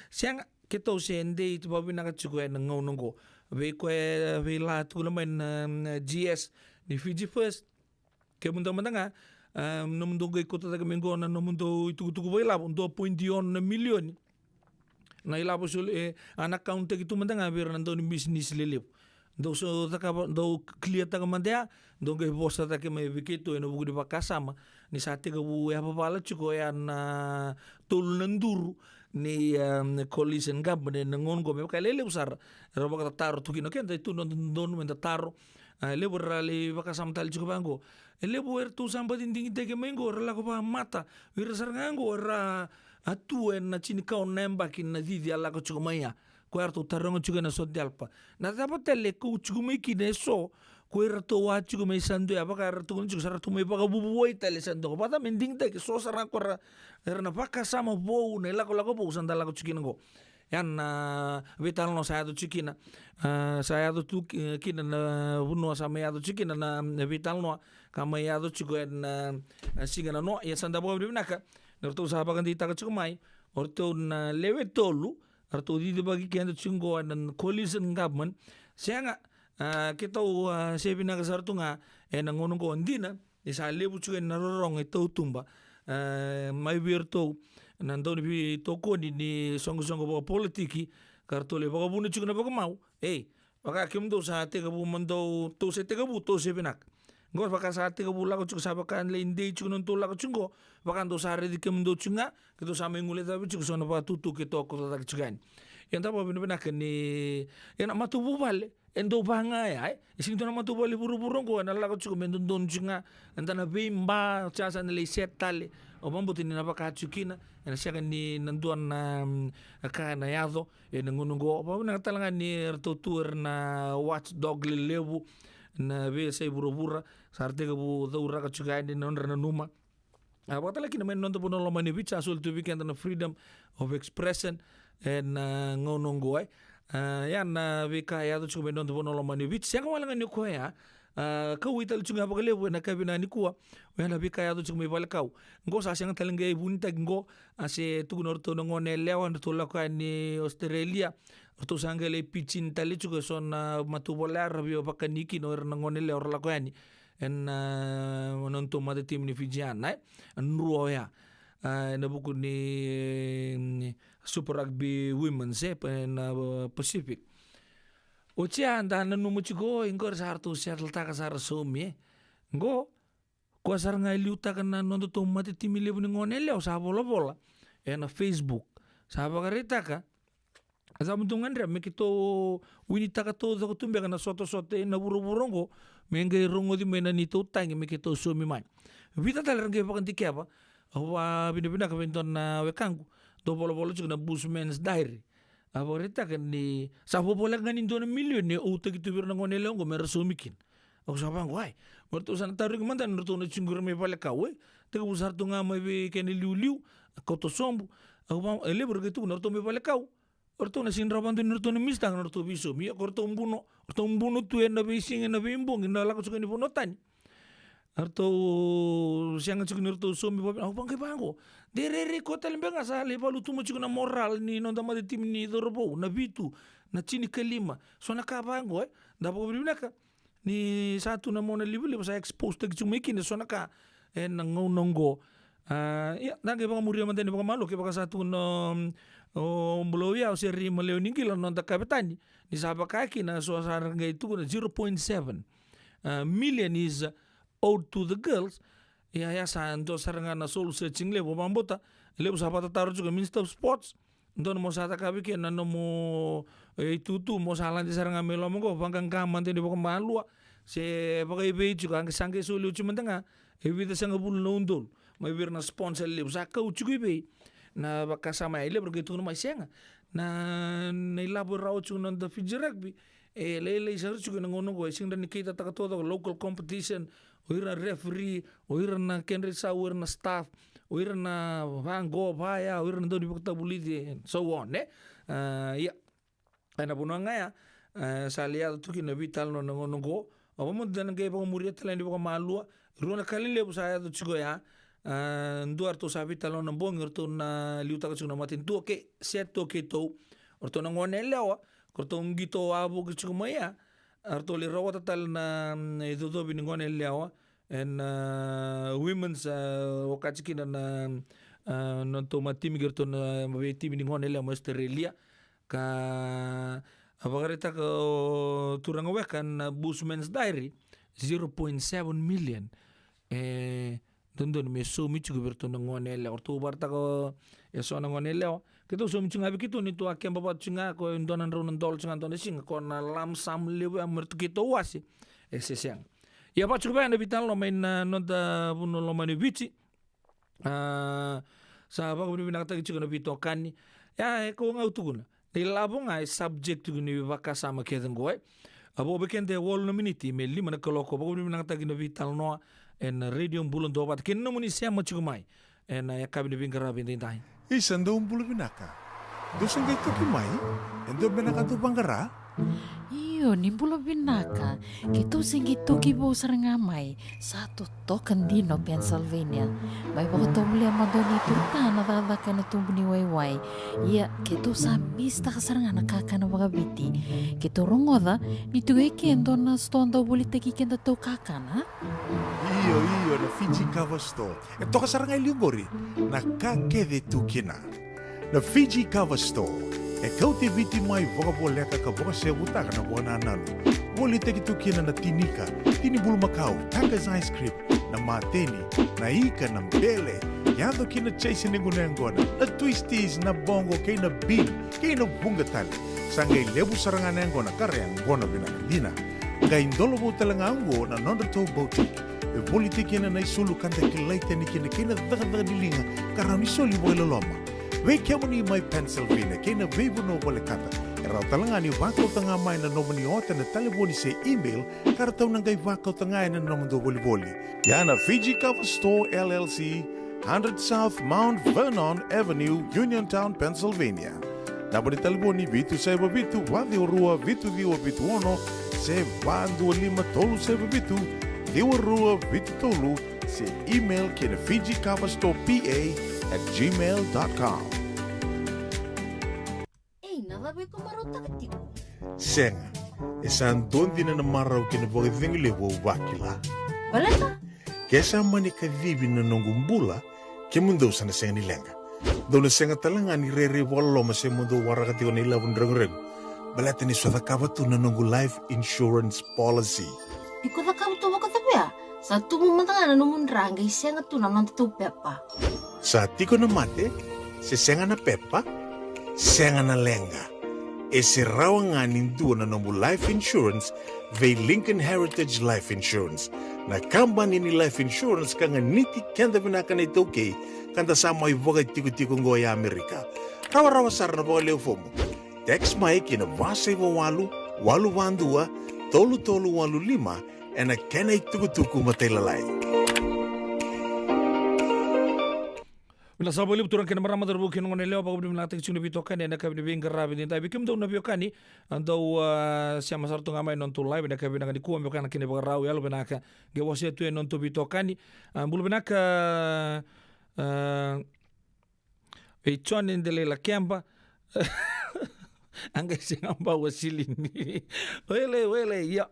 sega, keitou se dei vakavinaka tiko ena gauna qo. Vei koya e veilawa tukuna mai na, na GS ni Fiji First, kemudou mada ga, a, nomudou qai kauta cake mai qo na nomudou itukutuku vakailavo, dua poidi ono na milioni na ilavo soli, e, a na account-taki tu mada ga vei ira na dau ni bisinisi lelevu. Dou so cakava, dou clear taka mada ya, dou qai vosa cake mai vei keitou ena vuku ni vakasama. Ni sa tekivu yavavala tiko ya na tolu na duru ni, um, coalition government ena gauna qo, me vaka e lelevu sara era vakatataro tu kina. Keda e tu na dodonu meda taro. A, e levu era lai vakasama tale tiko vaqo. E levu eratou sa baci digitaki mai qo, era lako vakamata. Vei ira sara ga qo era a tu ena tinikaono na yabaki na cici a lako tiko mai ya. Koya eratou taroga tiko ena SODELPA. Na cava tale e kau tiko mai kina eso, ko iratou a tiko mai sa dua ya, vaka eratou tukuna tiko sa ratou mai vakavuvuai tale sa dua. Vata me digitaki eso sara ga ko era, era na vakasama vou, na ilakolako vou sa da lako tiko kina qo. Ya na veitalanoa sa yaco tiko kina. A, sa yaco tu ki-, kina na vanua sa mai yaco tiko kina na, na veitalanoa ka mai yaco tiko ena, a, siga nanoa. Ia sa da vakavinavinaka ni ratou sa vakadeitaka tiko mai o ratou na lewe tolu, ratou cicivaki keda tiko qo ena coalition government. Sega, a, keitou, a, se vinaka sara tu ga ena gauna qo, dina ni sa levu tiko ena rorogo e tautuba, e, mai vei iratou na dauniveitokoni ni soqosoqo vakapolitiki, ka ratou lai vakavuna tiko na vakamau. Ei, vaka kemudou sa tekivu, mo dou, tou se tekivu, tou se vinaka. Qo vaka sa tekivu lako tiko, sa vaka lai dei tiko na nodatou lako tiko qo, vaka dou sa raici kemudou tiko ga, keitou sa mai guilecavi tiko so na vakatutu keitou a kauta cake tiko yani. Ia da vakavinavinaka ni, ia na matavuvale e dau vaga ya, e. E sega ni dua na matavuvale vuravura oqo ena lako tiko me dodonu tiko ga, eda na veiba, sa, sa na lai set tale. Au vakabauta ni na vaka tiko kina, ena sega ni na dua na, mm, ka ena yaco ena gauna oqo. Au vakavinavinaka tale ga ni ratou tu era na watchdog lelevu na veiyasai vuravura, sa ra tekivu cauraka tiko yani na nodra nanuma. A, vakatale kina mai na noda vanua lomani o Viti, sa soli tu vei keda na freedom of expression ena, a, gauna oqo, e. A, ya na veika e yaco tiko mai na noda vanua lomani o Viti. Sega wale ga ni o koya, a, kauwai tale tiko ga vakalevu ena yakavi nikua, oya na veika e yaco tiko mai valekau. Qo sa sega tale ga ni vunitaki qo, a, se tukuna o ratou na gone yalewa, o ratou lako yani Australia, o ratou sa qai lai pitch in tale tiko eso na matavuvale era via vakani kina o ira na gone yalewa ra lako yani ena, a, nodatou matatimi ni Fijiana, e. A, drua oya, a, ena vuku ni, ni Super Rugby Women's, e, pa-, ena, a, Pacific. Oti ya da nanuma tiko, i qori sa ratou settle-taka sara, saumi, e. Qo, koya sara ga e liutaka na nodatou matatimi levu ni gone yalewa, sa volavola ena Facebook. Sa vakaraitaka, e, sa mudu gadreva me keitou winitaka taucoko tu beka na sotasota ena vuravura oqo, me qai rogoci mai na neitou tagi me keitou saumi mai. Vica tale era qai vakadikeva. Au vakavinavinaka vei dua na wekaqu dau volavola tiko na Bushman's Diary. A vakaraitaka ni sa vovoleka ga ni dua na milioni e outaki tu vei ira na gone yalewa oqo me ra saumi kina. Au sa vaqo, ai, me ratou sa na tarogi mada na nodratou na tiko qori mai valekau, e. Tekivu sa ratou ga mai vei kena iliuliu, kauta sobu. Au va, e levu era qai tukuna na nodratou mai valekau, o ratou na sega ni rawa vakadua ni ratou na misitaka na nodratou veisaumi. Ia ko ratou buno, ratou buno tu ena veisiga, ena veibogi, na lako tiko ni vanua tani. Ratou sega tiko ni ratou saumi vakavinaka. Au vaqai vaqo, de rairai koya tale beka ga sa lai vakalutuma tiko na moral ni noda matatimi ni cauravou, na vitu, na tinikalima, so na ka vaqo, e. Da vakavinavinaka ni sa tu na monalivaliva, sa expose-taki tiko mai kina eso na ka ena gauna oqo. A, ia, da qai vakamuria mada yani vakamalua, kevaka sa tu na, mm, o Bulawayo se Rima Lewe ni Qila, na noda kavetani, ni sa vaka kina eso sa ra qai tukuna zero point seven, a, million is owed to the girls. Ia, ia sa dua sara ga na soul searching levu, au vakabauta e levu sa vakatataro tiko, Minister of Sports, dodonu mo sa cakava kina na nomu, e, itutu, mo sa lade sara ga mai loma qo, vaqaqa mada yani vakamalua, se vakaivei tiko, a qai sa qai soli oti mada ga e vica sagavulu na udolu mai vei ira na sponsor levu. Sa kau tiko i vei na vakasama ya? E levu era qai tukuna mai, sega. Na, na ilavo e rawa tiko na noda Fiji Rugby e lailai sara tiko ena gauna oqo, e sega ni keitaka taucoko, local competition, o ira na referee, o ira na kedra isau, o ira na staff, o ira na vaqo vaya, o ira na daunivakatavulici, and so on, e. A, ia, ena vanua ga ya, e, sa lai yaco tu kina na veitalanoa ena gauna oqo. Au vakabauta da na qai vakamuria tale yani vakamalua. Rua na ka lelevu sa yaco tiko ya. A, dua, eratou sa veitalanoa na bogi, eratou na liutaka tiko na matanitu, okay, set tu o keitou, o ratou na gone yalewa, ko ratou qito wavoki tiko mai ya, eratou lai rawata tale na, mm, icocovi ni gone yalewa ena women's, a, okati kina na, a, nodatou matatimi kei ratou na veitimi ni gone yalewa mai Australia. Ka, A vakaraitaka o turaga weka na Bushman's Diary, zero point seven million. E dodonu me saumi tiko vei ratou na gone yalewa. Ratou vakaraitaka eso na gone yalewa, keitou saumi tiko ga vei keitou ni tou a keba vata tiko ga, ko e dua na drau na dola tiko ga dua na siga, ko na lump sum levu ya me ratou keitou wase. E se sega. Ia vaka tiko vaya na veitalanoa mai na noda vanua lomani Viti. A, sa vakavinavinakataki tiko na veitokani. Ia, e kau ga au tukuna, na ilavo ga e subject tiko ni vakasama kece qo, e. A, vo vei keda e walu na miniti me lima na kaloko, vakavinavinakataki na veitalanoa ena Radio Bula Duavata kei na nomuni sema tiko mai ena yakavi ni veiqaravi edaidai. Isa, dou bula vinaka. Dou se qai toki mai? E dua beka na ka dou vaqara? Io, ni bula vinaka. Keitou se qai toki vou sara ga mai. Sa totoka dina o Pennsylvania. Mai vakatovolea mada o Neitou Tana cakacaka ena tubu ni waiwai. Ia, keitou sa misitaka sara ga na kakana vakaviti. Keitou rogoca ni tiko e ke e dua na sitoa dau volitaki kedatou kakana. Io, io, na Fiji Cover Store. E toka sara ga e liu qori na ka kece tu kina. Na Fiji Cover Store e kauti Viti mai vakavoleka ka vakasevutaka na vakanananu. Volitaki tu kina na tinika, tini bulumakau, Taka's ice cream, na mateni, na ika, na bele, yaco kina chase ni gunu yaqona, na twisties, na boqo kei na bean, kei na vuqa tale. Sa qai levu sara ga na yaqona ka ra yaqona vinaka dina. Qai dola vou tale ga oqo na nodratou boutique. E volitaki kina na isulu ka da kilai tani kina kei na cakacaka ni liga ka rawa ni soli vakailoloma. Vei kemuni mai Pennsylvania kei na veivanua volekata, e rawa tale ga ni vakauta ga mai na nomuni ota ena talevoni se email ka ratou na qai vakauta ga ena nomudou volivoli. Ia na Fiji Cover Store L L C, hundred South Mount Vernon Avenue, Uniontown, Pennsylvania. Naba ni talevoni vitu saiva vitu, va ciwa rua, vitu ciwa vitu ono, se va dua lima tolu saiva vitu, ciwa rua vitu tolu, se email ki na Fiji Cover Store P A at gmail dot com. Ei, na cava iko marautaka tiko? Sega, e sa dua dina na marau kei na vakacegu levu au vakila. Baleta? Ke sa mani kacivi na noqu bula, kemudou sa na sega ni leqa. Dou na sega tale ga ni rairai vakaloloma se mo dou waraka tiko na ilavo ni reguregu. Baleta ni sa cakava tu na noqu life insurance policy. Iko cakava tu vakacava ya? Sa tubu mada ga na nomu dra qai sega tu na nodatou pepa. Sa tiko na mate, se sega na pepa, sega na leqa. E se rawa ga ni dua na nomu life insurance vei Lincoln Heritage Life Insurance, na kabani ni life insurance ka ganiti keda vinaka na iTaukei, ka da sa mai vakatikotiko oqo e Amerika. Rawarawa sara na vakalewe fomu. Text mai ki na va saiva walu, walu va dua, tolu tolu walu lima, ena kena itukutuku matailalai. Vinaka sara vakalevu turaga kei na marama, cauravou kei na goneyalewa, vakavinavinakataki tiko na veitokani ena yakavi ni veiqaravi edaidai. Vei kemudou na veiwekani, a, dou, a, sema sara tu ga mai na nodatou live ena yakavi vinaka nikua, me vaka na kena ivakarau, yalo vinaka. Qai wasea tu e nodatou veitokani. A, bula vinaka, a, vei Jone Delay Lakeba. A qai sega bau a silini. Wele, wele, ia.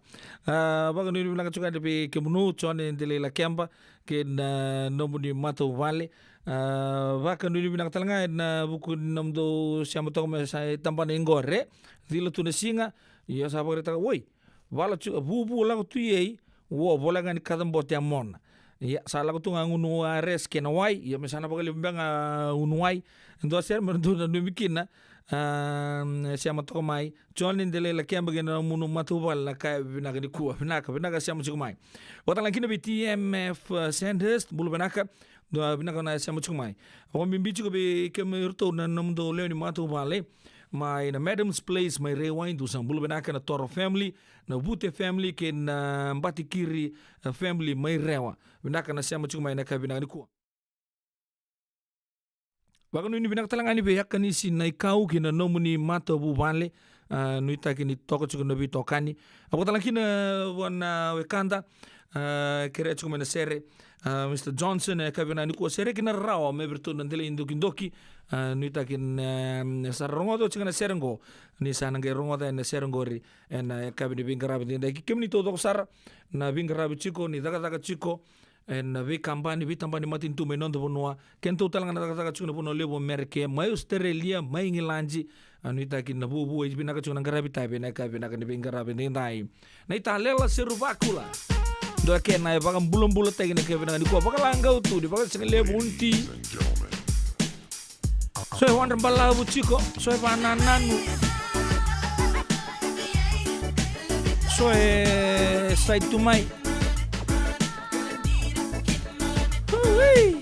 A, vakanuinui vinaka tiko ga vei kemunu, Jone Delay Lakeba, kei na nomuni matavuvale. A, vakanuinui vinaka tale ga ena vuku ni nomudou sema toka mai sa e tabana iqore. Cila tu na siga, ia sa vakaraitaka, oi, vala tu, vuvu lako tu i ei, ua, voleka ga ni kacabote a mona. Ia, sa lako tu ga gunu ares kei na wai, ia me sa na vakalevu beka ga gunu wai. E dua sere me dou nanumi kina, a, sema toka mai, Jone Delay Lakeba kei na nomuni matavuvale na yakavi vinaka nikua. Vinaka, vinaka sema tiko mai. Vakatalega kina vei T M F, a, Sandhurst, bula vinaka, dua vinaka na sema tiko mai. Vakabibi tiko vei kemuni iratou na nomudou lewe ni matavuvale, mai na Madam's Place, mai Raiwaidu, sa bula vinaka na Toro family, na Vute family, kei na Batikiri, e, family mai Rewa. Vinaka na sema tiko mai na yakavi vinaka nikua. Vakanuinui vinaka tale ga ni vei Akanisi Naikau kei na nomuni matavuvale, a, nuitaki ni toka tiko na veitokani. A, vakatalega kina vua na wekada, a, kerea tiko mai na sere, a, Mister Johnson, e, yakavi vinaka nikua, sere kina rawa me vei iratou na Delay Dokidoki, a, nuitaki ni, e, sa rogoca tiko na sere qo, ni sa na qai rogoca na sere qori ena yakavi ni veiqaravi edaidai. Kei kemuni taucoko sara na veiqaravi tiko, ni cakacaka tiko ena veikabani, veitabana ni matanitu mai noda vanua, kedatou tale ga na cakacaka tiko na vanua levu o Merika, mai Australia, mai Igiladi, A nuitaki na vuvu, e vinaka tiko na qaravi tavi, na ka vinaka ni veiqaravi edaidai. Na italela se ruvakula. Dua kena e vakabulabulataki na ka vinaka ni kua vakalagau tu, ni vakasigalevu unti. So e wadra balavu tiko, so e vanananu. So e sai tu mai. Ui.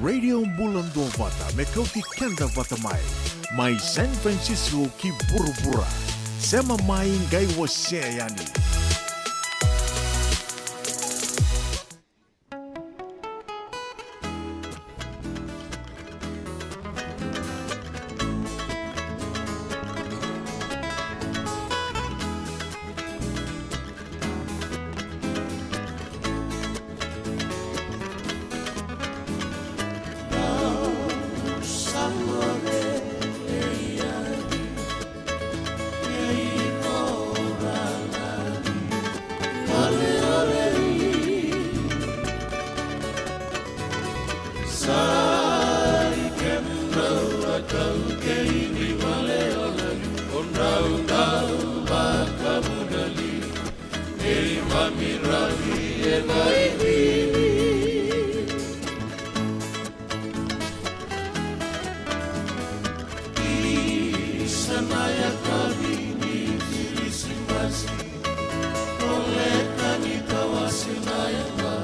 Radio Bula Duavata, me kauti keda vata mai. Mai San Francisco ki vuravura. Sema mai, qai wasea yani. Sa i kemudrau a taukei ni valeolali, o drau dau vakamudrali, neimami ravi e vaivini. Isa na yakavi ni Kirisimasi, koleka ni tawase na yava.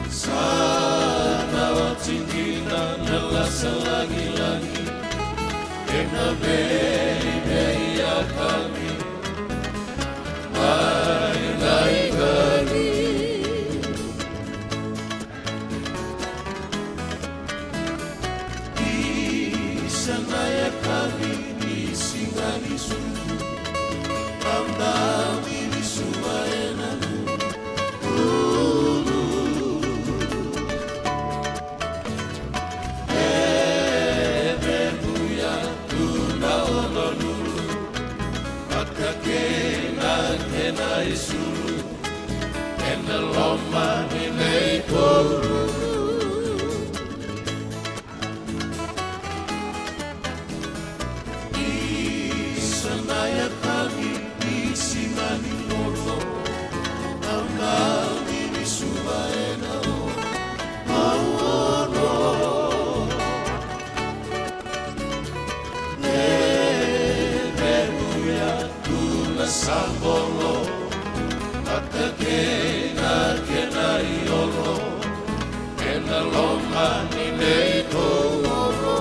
Sa na oti dina na lasa lagilagi, ena veivei yakavi. Ai, ai, ai. Isa na yakavi ni siga ni sucu, au dau ni suva ena nulu. E vevuya tu na ononulu, vata kei na kena isulu. Ena loma ni neitou ruku. Isa na yakavi ni siga ni lolo. Au na ni suva ena o. Au ono. E vevuya tu na sabolo, vata kei na kena iolo, ena loma ni neitou oro.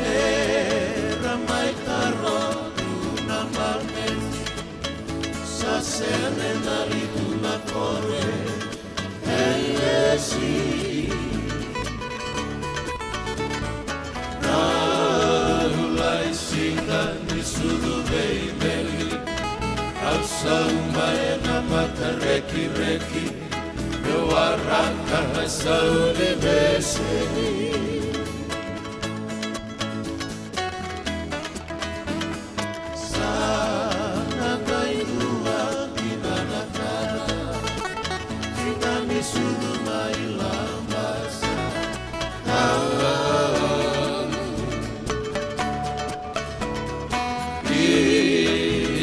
Era mai taro tu na baleti, sa sere na litu na kore. Elesi. Rau lai siga ni sucu veimeli. Au sauma ena matarekireki. Meu waraka na sau ni veseni. Sa na qai dua dina na kara, siga ni sucu mai Labasa.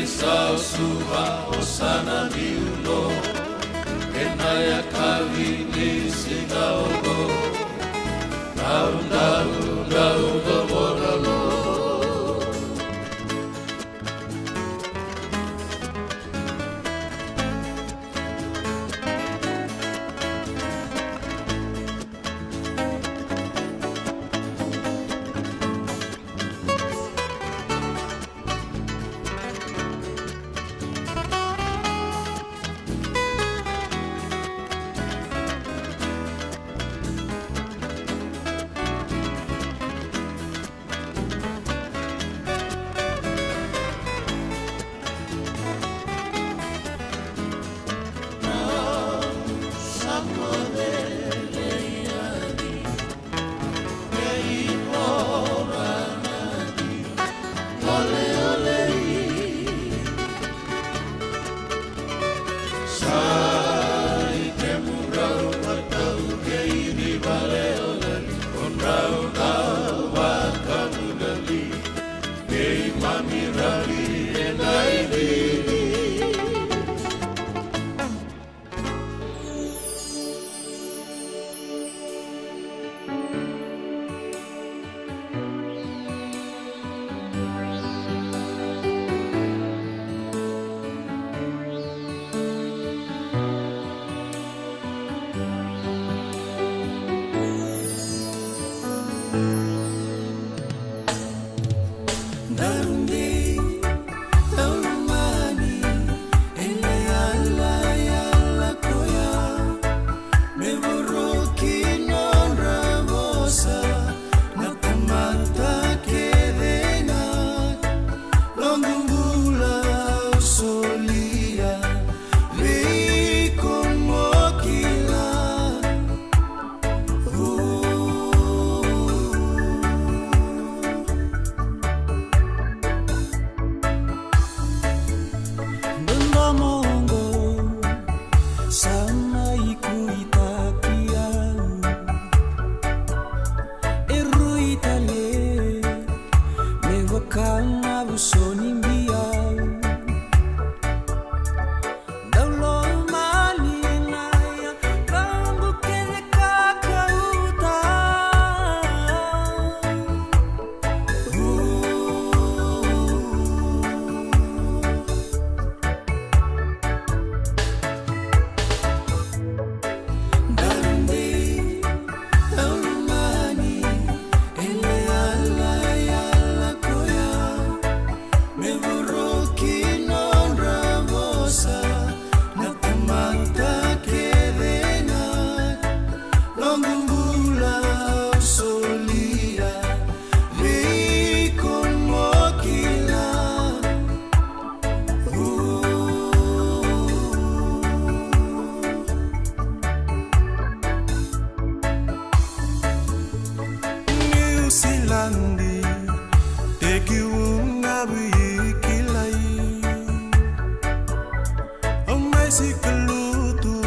Isa o Suva, osana ni ulo, ena yakavi ni siga oqo. Adi, tekivu na veikilai. Au mai sikalutu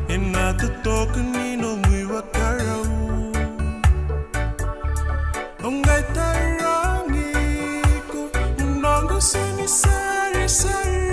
ena totoka ni nomu ivakarau. Au qai tarogi iko na noqu sega ni sarisari.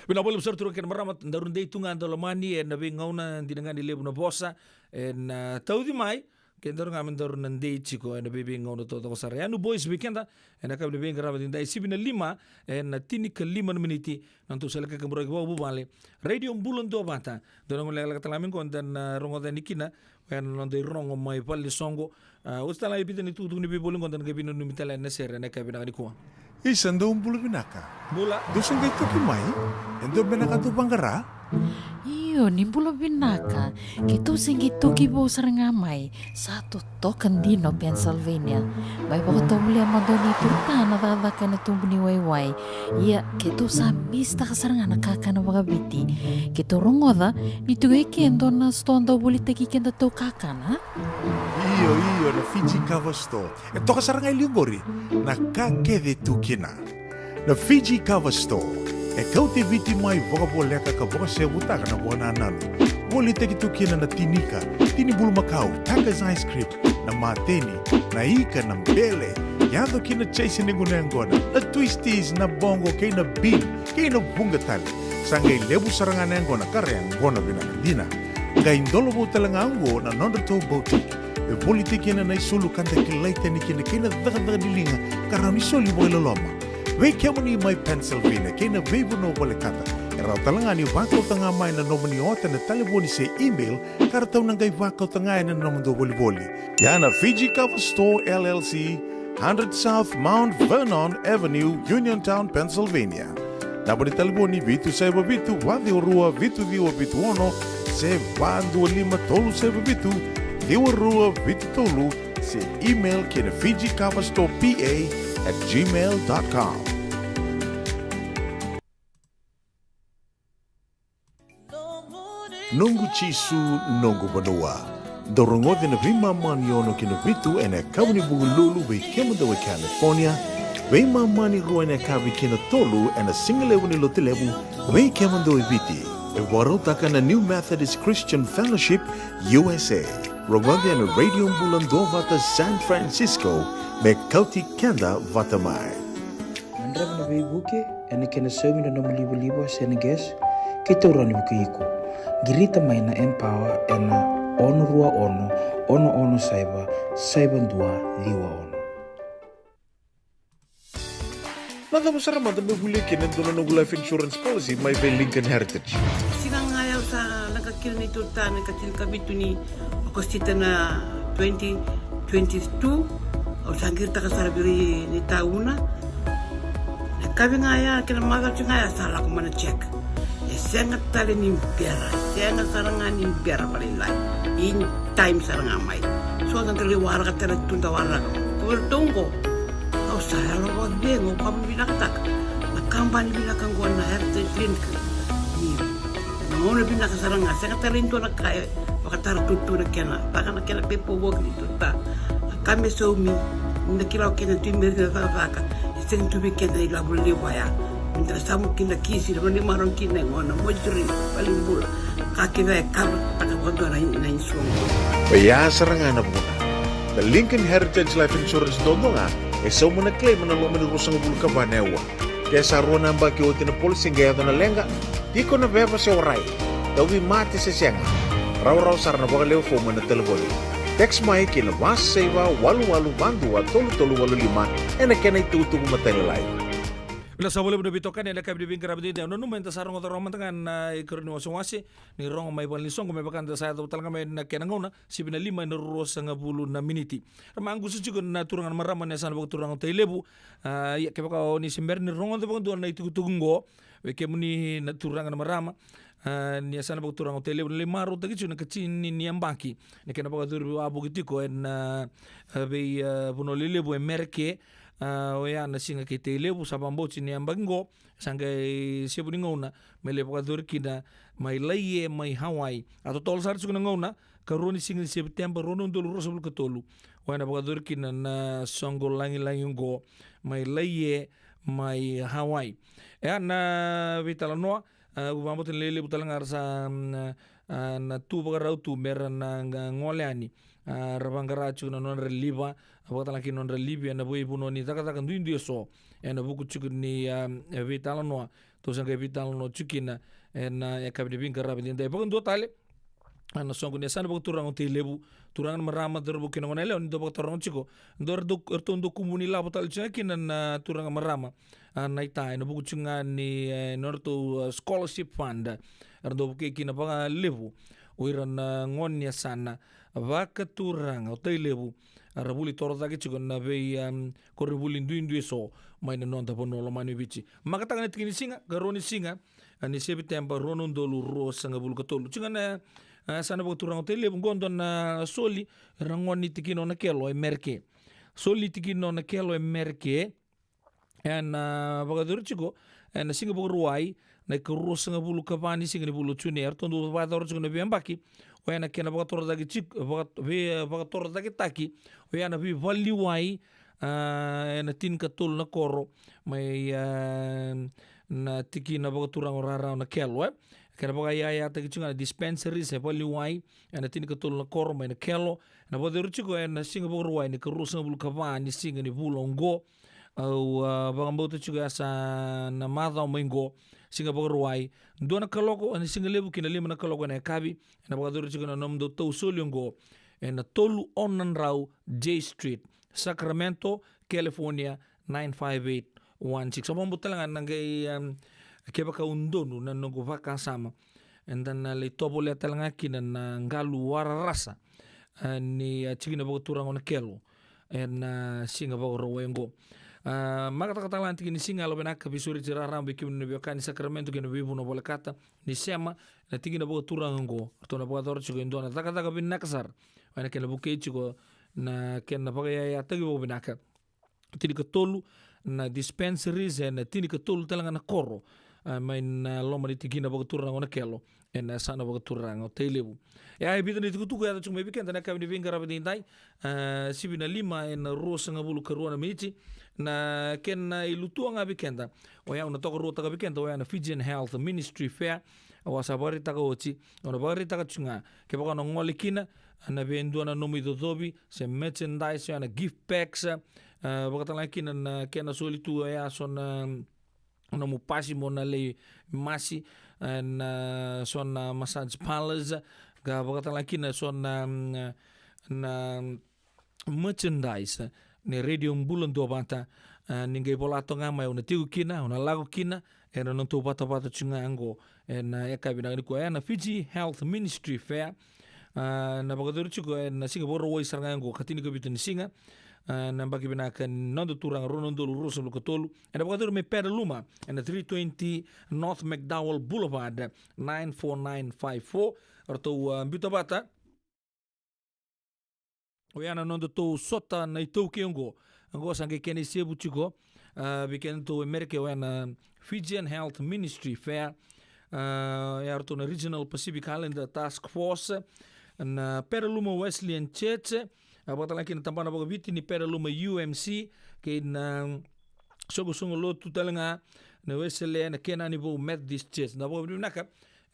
Vinaka vakalevu sara turaga kei na marama, daru dei tu ga, daru lomani ena veigauna, dina ga ni levu na vosa ena tauci mai. Kedaru ga me daru na dei tiko ena veiveigauna taucoko sara. Yanu Boys vei keda ena yakavi ni veiqaravi edaidai, sivi na lima ena tinikalima na miniti. Na nodatou sala ni kakaburaki vakavuvale, Radio Bula Duavata. Dua na gauna lekaleka tale ga mai qo da na rogoca yani kina ena noda irogo mai valenisoqo. A, oti tale ga e vica na itukutuku ni veivoli qo da na qai veinanumi tale ena sere ena yakavi vinaka nikua. Isa, dou bula vinaka. Bula. Dou se qai toki mai? E dua beka na ka dou vaqara? Io, ni bula vinaka. Keitou se qai toki vou sara ga mai. Sa totoka dina o Pennsylvania. Mai vakatovolea mada o Nei Turta na cakacaka ena tubu ni waiwai. Ia, keitou sa misitaka sara ga na kakana vakaviti. Keitou rogoca ni tiko e ke e dua na sitoa dau volitaki kedatou kakana. Io, io, na Fiji Cover Store. E toka sara ga e liu qori na ka kece e tu kina. Na Fiji Cover Store e kauti Viti mai vakavoleka ka vakasevutaka na vakanananu. Volitaki tu kina na tinika, tini bulumakau, Taka's ice cream, na mateni, na ika, na bele, yaco ki na chaise ni gunu yaqona, na twisties, na boqo kei na bean kei na vuqa tale. Sa qai levu sara ga na yaqona ka ra yaqona vinaka dina. Qai dolovou tale ga oqo na nodratou boutique e volitaki kina na isulu ka da kilai tani kina kei na cakacaka ni liga ka rawa ni soli vakailoloma. Vei kemuni mai Pennsylvania kei na veivanua volekata, e rawa tale ga ni vakauta ga mai na nomuni ota ena talevoni se email ka ratou na qai vakauta ga ena nomudou volivoli. Ia na Fiji Cover Store L L C, hundred South Mount Vernon Avenue, Uniontown, Pennsylvania. Naba ni talevoni: vitu saiva vitu, va ciwa rua, vitu ciwa vitu ono, se va dua lima tolu saiva vitu, ciwa rua vitu tolu, se email ki na Fiji Cover Store P A at gmail dot com. Noqu Jisu, noqu vanua. Dou rogoca na veimama ni ono ki na vitu ena yakavi ni Vukelulu vei kemudou e California, veimama ni rua ena yakavi ki na tolu ena sigalevu ni Lotulevu vei kemudou e Viti. E vakarautaka na New Methodist Christian Fellowship U S A. Rogoca na Radio Bula Duavata San Francisco me kauti keda vata mai. Drava na veivuke ena kena saumi na nomu livaliva se na gas, kei taura ni vukei iko. Qirita mai na Empower ena ono rua ono, ono ono saiva, saiva dua ciwa ono. Macava sara mada me volia kina e dua na noqu life insurance policy mai vei Lincoln Heritage. Siga ga ya au sa leqa kina ni tuta na ka tinikavitu ni Okosita na twenty twenty-two. Au sa qiritaka sara vei ira ni tauna. Na kavi ga ya kei na macawa ga ya sa lako mai na check. E sega tale ni bera, sega sara ga ni bera vakalailai. In time sara ga mai. So da dau waraka tale tu da waraka. Ko vei ratou qo. Au sa yalo vakacegu, au kama vinakataka. Na kabani vinaka qo na Heritage Link. Ni na gauna vinaka sara ga, sega tale ni dua na ka e vakatara tutu na kena, vaka na kena paperwork ni tuta. Na ka me saumi, ni na kila o kena tu i meri na cakacaka. E sega tu vei keda ilavo levu ya. Ni da samu kina kisi, na vani marau kina e gona, moituri, valenibula. Ka kece e kava taka vakadua na, na insurance. Oya sara ga na vuna. Na Lincoln Heritage Life Insurance dodonu ga e sauma na claim ena loma ni ruasagavulu ka va na aua. Ke sa rua na yabaki oti na policy qai yaco na leqa, tiko na veva se warai, tauvimate se sega, rawarawa sara na vakalewe fomu ena talevoni. Text mai ki na va saiva walu walu va dua tolu tolu walu lima ena kena itukutuku matailalai. Vinaka sara vakalevu na veitokani ena yakavi ni veiqaravi edaidai. Au nanuma eda sa rogoca rawa mada ga na ikarua ni wasewase ni rogo mai valenisoqo me vaka eda sa yaco tale ga mai na kena gauna, sivi na lima ena ruasagavulu na miniti. Ra maqusa tiko na turaga na marama ni yasana vakaturaga o Tailevu. A, ia kevaka o ni se bera ni rogoca vakadua na itukutuku qo, vei kemuni na turaga na marama, a, ni yasana vakaturaga o Tailevu, na lai marautaki tiko na ikatini ni yabaki ni kena vakacuru wavoki tiko ena, a, vei, a, vanua lelevu e Mereke. A, oya na siga kei Tailevu, sa vakabauti ni yabaki qo sa qai sevu ni gauna me lai vakacuru kina mai Laie mai Hawaii. A totolo sara tiko na gauna, karua ni siga ni Sepiteba, rua na udolu ruasagavulu ka tolu. Oya na vakacuru kina na soqo lagilagi qo mai Laie mai Hawaii. E a na veitalanoa, a, au vakabauta ni lelevu tale ga ra sa, mm, a, na tu vakarau tu me ra na ga gole yani. A, ra vaqara tiko na nodra liva, a, vakatale ga kina nodra livi ena veivanua ni cakacaka duidui eso. Ena vuku tiko ni, a, e veitalanoa tou sa qai veitalanoa tiko kina ena, a, yakavi ni veiqaravi edaidai. Vakadua tale, a, na soqo ni yasana vakaturaga o Tailevu, turaga na marama, cauravou kei na goneyalewa, ni dau vakataroga tiko. Dau ratou, ratou dau kumuni lavo tale tiko ga kina na turaga marama, a, na ita, ena vuku tiko ga ni, e, nodratou, a, scholarship fund. Era dau vukei kina vakalevu o ira na gone ni yasana vakaturaga o Tailevu. Era vuli toro cake tiko na vei, am, koronivuli duidui eso mai na noda vanua lomani o Viti. Makataka na tiki ni siga, karua ni siga, a, ni Sepiteba, rua na udolu ruasagavulu ka tolu. Tiko ga na, a, yasana vakaturaga o Tailevu, qo dua na soli ira na gone ni tikina o Nakelo e Mereke. Soli ni tikina o Nakelo e Mereke, ena, a, vakacuru tiko ena siga Vakarauwai, na ikaruasagavulu ka va ni siga ni vula o June. Eratou dau vakayacora tiko na veiyabaki, oya na kena vakatorocake tiko, vaka-, vei-, vakatorocaketaki oya na veivaleniwai, a, ena tinikatolu na koro mai, a, na tikina vakaturaga o Rarawa Nakelo, e. Kena vakayayataki tiko ga na dispensaries, e, valeniwai ena tinikatolu na koro mai Nakelo. Ena vakacuru tiko ena siga Vakarauwai, na ikaruasagavulu ka va ni siga ni vula oqo. Au, a, vakabauta tiko ya sa na macawa mai qo, siga Vakarauwai, dua na kaloko ena sigalevu ki na lima na kaloko ena yakavi. Ena vakacuru tiko na nomudou tau soli oqo ena tolu ono na drau J Street, Sacramento, California, nine five eight one six. Au vakabauta tale ga na qai, em, kevaka au donu na noqu vakasama, eda na lai tovolea tale ga kina na qalu wararasa, a, ni, a, tikina vakaturaga o Nakelo ena, a, siga Vakarauwai oqo. A, makataka tale ga na tiki ni siga, yalovinaka, veisureti raraba vei kemuni na veiwekani Sacramento kei na veivanua volekata. Ni sema na tikina vakaturaga oqo, ratou na vakayacora tiko e dua na cakacaka vinaka sara, oya na kena vukei tiko na kena vakayayataki vakavinaka tinikatolu na dispensaries ena tinikatolu tale ga na koro, a, mai na loma ni tikina vakaturaga o Nakelo ena yasana vakaturaga o Tailevu. E a, e vica na itukutuku e yaco tiko mai vei keda ena yakavi ni veiqaravi edaidai, a, sivi na lima ena ruasagavulu ka rua na miniti. Na kena ilutua ga vei keda, oya au na tokaruataka vei keda, oya na Fijian Health Ministry Fair. Au a sa vakaraitaka oti, au na vakaraitaka tiko ga, kevaka o na gole kina, a, na vei dua na nomu icocovi se merchandise, oya na gift packs, a, A, vakatalega kina na kena soli tu oya so na nomu pasi mo na lai masi, e, na so na massage parlors, ka vakatalega kina so na, na, na merchandise ni Radio Bula Duavata. A, ni qai vola toka ga mai, au na tiko kina, au na lako kina ena nodatou vatavata tiko ga oqo ena yakavi vinaka nikua, ena Fiji Health Ministry Fair. A, na vakayacori tiko ena siga Vakarauwai sara ga oqo, ka tinikavitu ni siga. A, na yabaki vinaka ni noda Turaga, rua na udolu ruasagavulu ka tolu. Ena vakayacori mai Petaluma, ena three twenty North McDowell Boulevard, nine four nine five four. Ratou, a, biuta vata. Oya na nodatou sota na iTaukei oqo. Oqo sa qai kena isevu tiko, a, vei kedatou e Merika, oya na Fijian Health Ministry Fair. A, oya ratou na Regional Pacific Islander Task Force, na Petaluma Wesleyan Church, a, vakatalega kina tabana vakaviti ni Petaluma U M C, kei na soqosoqo lotu talega na Wesele, na Kenani Vou Methodist Church. Na vakavinavinaka,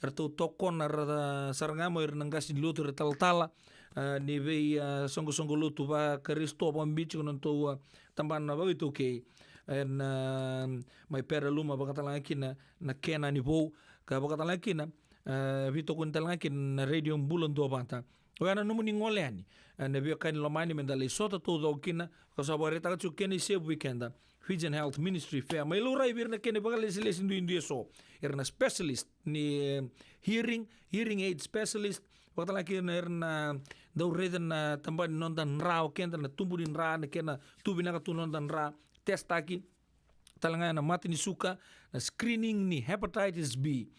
eratou tokona ra sara ga mai o ira na qase ni lotu era talatala, a, ni vei, a, soqosoqo lotu vaKarisito vakabibi tiko na nodatou, a, tabana vakaitaukei ena, a, mai Petaluma, vakatalega kina na Kenani Vou, ka vakatalega kina, a, veitokoni talega kina na Radio Bula Duavata. Oya na nomuni gole yani, e, na veiwekani lomani, meda lai sota taucoko kina, ka sa vakaraitaka tiko kena isevu vei keda, Fijian Health Ministry Fair. Mai laurai vei ira na kena vakalesilesi duidui eso, ira na specialist ni, e, hearing, hearing aid specialist, vakatalega kina ira na dau raica na tabana ni noda dra o keda, na tubu ni dra, na kena tu vinaka tu na noda dra, testaki talega na mate ni suka, na screening ni hepatitis B,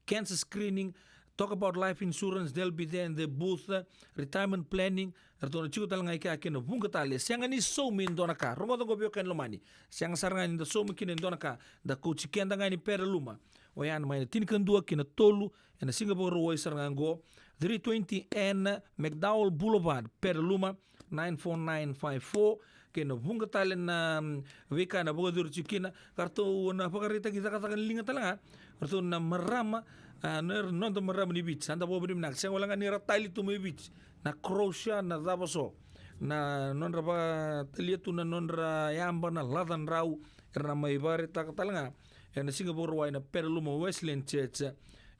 cancer screening, talk about life insurance, they'll be there in the booth, uh, retirement planning, ratou na tiko talega i kea kei na vuqa tale. Sega ni saumi e dua na ka. Rogoca oqo veiwekani lomani. Sega sara ga ni da saumi kina e dua na ka. Da kauti keda ga yani Petaluma. Oya na mai na tinikadua ki na tolu, ena siga Vakarauwai sara ga oqo. Three twenty N McDowell Boulevard, Petaluma, nine four nine five four, kei na vuqa tale na, mm, veika na vakayacori tiko kina, ka ratou na vakaraitaki cakacaka ni liga talega, ratou na marama, a, na, noda marama ni Viti, sa da vakavinavinaka, sega walega ni ra tali tu mai Viti, na crochet, na cava so, na nodra vakatalia tu na nodra yaba na lacadrau, era na mai vakaraitaka talega ena siga Vakarauwai na Petaluma Wesleyan Church,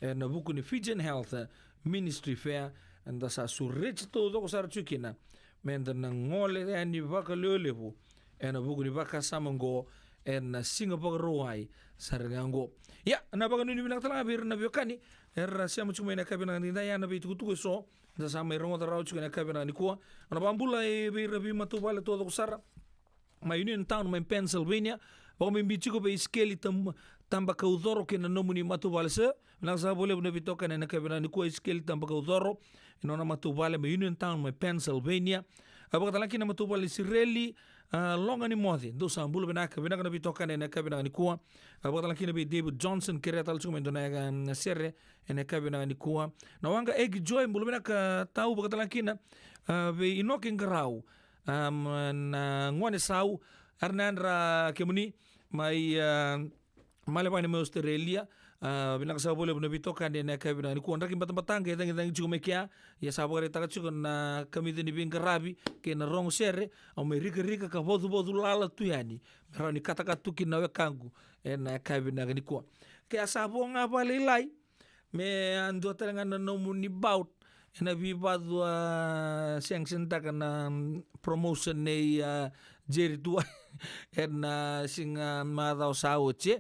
ena vuku ni Fijian Health Ministry Fair, eda sa sureti taucoko sara tiko kina, meda na gole yani vakalevulevu ena vuku ni vakasama oqo, ena siga Vakarauwai sara ga oqo. Ia, na vakanuinui vinaka talega vei ira na veiwekani era sema tiko mai ena yakavi vinaka nikua, ia na veitukutuku eso da sa mai rogoca rawa tiko ena yakavi vinaka nikua. Au na vakabula e vei ira veimatavuvale taucoko sara mai Union Town mai Pennsylvania, vakabibi tiko vei Isikeli Tam-, Tabakaucoro kei na nomuni matavuvale, sir. Vinaka saka vakalevu na veitokani ena yakavi vinaka nikua, Isikeli Tabakaucoro, e nona matavuvale mai Union Town mai Pennsylvania. A, vakatalega kina na matavuvale ni Isireli, a, Loga ni Moce, dou sa bula vinaka, vinaka na veitokani ena yakavi vinaka nikua. A, vakatalega kina vei David Johnson, kerea tale tiko mai dua na, a, sere ena yakavi vinaka nikua. Na waqa Egi Joy, bula vinaka tau, vakatalega kina, a, vei Inoke Qarau, a, na gone sau, era na yadra kemuni mai, a, Malevani mai Australia. A, vinaka saka vakalevu na veitokani ena yakavi vinaka nikua. Draki Batabata qai cagicagi tiko mai kea. Ia sa vakaraitaka tiko na kamica ni veiqaravi kei na rogo sere, au mai rikarika ka vacuvacu lala tu yani me rawa ni katakata tu kina na wekaqu ena yakavi vinaka nikua. Ke a sa vo ga vakalailai me a dua tale ga na nomuni bout ena veivacu, a, sanction taka na, mm, promotion nei, a, Jerry Tuwai ena siga macawa sa oti.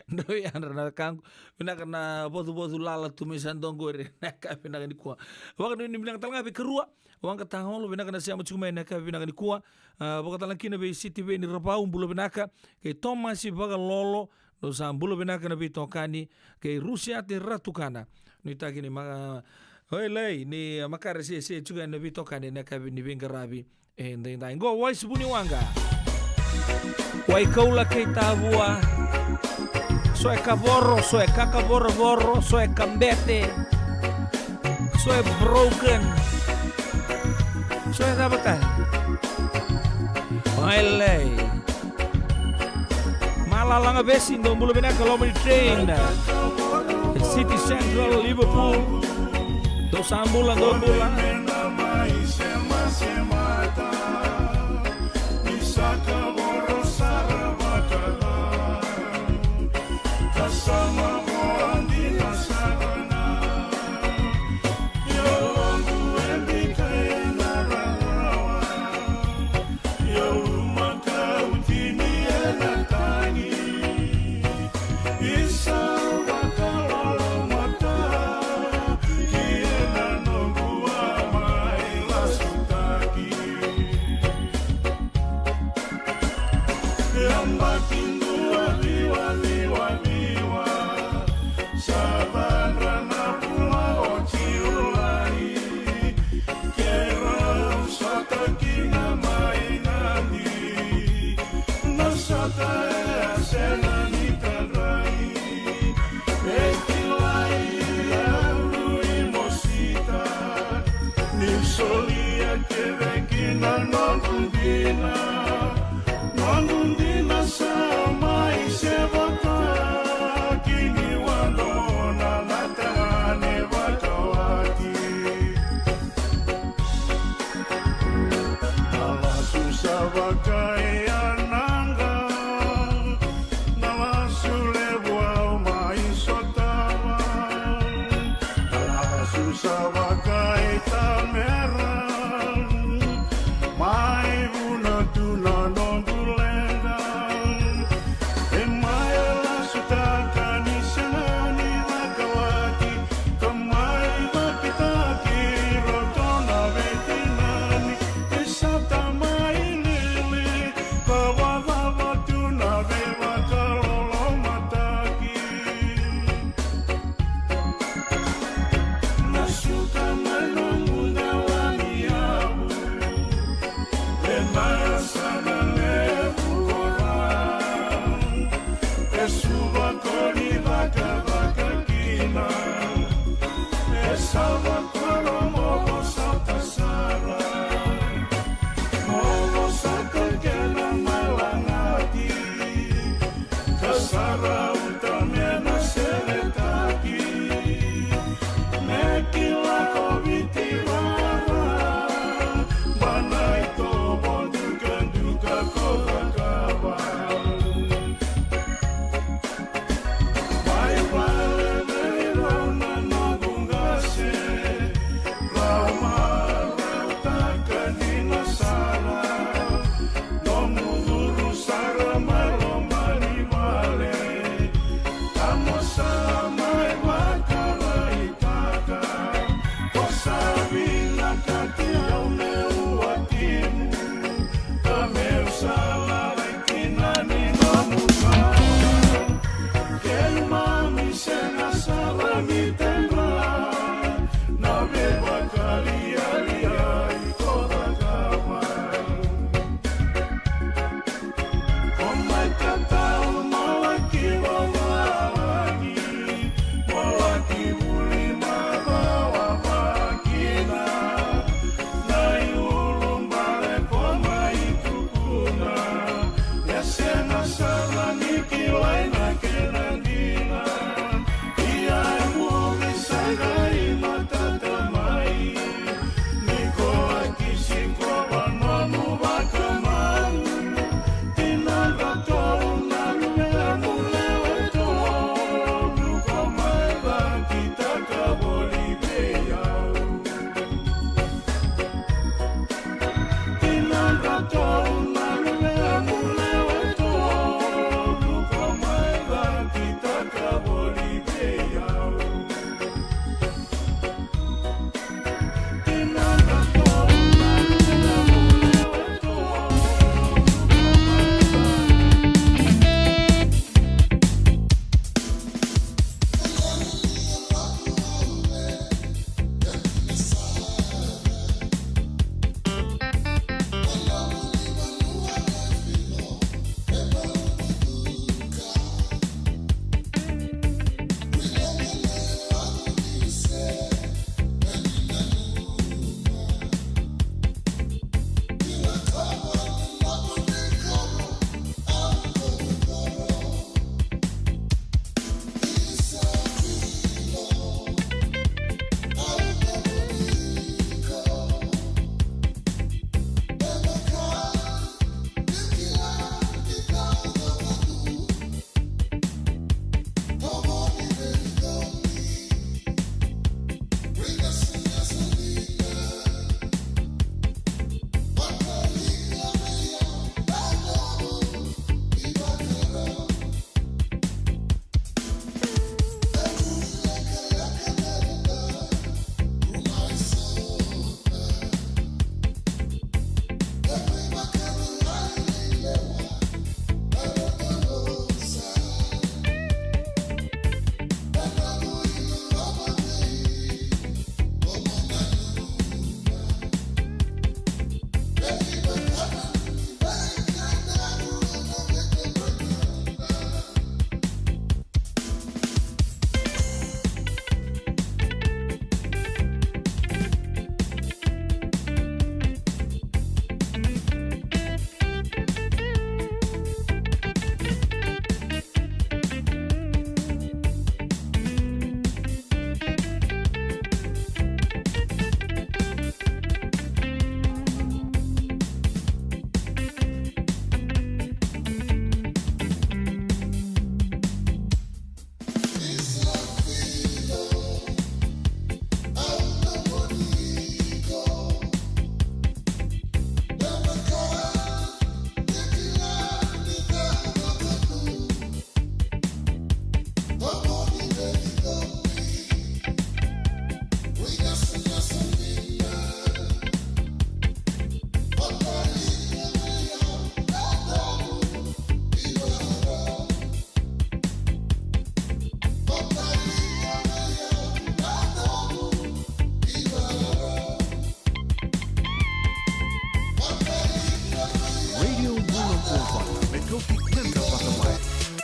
Dou yadra na wekaqu. Vinaka na vacuvacu lala tu mai sa dua qori ena yakavi vinaka nikua. Vakanuinui vinaka tale ga vei Karua Waqa Taolo, vinaka na sema tiko mai ena yakavi vinaka nikua. A, vakatalega kina vei Sitiveni Ravau, bula vinaka. Kei Tomasi Vakalolo, dou sa bula vinaka na veitokani. Kei Rusiate Ratukana, nuitaki ni ma-, oi lai, ni makare sese tiko ena veitokani ena yakavi ni veiqaravi edaidai. Qo Waisivu ni Waqa, Waikaula kei Tavua. So e kavoro, so e kakavorovoro, so e kabete, so e broken, so e cava tale. Oi lai. Malalaga Vesi, dou bula vinaka, loma ni train. City Central, Liverpool. Dou sa bula, dou bula. Ki dua ciwa ciwa ciwa, sa vadra na vula o Julai. Keirau sota kina mai Nadi, na sota e a sega ni tadrai. E kilai au i Mosita, ni solia kece kina noqu dina. Noqu dina sa mai sevata, ki ni wadomo na tagane vakawati. Na lasu sa vakaiyanaqa, na lasu levu au mai sotava. Na lasu sa vakaitamera, mai vuna tu na noqu leqa. E mai lasutaka ni sega ni vakawati, ka mai vakitaki roto na veitinani. E sa tamai lele, ka vakava tu na veivakalolomataki. Na suka mai nomu dela ni yavu, e na yasana levu ko Ra. E suva ko ni cakacaka kina, e sa vakoro mo vosota sara. Mo vosota kena mai lagati, ka sa rauta me na seretaki. Me kila ko Viti vara, bana i tovo dukaduka ko cakava. Mai vale vei rau na noqu qase, rau marautaka dina sara. Nomu curu sara mai loma ni vale,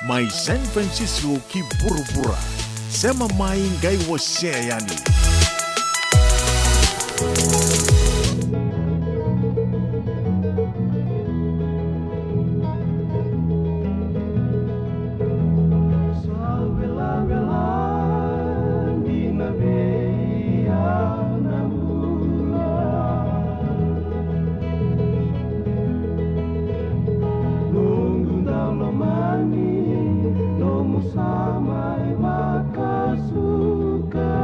Mai San Francisco ki vuravura. Sema mai qai wasea yani. Sa velavela ni na vei na bula. Noqu dau lomani, nomu sa mai vakasuka.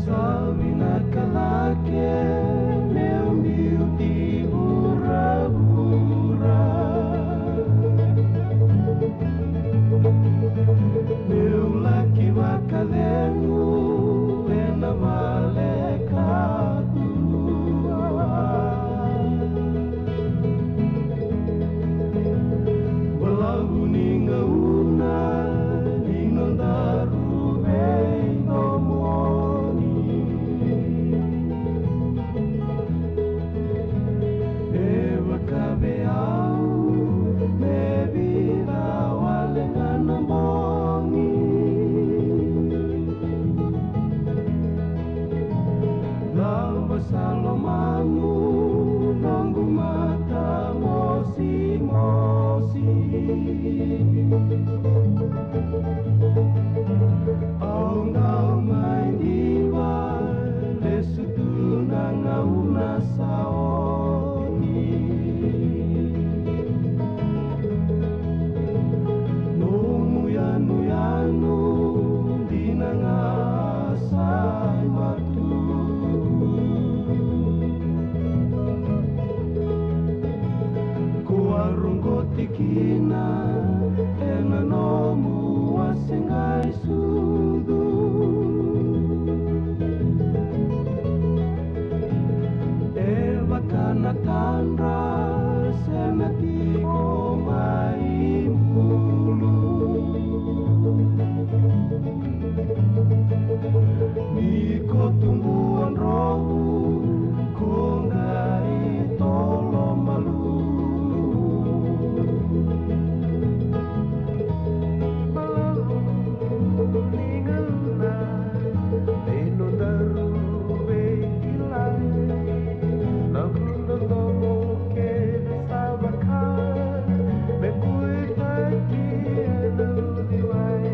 Sa vinaka cake meu biuti vuravura. Meu laki vakacegu ena vale ka tulua. Balavu ni gauna ni nodaru veidomoni. E vaka vei au me vica wale ga na bogi. Cava sa lomaqu noqu matamosimosi. Au dau mai diva, lesu tu na gauna sa oti. Nomu yanuyanu dina ga sa matu. Ko a roqoti kina ena nomu wase qai sucu. E vaka na tadra se na tiko mai bulu. Ni ko tubu a drovu, ko qai tolo malu. Balavu ni gauna e nodaru veikilai. Noqu dodomo kece sa vaka me kuitaki ena uciwai.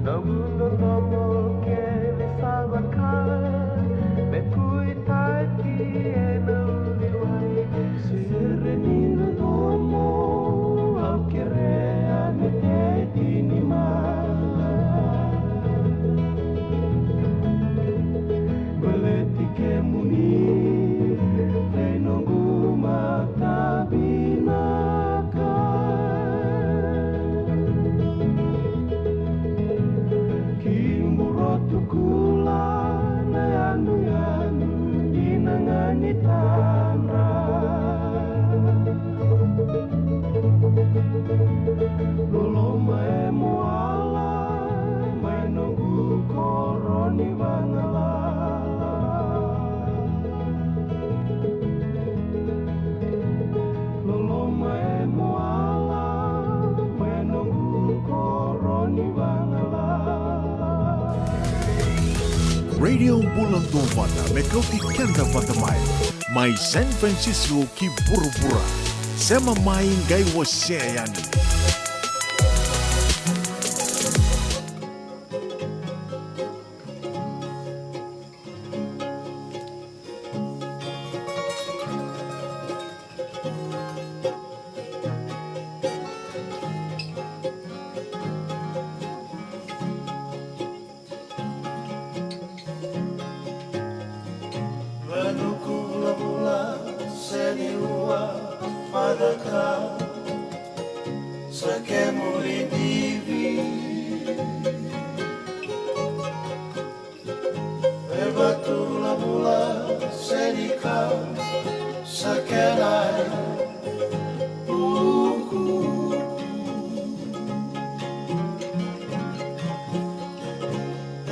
Noqu dodomo kece sa vaka me kuitaki ena uciwai. Sere ni dodomo au kerea me tei ni mala. Baleti kemuni, kei noqu mata vinaka. Ki Burotukula na yanuyanu dina ga ni tadra. Loloma e Moala mai noqu koro ni vagalala. Loloma e Moala mai noqu koro ni vagalala. Radio Bula Dovata me kauti keda vata mai. Mai San Francisco ki vuravura. Sema mai qai wasea yani. Sa kemuni divi. E vatu vulavula, senika, sa kenai. Uku.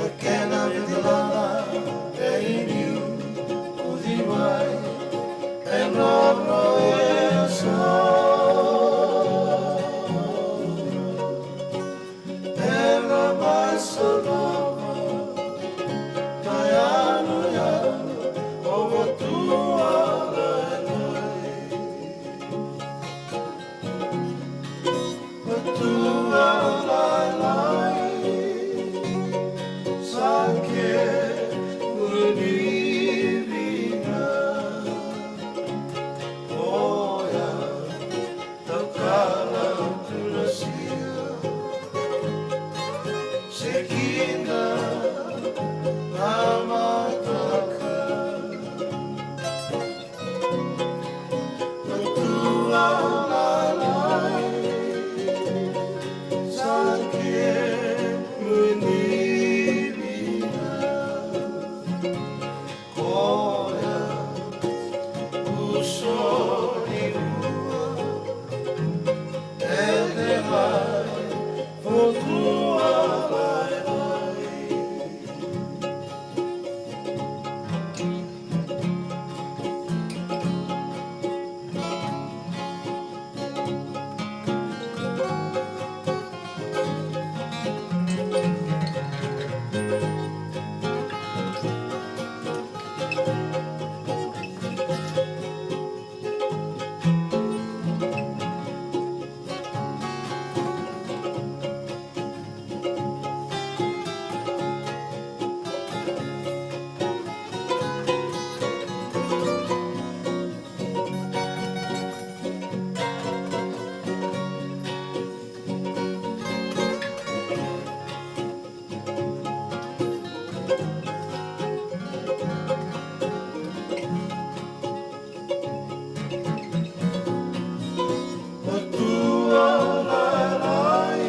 E kena vitilana, e iniu, ucimai, e nono e sa. Era mai sa nova, na yanuyanu, o Vatualailai. Vatualailai, sa kemuni vinaka. Oya, Taukala Turasia, se kina na mataka. Vatualailai, sa kemuni vinaka. Koya, uso ni rua, ede mai, Vatualailai. Vatualailai,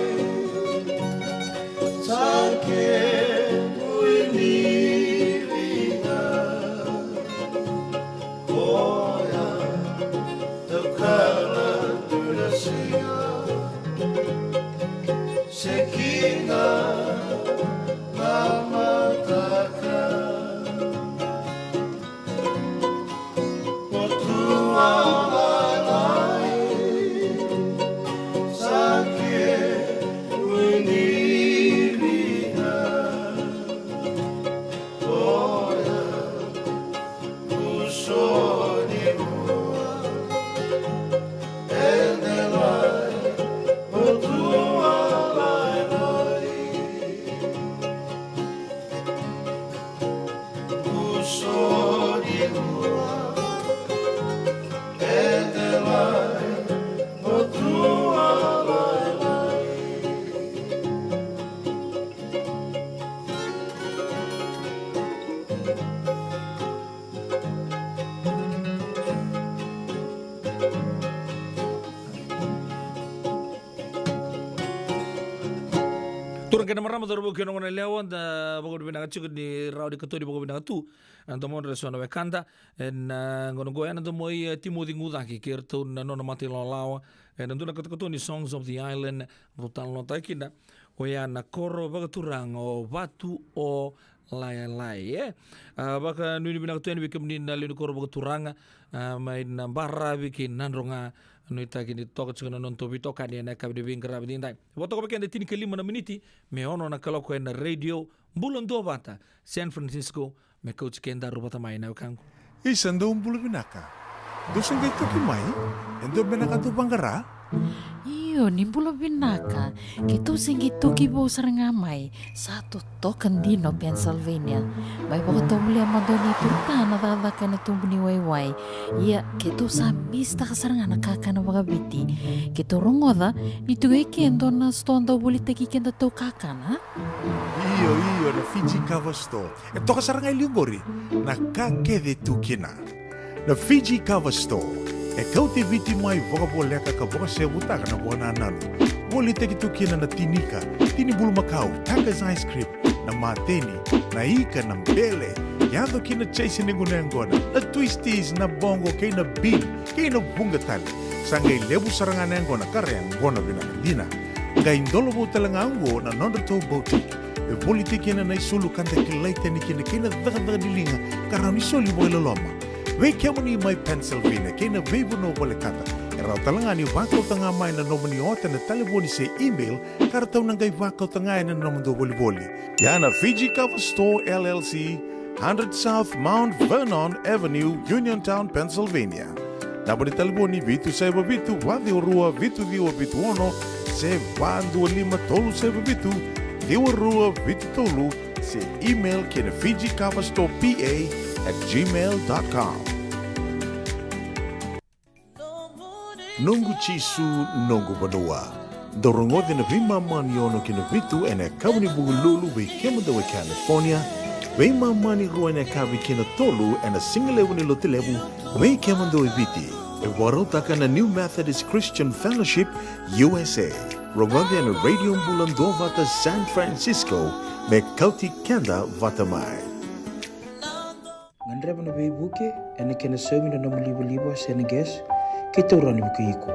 sa kemuni vinaka. Koya, Taukala Turasia, se kina na mataka. Vatualailai, sa kemuni vinaka. Oya, uso ni rua, ede mai, Vatualailai. Uso ni rua, ede mai, Vatualailai. Turaga kei na marama, cauravou kei na goneyalewa, da vakavinavinaka tiko ni rawa ni katoni vakavinaka tu na domodra eso na wekada ena gauna oqo, ena domo i, e, Timoci Gucake kei iratou na nona mata ilawalawa ena dua na katokatoni Songs of the Island, rau talanoataka kina oya na koro vakaturaga o Vatualailai, e. A, vakanuinui vinaka tu yani vei kemuni na lewe ni koro vakaturaga, a, mai na baravi kei Nadroga. Nuitaki ni toka tiko na nodatou veitokani ena yakavi ni veiqaravi edaidai. Vakatoka vei keda e tinikalima na miniti me ono na kaloko ena Radio Bula Duavata, San Francisco, me kauti kedaru vata mai na wekaqu. Isa, dou bula vinaka. Dou se qai toki mai? E dua beka na ka dou vaqara? Io, ni bula vinaka. Keitou se qai toki vou sara ga mai. Sa totoka dina o Pennsylvania. Mai vakatovolea mada o Nei Turta na cakacaka ena tubu ni waiwai. Ia, keitou sa misitaka sara ga na kakana vakaviti. Keitou rogoca ni tiko e ke e dua na sitoa dau volitaki kedatou kakana. Io, io, na Fiji Cover Store. E toka sara ga e liu qori na ka kece e tu kina. Na Fiji Cover Store e kauti Viti mai vakavoleka ka vakasevutaka na vakanananu. Volitaki tu kina na tini ika, tini bulumakau, Tucker's ice cream, na mateni, na ika, na bele. Yaco kina na chaser ni gunu yaqona, na twisties, na boqo kei na bean, kei na vuqa tale. Sa qai levu sara ga na yaqona ka ra yaqona vinaka dina. Qai dolovou tale ga oqo na nodratou boutique. E volitaki kina na isulu ka da kilai tani kina kei na cakacaka ni liga ka rawa ni soli vakailoloma. Vei kemuni mai Pennsylvania kei na veivanua volekata, e rawa tale ga ni vakauta ga mai na nomuni ota ena talevoni se email, ka ratou na qai vakauta ga ena nomudou volivoli. Ia na Fiji Cover Store L L C, hundred South Mount Vernon Avenue, Uniontown, Pennsylvania. Naba ni talevoni: vitu saiva vitu, va ciwa rua, vitu ciwa vitu ono, se va dua lima tolu saiva vitu, ciwa rua vitu tolu, se email ki na Fiji Cover Store P A at gmail dot com. Noqu Jisu, noqu vanua. Dou rogoci na veimama ni ono ki na vitu ena yakavi ni Vukelulu vei kemudou e California, veimama ni rua ena yakavi ki na tolu ena sigalevu ni Lotulevu vei kemudou e Viti. E vakarautaka na New Methodist Christian Fellowship U S A. Rogoci ena Radio Bula Duavata San Francisco, me kauti keda vata mai. Gadreva na veivuke ena kena saumi na nomu livaliva se na gas, kei taura na vukei iko.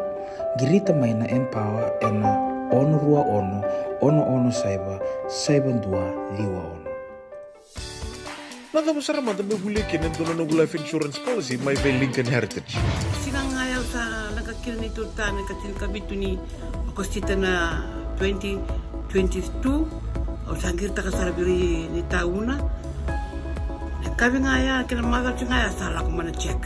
Qirita mai na Empower ena ono rua ono, ono ono saiva, saiva dua ciwa ono. Na cava sara mada me volia kina e dua na noqu life insurance policy mai vei Lincoln Heritage? Siga ga ya au sa leqa kina neitou ta na ikatinikavitu ni Okosita na twenty twenty-two, au sa qiritaka sara vei ira ni tauna. Na yakavi ga ya kei na macawa ga ya sa lako mai na check.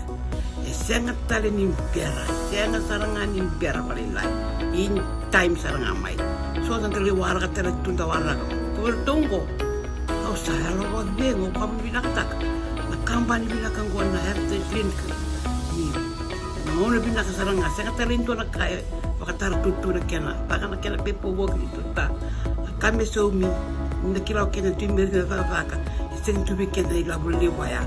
E sega tale ni bera, e sega sara ga ni bera vakalailai. In time sara ga mai. So sa qai waraka tale tu da waraka. Ko vei ratou oqo, au sa yalo vakacegu, au vakavinavinakataka na kabani vinaka oqo na Heritage Link. Ni gauna vinaka sara ga, sega tale ni dua na ka e vakatara tutu na kena, vaka na kena pepa voki ni tuta. Na ka me saumi, ni da kila o kena tu me rina cakacaka, e sega tu vei keda na ilavo levu ya.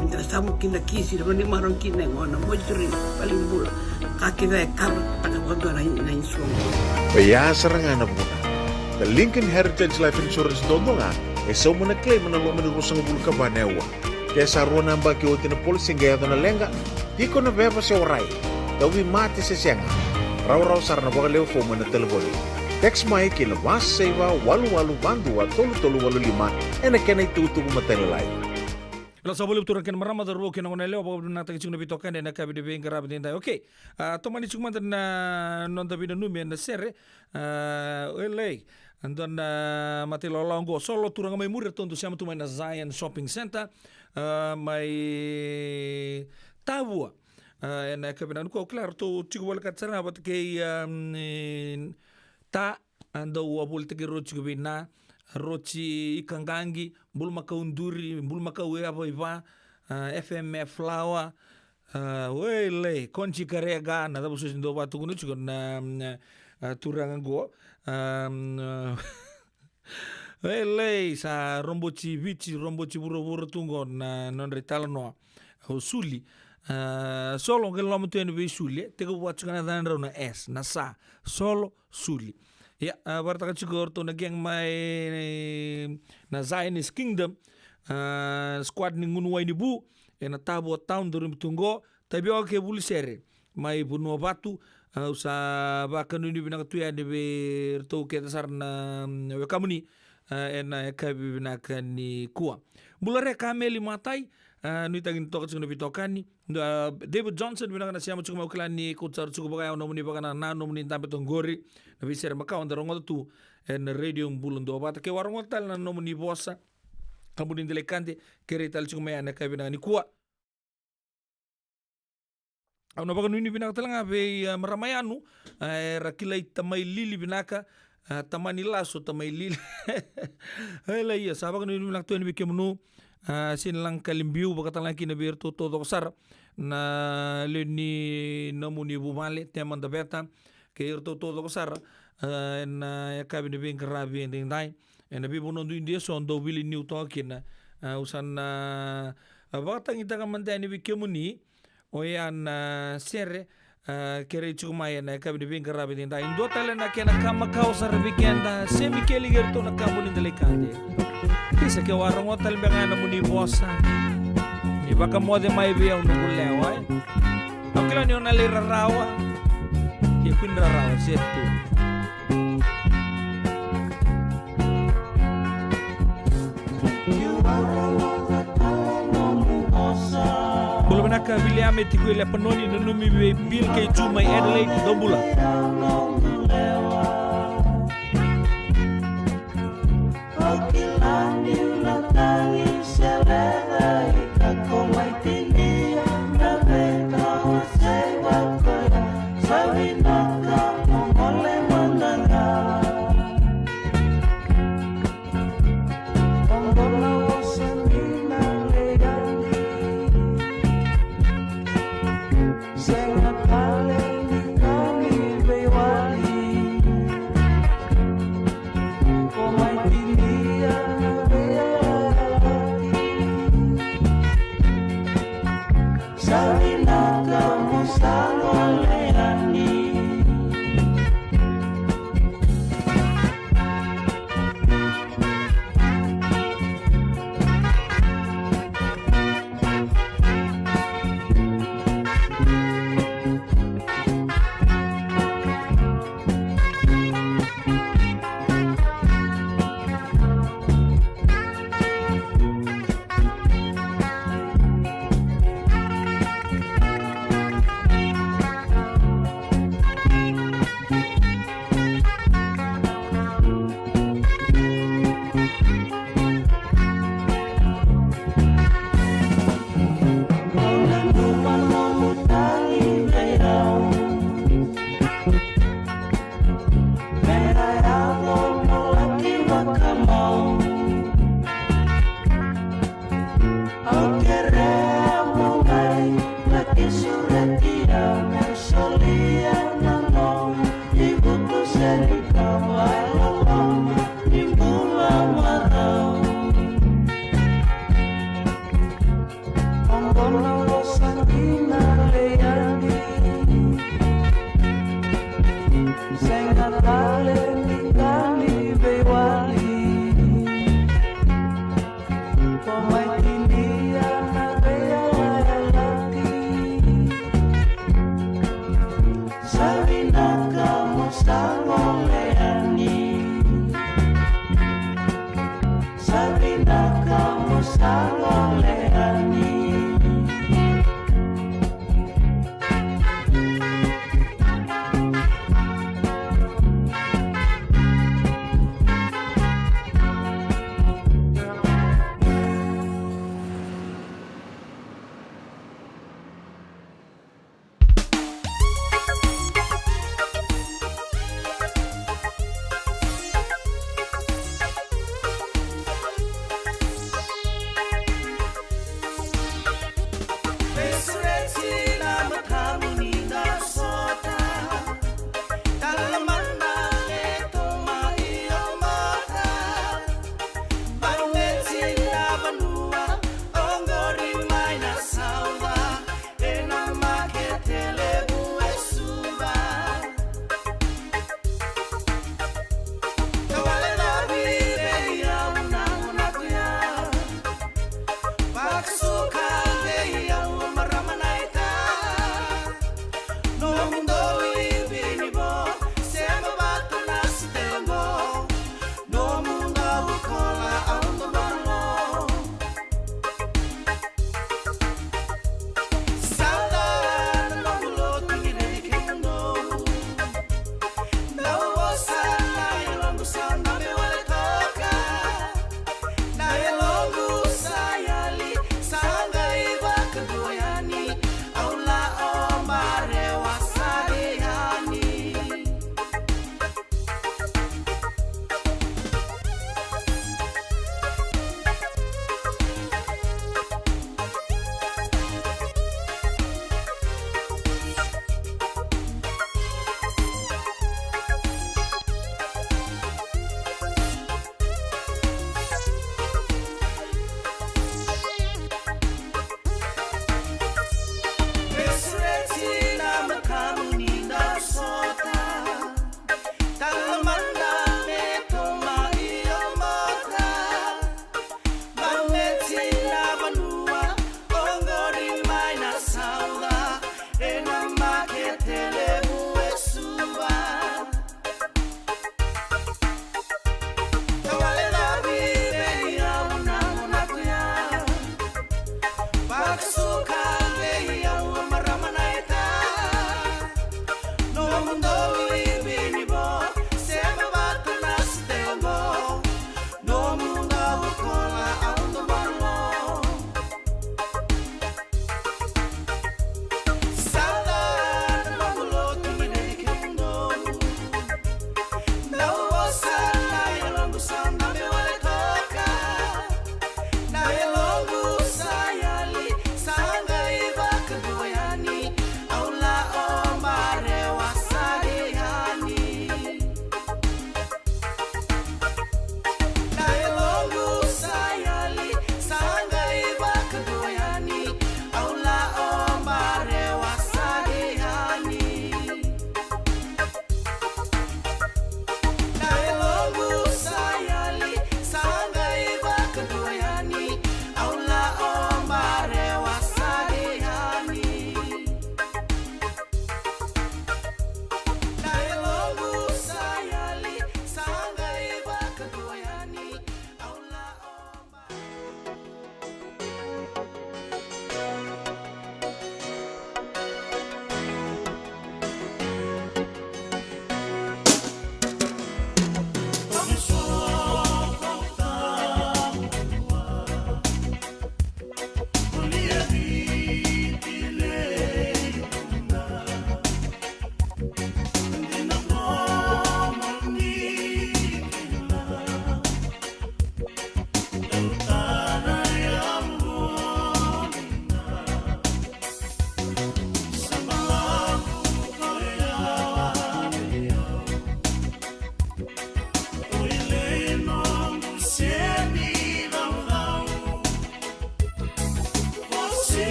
Ni da samu kina kisi, na vanimaro kina e gona, moituri, valenibula. Ka kece e kava taka vakadua na, na insurance. Oya sara ga na vuna. Na Lincoln Heritage Life Insurance duadua ga e sauma na claim ena loma ni ruasagavulu ka va na aua. Ke sa rua na yabaki oti na policy qai yaco na leqa, tiko na veva se warai, tauvimate se sega, rawarawa sara na vakalewe fomu ena talevoni. Text mai ki na va saiva walu walu va dua tolu tolu walu lima ena kena itukutuku matailalai. Io, sa vakalevu tu na kena marama, cauravou kei na goneyalewa, vakavinavinakataki tiko na veitokani ena yakavi ni veiqaravi edaidai. Okay, a, tomani tiko mada na noda veinanumi ena sere. A, elei, dua na, a, matailawalawa oqo, solo turaga mai muri, ratou dau sema tu mai na Zion Shopping Centre, a, mai Tavua. A, ena yakavi vinaka nikua, au kila ratou tiko volekati sara ga vata kei, a, ni, ta, a, dau a volitaki rau tiko vei na, roti ikaqaqi, bulumakau duri, bulumakau yava i va, a, F M F flour, a, oilei, konji karega, na cava soti dau vatukuna tiko na, na, a, turaga qo. A, oilei, sa roboti Viti, roboti vuravura tu qo na nodra italanoa. O suli. A, solo, qai loma tu yani vei suli, e tekivu vata tiko na yacana drau na S, na sa, solo, suli. Ia, a, vakaraitaka tiko o ratou na gang mai na Zionist Kingdom, a, squad ni gunu wai ni vu ena Tavua town, daru mai tu qo, Tavioka kei Vulisere mai Vanuavatu. A, au sa vakanuinui vinaka tu yani vei ratou kece sara na, mm, wekamuni, a, ena yakavi vinaka nikua. Bula re Kameli Matai, a, nuitaki ni toka tiko na veitokani. A, David Johnson, vinaka na sema tiko mai, au kila ni kauta sara tiko vakayawa nomuni vakanananu, nomuni dabe toka qori. Na veisere makawa da rogoca tu ena Radio Bula Duavata. Ke o a rogoca tale na nomuni vosa, ka bau ni delai kade, kerei tale tiko mai ena yakavi vinaka nikua. Au na vakanuinui vinaka tale ga vei, a, marama Yanu, a, era kilai Tamai Lili vinaka, a, tamani lasu Tamai Lili. Oilei, ia, sa vakanuinui vinaka tu yani vei kemunu, a, Sinilagakalibiu, vakatalega kina vei iratou taucoko sara na lewe ni nomuni vuvale, Tema Daveta, kei iratou taucoko sara, a, ena yakavi ni veiqaravi edaidai. Ena veivanua duidui eso dau wili niu toka kina, a, au sa na, a, vakatagitaka mada yani vei kemuni, oya na sere, A, kerei tiko mai ena yakavi ni veiqaravi edaidai. E dua tale na kena ka makawa sara vei keda, semi keli kei iratou na kabu ni dalaikade. Isa, ke o a rogoca tale beka ga na nomuni vosa, ni vakamoce mai vei au noqu lewa, e. Au kila ni o na lai rarawa. Ia kua ni rarawa, se tu. Bula vinaka Viliame, tiko i Lepanoni, nanumi vei Bill kei Ju mai Adelaide, dou bula.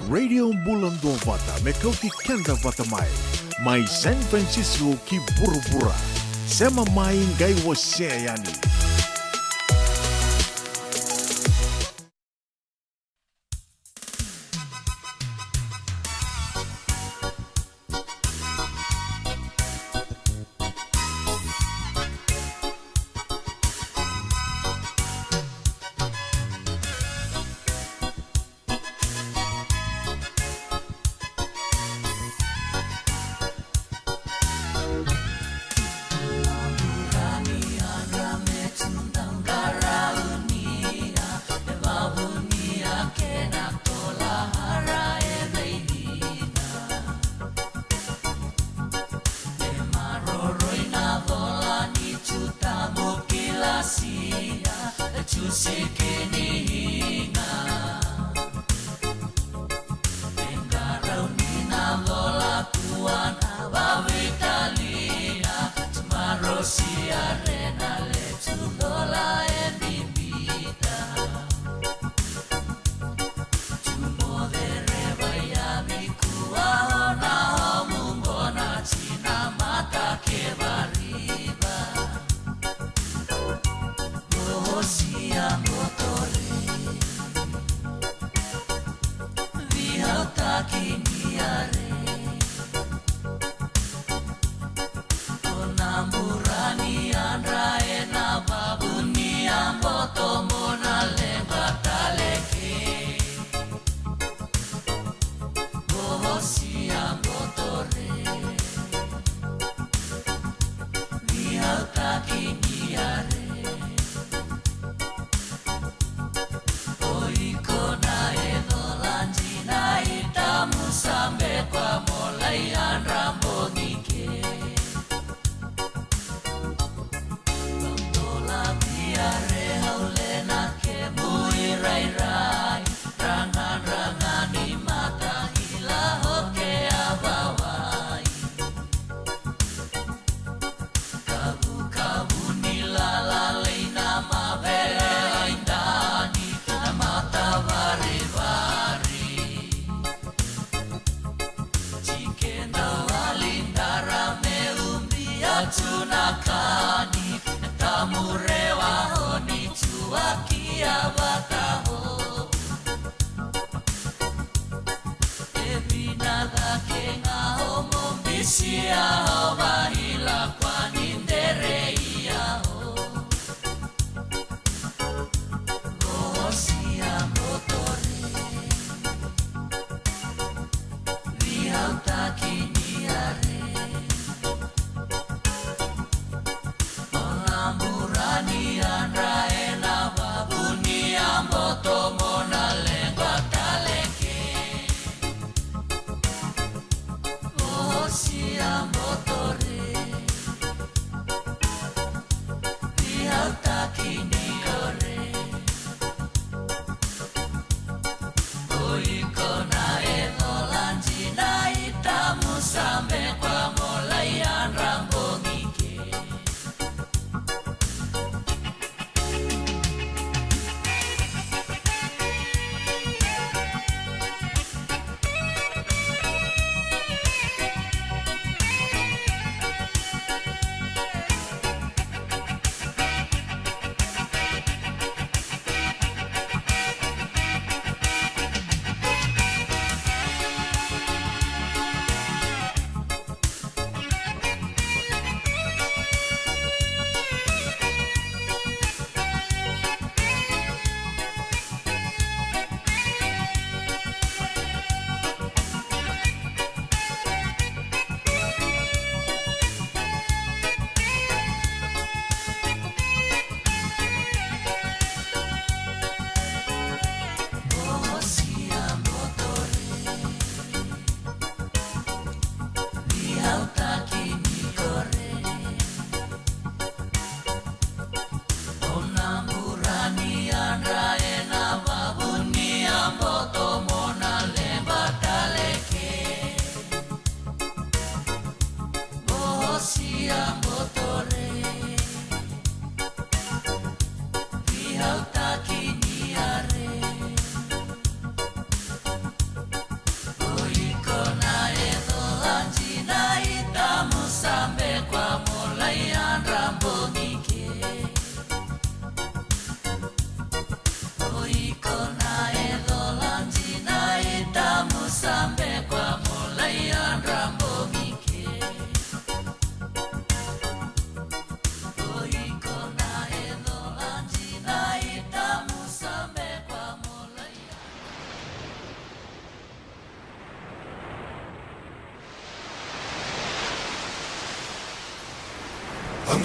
Radio Bula Duavata, me kauti keda vata mai. Mai San Francisco ki vuravura. Sema mai, qai wasea yani.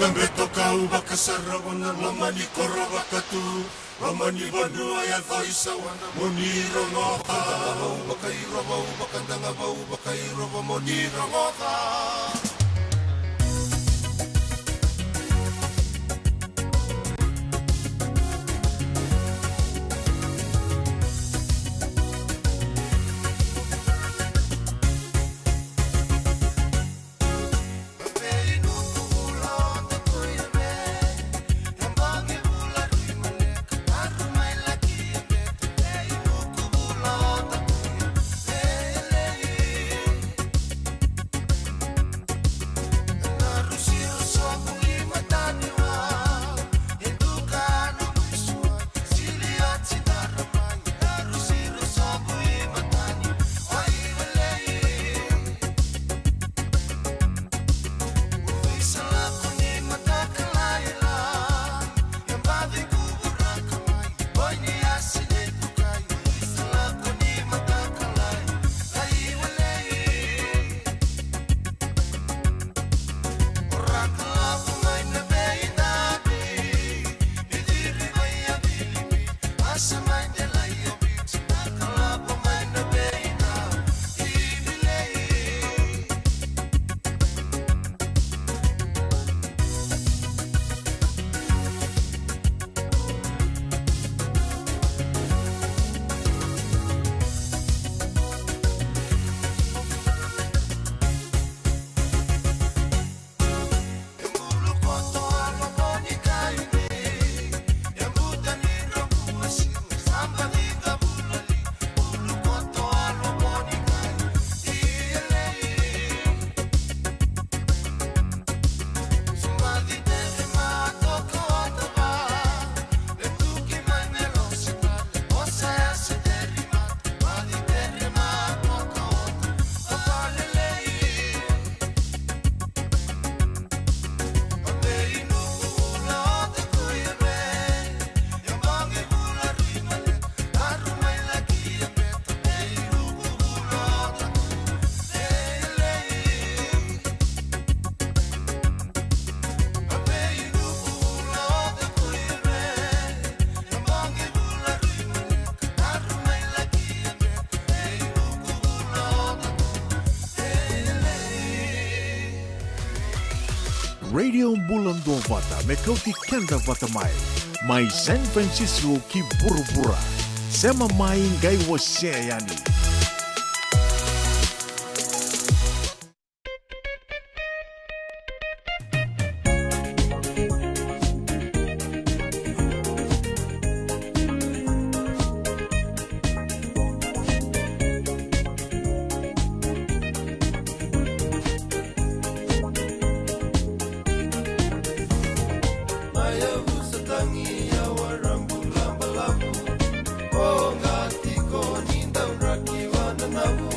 Na beto kau vakasarava na loma ni koro vakatu. Loma ni vanua yaco i Sawana mo ni rogoca. Vau vakairo, vau vakadaga, vau vakairo, va mo ni rogoca. Radio Bula Duavata, me kauti keda vata mai. Mai San Francisco ki vuravura. Sema mai, qai wasea yani. Na yavusa tagi, yawa rabu labalavu. O ga tiko ni dau draki vananavu.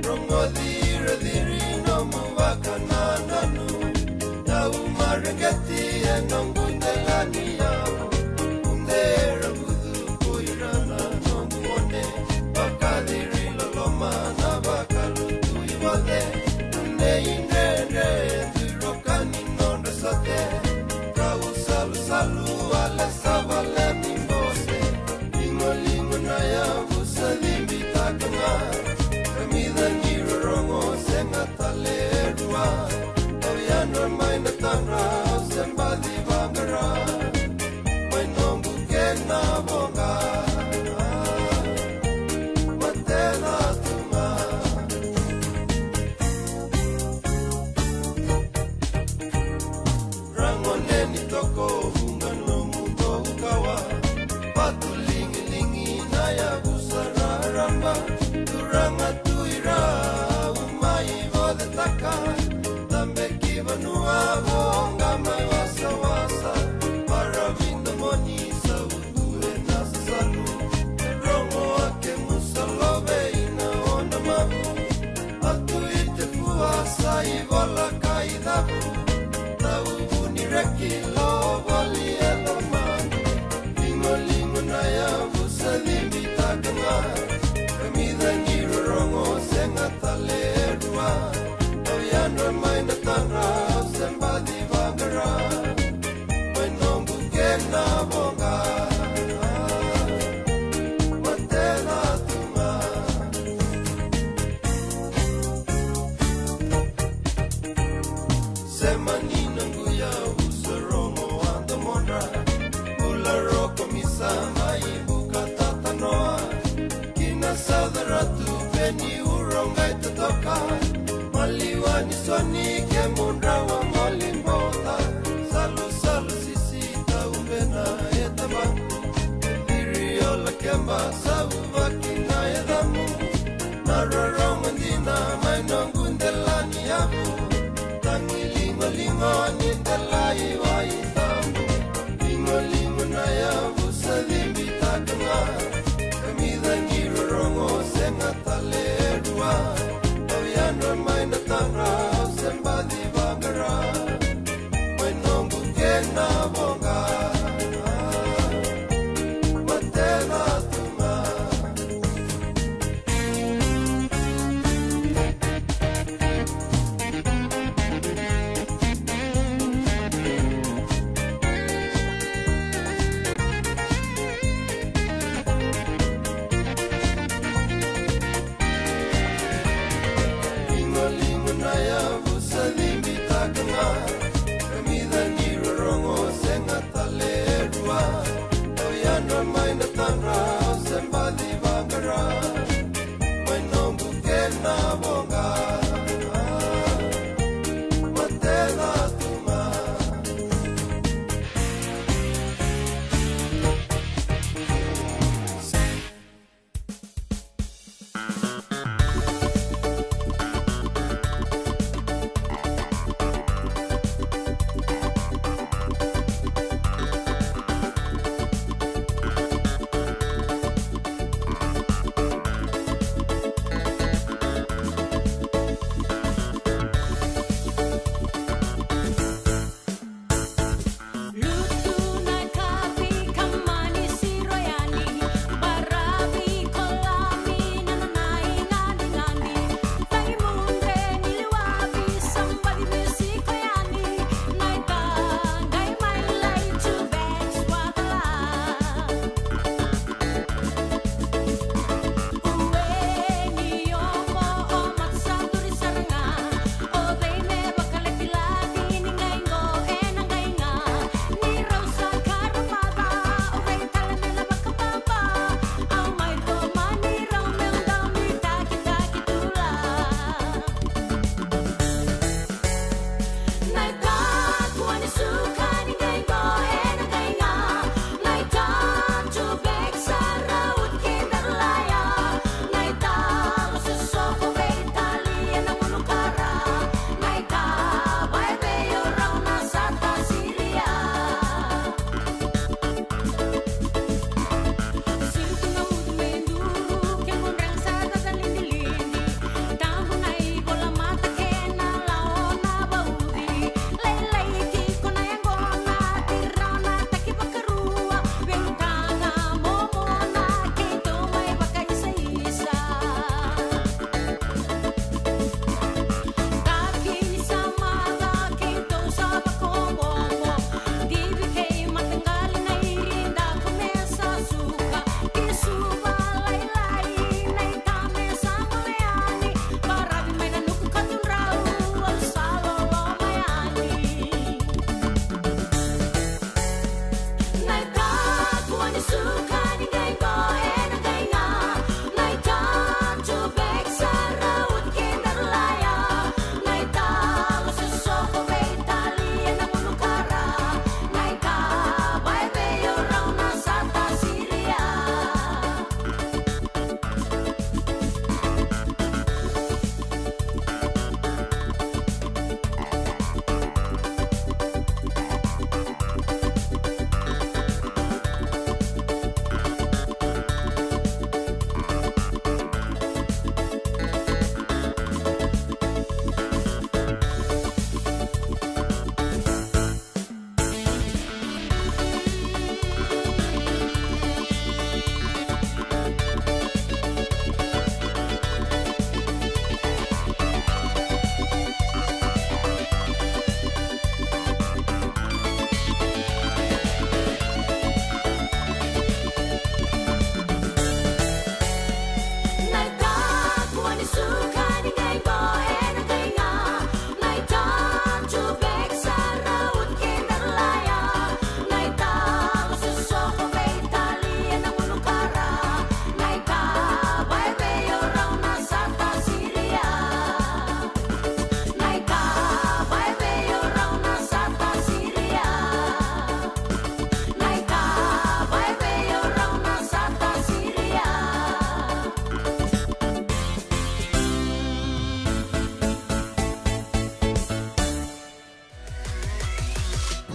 Rogoci ira ciri nomu vakanananu. Dau mareqeti e noqu dela ni yau. Ude era vucu ko ira na noqu gone. Vakaciri loloma na vakalutu i voce. Nunei dredre e dui roka ni nodra sote. Kau salusalu wale sa vale ni bose. Ligoligo na yavusa cibitaka ga. Kamica ni rorogo sega tale e rua. Au yadra mai na tadra au se baci vaqara. Mai noqu kena voqa. Matela tu ga. Ragone ni toko vuqa nomu tou kawa. Vatu ligiligi na yavusa raraba. Turaga tu ira au mai vocetaka. Tabe ki vanua voqa mai wasawasa. Maravi domoni sautu e na sasalu. E rogo a kemu sa love i na ona mavu. Atu i te fua sa i vola ka i cavu. Tau vuni reki lo voli e lomani. Ligoligo na yavusa cibitaka ga. Kamica Ni urogai totoka, maliwa ni soni ke mudrawa moli bota. Salu salu sisi taubena e tabaku. Iri ola keba sauvaki na e damu. Na rorogo dina mai noqu delani yavu. Tagi lingoligo ni delai wai tabu. Lingoligo na yavu sa cibi takanga. Kamica ni rorogo sega tale e rua. Au yadra mai na tadra au se baci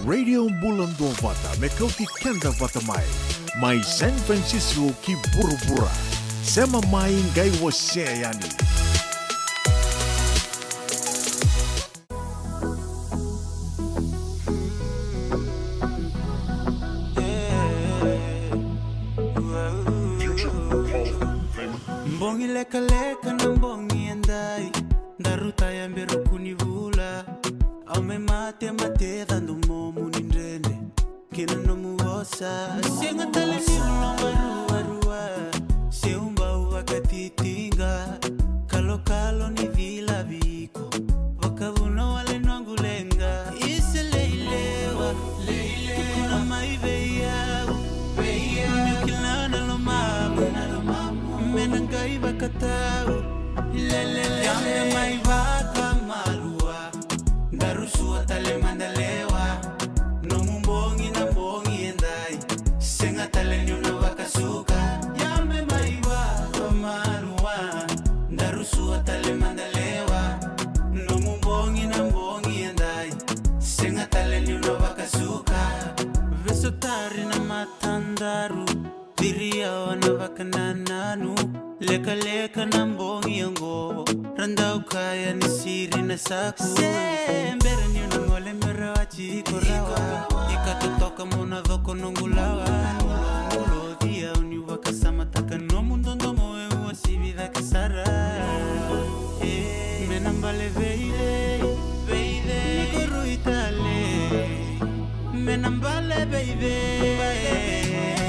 Radio Bula Duavata, me kauti keda vata mai. Mai San Francisco ki vuravura. Sema mai, qai wasea yani. Bogi lekaleka na bogi edai. Daru taya bera kuni vula. Au me mate, mate, cadu momu ni dredre. Kei na nomu vosa, sega tale ni loma ruarua. Se u bau vakatitiqa, kalokalo ni cilavi iko. Vakavuna wale noqu leqa, isa leilewa, leilewa. Tukuna mai vei au, vei au. Meu kila na lomamu, na lomamu. Me na qai vakatau, lelele. Yabe mai vakamalua. Daru sua tale mada lewa. Nomu bogi na bogi edai. Sega tale niu na vakasuka. Yabe mai vakamalua. Daru sua tale mada lewa. Nomu bogi na bogi edai. Sega tale niu na vakasuka. Veisotari na matadaru. Ciri au na vakanananu, lekaleka na bogi oqo. Ra dau kaya ni siri na saku. Se bera niu na gole me rawati iko rawa. Ika totoka mo na coko noqu lawa. Uloci au niu vakasamataka nomu dodomo, e uasivi cake sara. E, me na bale vei cei, vei cei. Ni ko rui tale. Me na bale vei cei.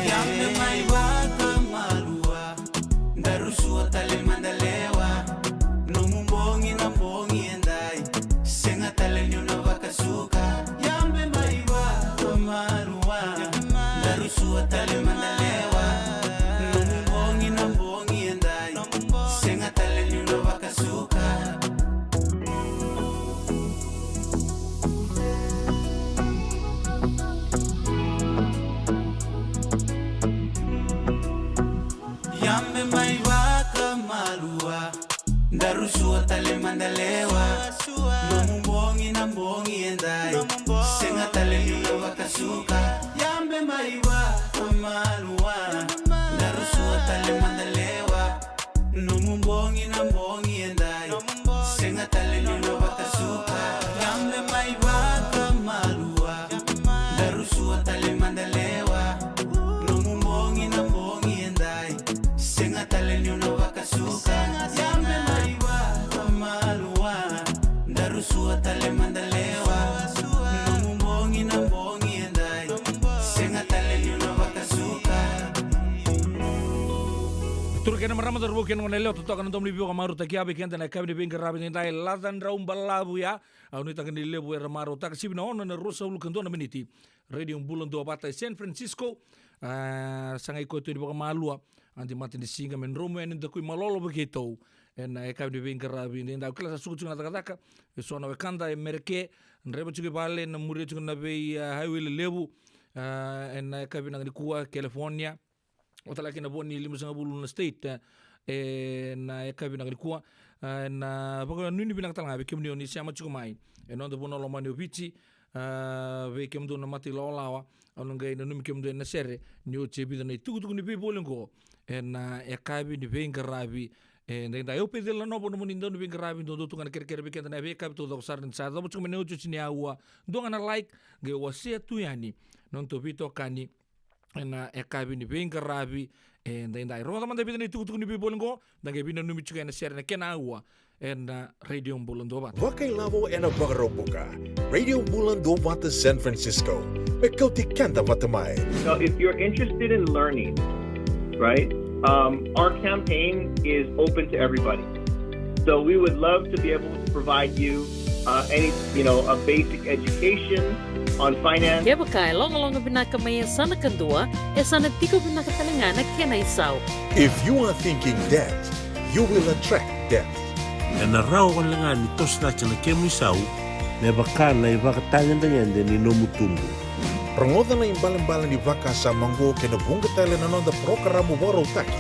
Yabe mai vakamalua. Daru sua tale mada lewa. Nomu bogi na bogi edai. Sega tale niu na vakasuka. Yabe mai vakamalua. Daru sua tale mada lewa. Nomu bogi na bogi edai. Sega tale niu na vakasuka. Yabe mai vakamalua. Daru sua tale mada lewa. Nomu bogi na bogi edai. Sega tale niu na vakasuka. Yabe mai vakamalua. Daru sua tale mada lewa. Nomu bogi na bogi edai. Sega tale niu na vakasuka. Yabe mai vakamalua. Daru sua tale mada lewa. Nomu bogi na bogi edai. Sega tale niu na vakasuka. Yabe mai vakamalua. Daru sua tale mada lewa. Nomu bogi na bogi edai. Sega tale niu na vakasuka. Turaga kei na marama, cauravou kei na goneyalewa, totoka na domo ni veivakamarautaki ya vei keda ena yakavi ni veiqaravi edaidai, Laca Drau Balavu ya. Au nuitaka ni levu era marautaka, sivi na ono ena ruasagavulu ka dua na miniti. Radio Bula Duavata e San Francisco. A, sa qai koya tu ni vakamalua. Adi matanisiga me dromu yani, dakui malolo vei keitou ena yakavi ni veiqaravi edaidai. Au kila sa suka tiko na cakacaka, e so na wekada e Mereke, draiva tiko i vale, na muria tiko na vei, a, highway lelevu, a, ena yakavi vinaka nikua, California. Vata kei na vo ni limasagavulu na state, e, ena yakavi vinaka nikua, e, na vakanuinui vinaka tale ga vei kemuni o ni sema tiko mai ena noda vanua lomani o Viti, a, vei kemudou na mata ilawalawa, au na qai nanumi kemudou ena sere ni oti e vica na itukutuku ni veivoli oqo ena yakavi ni veiqaravi edaidai. Au Peceli Nanovo, nomuni dau ni veiqaravi, dodonu tu ga na kerekere vei keda ena veiyakavi taucoko sara ni sa yacova tiko mai na iotioti ni aua. Dua ga na like, qai wasea tu yani na nodatou veitokani ena yakavi ni veiqaravi edaidai. Rogoca mada e vica na itukutuku ni veivoli oqo, da qai veinanumi tiko ena sere ena kena aua ena Radio Bula Duavata. Vakailavo ena Vakaraubuka. Radio Bula Duavata San Francisco. Me kauti keda vata mai. Now, if you're interested in learning, right, um, our campaign is open to everybody. So we would love to be able to provide you, uh, any, you know, a basic education on finance. Kevaka e logaloga vinaka mai e yasana kadua, e sa na tiko vinaka tale ga na kena isau. If you are thinking debt, you will attract debt. Ena rawa wale ga ni toso cake na kemu isau me vaka na ivakatagedegede ni nomu tubu. Rogoca na ibalebale ni vakasama oqo kei na vuqa tale na noda parokaramu vakarautaki.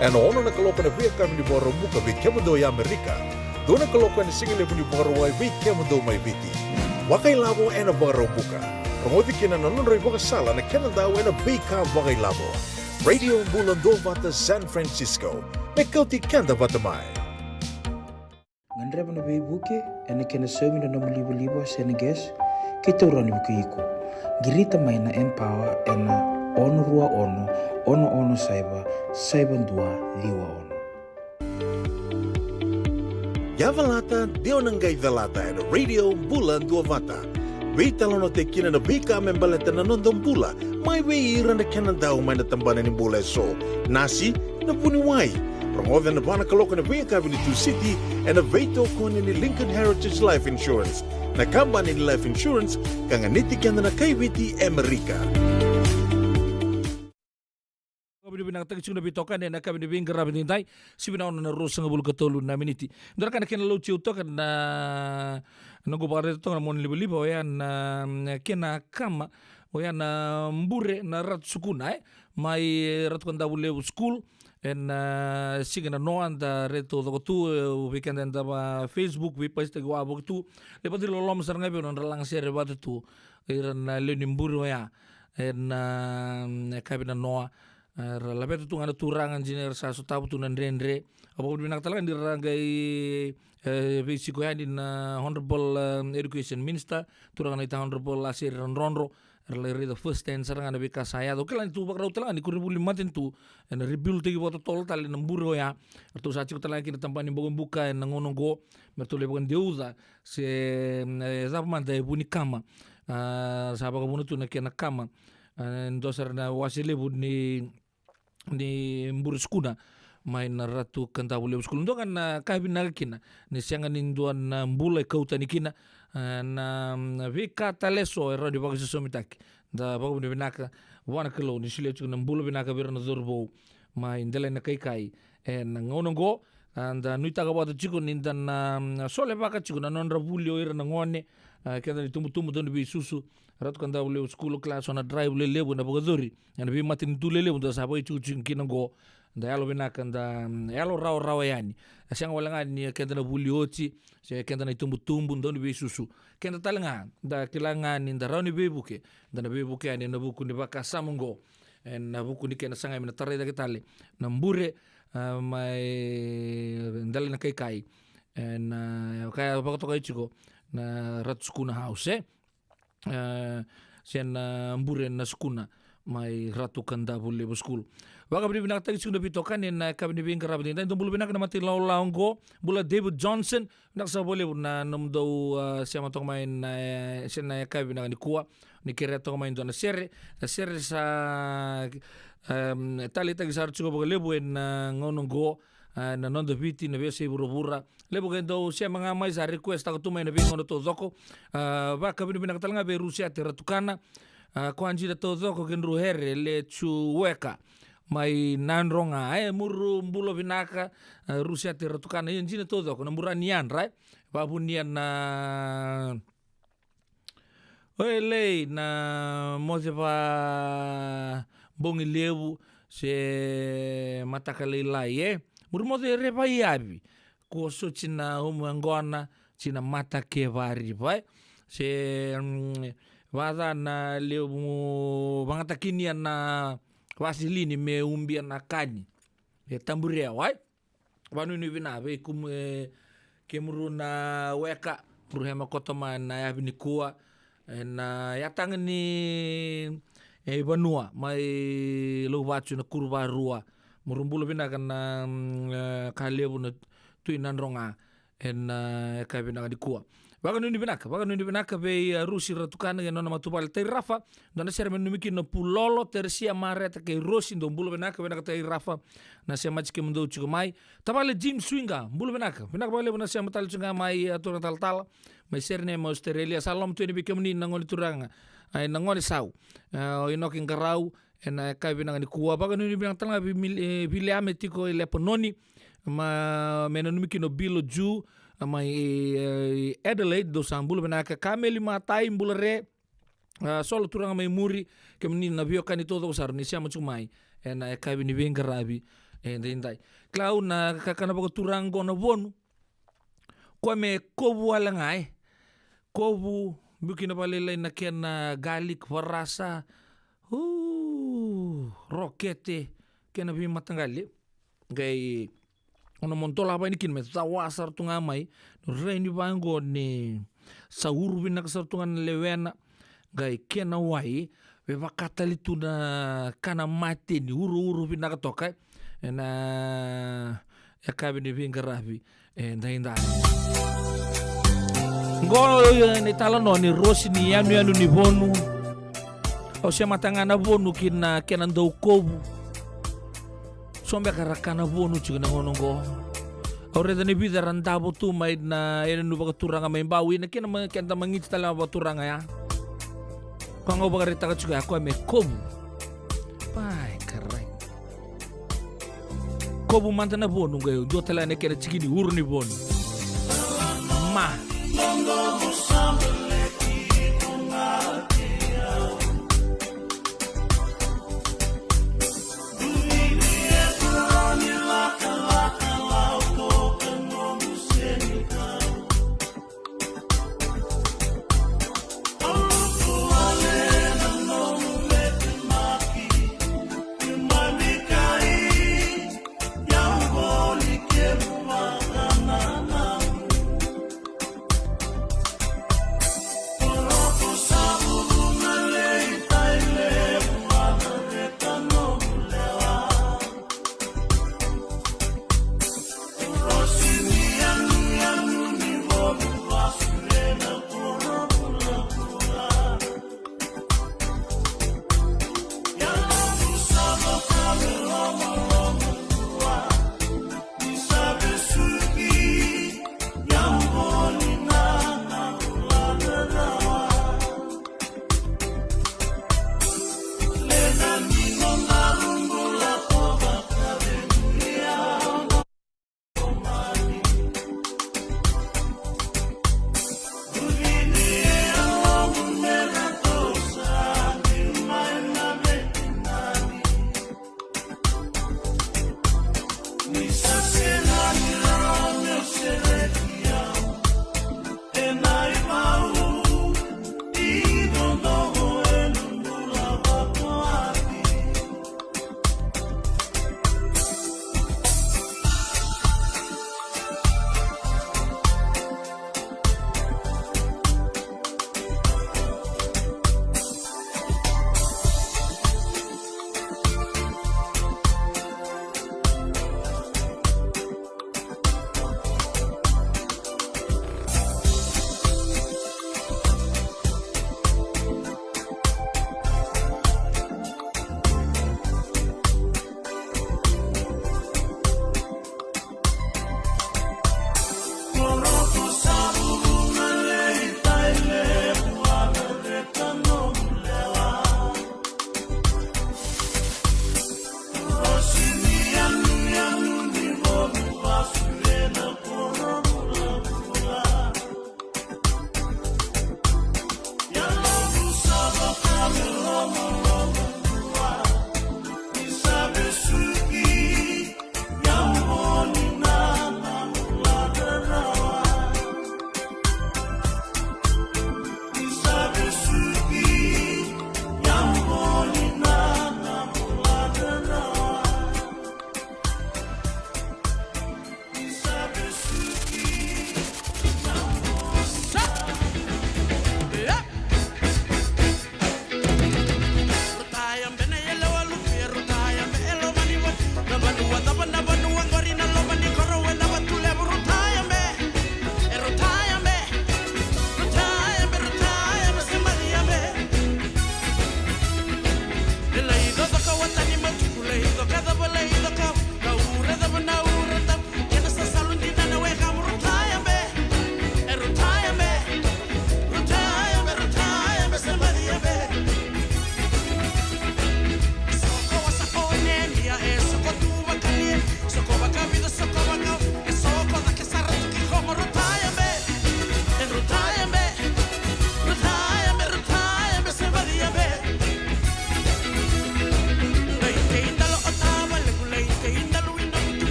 Ena ono na kaloko ena veiyakavi ni Vakaraubuka vei kemudou e Amerika, dua na kaloko ena sigalevu ni Vakarauwai vei kemudou mai Viti. Vakailavo ena Vakaraubuka. Rogoci kina na nodra ivakasala na kena dau ena veika vakailavo. Radio Bula Duavata San Francisco. Me kauti keda vata mai. Gadreva na veivuke ena kena saumi na nomu livaliva se na gas, kei taura na vuke iko. Qirita mai na Empower ena ono rua ono, ono ono saiva, saiva dua ciwa ono. Yavalata, dewa na qai calata ena Radio Bula Duavata. Veitalanoataki kina na veika me baleta na noda bula, mai vei ira na kena dau mai na tabana ni bula eso. Nasi, na vuniwai. Rogoca na va na kaloko ena veiyakavi ni Tusiti ena veitokoni ni Lincoln Heritage Life Insurance, na kabani ni life insurance ka ganiti keda na kaiviti Amerika. Vakavinavinakataki tiko na veitokani ena yakavi ni veiqaravi nidai, sivi na ono na ruasagavulu ka tolu na miniti. Dua na ka na kena lauti au toka na noqu vakaraica toka na monalivaliva, oya na, mm, kena kama, oya na bure na Ratu Sukuna, e? Mai Ratu Kadavulevu School, ena, ah, siga na noa da raica taucoko tu, e, vei keda eda va Facebook, veipasitaki wavoki tu. Levu ni loloma sara ga vei au na nodra lagasere vata tu ira na lewe ni bure oya. Ena, ah, yakavi na noa, ah, ra laveta tu ga na turaga, dina era sa sotava tu na dredre. Au vakavinavinaka tale ga ni ra qai, e, veisiko yani na Honorable, ah, Education Minister, turaga naita Honorable Aseri Radrodro, era lai raica first hand sara ga na veika sa yaco. Kila ni tu vakarau tale ga ni koronivuli matanitu ena rebuild-taki vakatotolo tale na bure oya. Ratou sa tiko tale ga kina tabana ni bokobuka ena gauna oqo, me ratou lai vakadeuca se, mm, e cava mada e vu ni kama. Ah, sa vakavuna tu na kena kama. Ah, e dua sara na wase levu ni ni bure Sukuna mai na Ratu Kadavulevu School. Dua ga na ka vinaka kina ni sega ni dua na bula e kau tani kina, e, na, na veika tale eso e rawa ni vakaisosomitaki. Da vakavinavinaka vua na Kalou ni solia tiko na bula vinaka vei ira na cauravou mai Delainakaikai ena gauna oqo. A, da nuitaka vata tiko ni da na, mm, solevaka tiko na nodra vuli o ira na gone, a, keda na itubutubu, dau ni veisusu, Ratu Kadavulevu School, kila so na drive lelevu ena vakayacori ena veimatanitu lelevu da sa vakaitikotiko kina oqo. Da yalo vinaka, da, mm, yalo rawarawa yani. E sega wale ga ni keda na vuli oti, se keda na itubutubu, dau ni veisusu. Keda tale ga, da kila ga ni da rawa ni veivuke, da na veivuke yani ena vuku ni vakasama oqo. Ena vuku ni kena sagai me na tarai cake tale na bure, a, mai Delainakaikai. Ena, a, ka ya vakatokai tiko na Ratu Sukuna House, e? A, se na bure na Sukuna mai Ratu Kadavulevu School. Vakavinavinakataki tiko na veitokani ena yakavi ni veiqaravi nidai. Dou bula vinaka na mata ilawalawa oqo. Bula David Johnson, vinaka sara vakalevu na nomudou, a, sema toka mai na, e, se na yakavi vinaka nikua. Ni kerea toka mai dua na sere, na sere sa, em, taleitaki sara tiko vakalevu ena, a, gauna oqo, a, na noda Viti, na veiyasai vuravura. Levu qai dau sema ga mai, sa request taka tu mai na veigauna taucoko. A, vakavinavinaka tale ga vei Rusiate Ratukana. A, ko a dina taucoko, kedru here, Lechu Weka mai Nadroga. E, muru bula vinaka, a, Rusiate Ratukana. Ia dina taucoko na bura ni yadra, e? Vavunia na Oilei na moce va bogi levu se mataka lailai, e. Muri moce re vaiyavi. Kua soti na umu yaqona, ti na mata ke variva, e. Se, mm, vaca na levu vagatakinia na vasilini me ubia na kani. E taburea, wai? Vanuinui vina vei kumu, e, kemuru na weka, muru hema koto mai na yavi nikua. Ena yataga ni, e, vanua mai Louvatu na Kuruvarua. Muru bula vinaka na, mm, e, ka levu na Tui Nadroga. Ena, e, ka vinaka nikua. Vakanuinui vinaka, vakanuinui vinaka vei, a, Rusi Ratukana kei na nona matavuvale Tairafa. Dua na sere me nanumi kina na Pulolo, Teresia, Mareta kei Rosi, dou bula vinaka, vinaka Tairafa. Na sema tiko kemudou tiko mai. Tavale Jim Swinga, bula vinaka. Vinaka vakalevu na sema tale tiko ga mai, a, turaga talatala. Mai sere nei mai Australia, sa loma tu yani vei kemuni na gone turaga. Ai, na gone sau. A, o Inoki Qarau, ena yakavi vinaka nikua. Vakanuinui vinaka tale ga vei Mil-, e, Viliame tiko e Lepanoni. Ma, me nanumi kina o Bilo Ju, a, mai, e, Adelaide, dou sa bula vinaka. Kameli Matai, bula re. A, solo turaga mai muri, kemuni na veiwekani taucoko sara ni sema tiko mai ena yakavi ni veiqaravi edaidai. Kila au na kakana vakaturaga qo na vonu. Koya me kovu wale ga, e. Kovu, Biu kina vakalailai na kena garlic, varasa, u, rokete, kena veimataqali. Qai, o na mo dolava yani kina me cawa sara tu ga mai. Rai ni vaqo ni sa uru vinaka sara tu ga na lewena. Qai kena wai, me vaka tale tu na kana mate ni uruuru vinaka toka. Ena yakavi ni veiqaravi edaidai. Qo, e, na italanoa ni rosi ni yanuyanu ni vonu. Au semata ga na vonu ki na kena dau kovu. So beka ra kana vonu tiko na gauna qo. Au raica ni vica ra davo tu mai na yanuyanu vakaturaga mai Bau, ina kena ma-, keda magiti tale vakaturaga ya. Koya ga au vakaraitaka tiko ya, koya me kovu. Pai karai. Kovu mada na vonu qai dua tale na kena tiki ni uru ni vonu. Ma.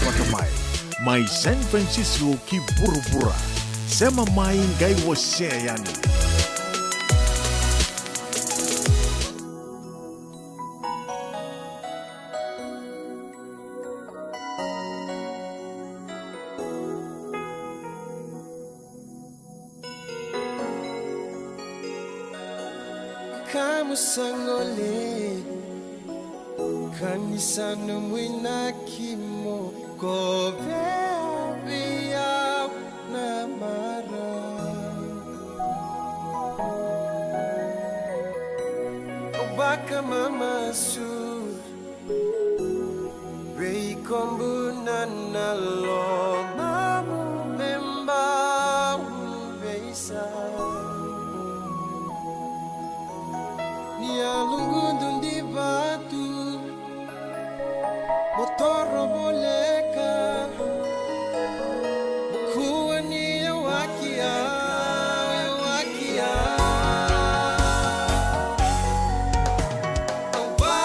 Vaka mai, mai San Francisco ki vuravura. Sema mai qai wasea yani. Kamu sa gole, ka ni sa nomu inaki mo kovea vei au na marau. Au vakamamasu vei kobu na, na lomamu me bau veisau. Ni a lugudu di vatu mo toro voleka, mo kua ni yawaki au, yawaki au. Au va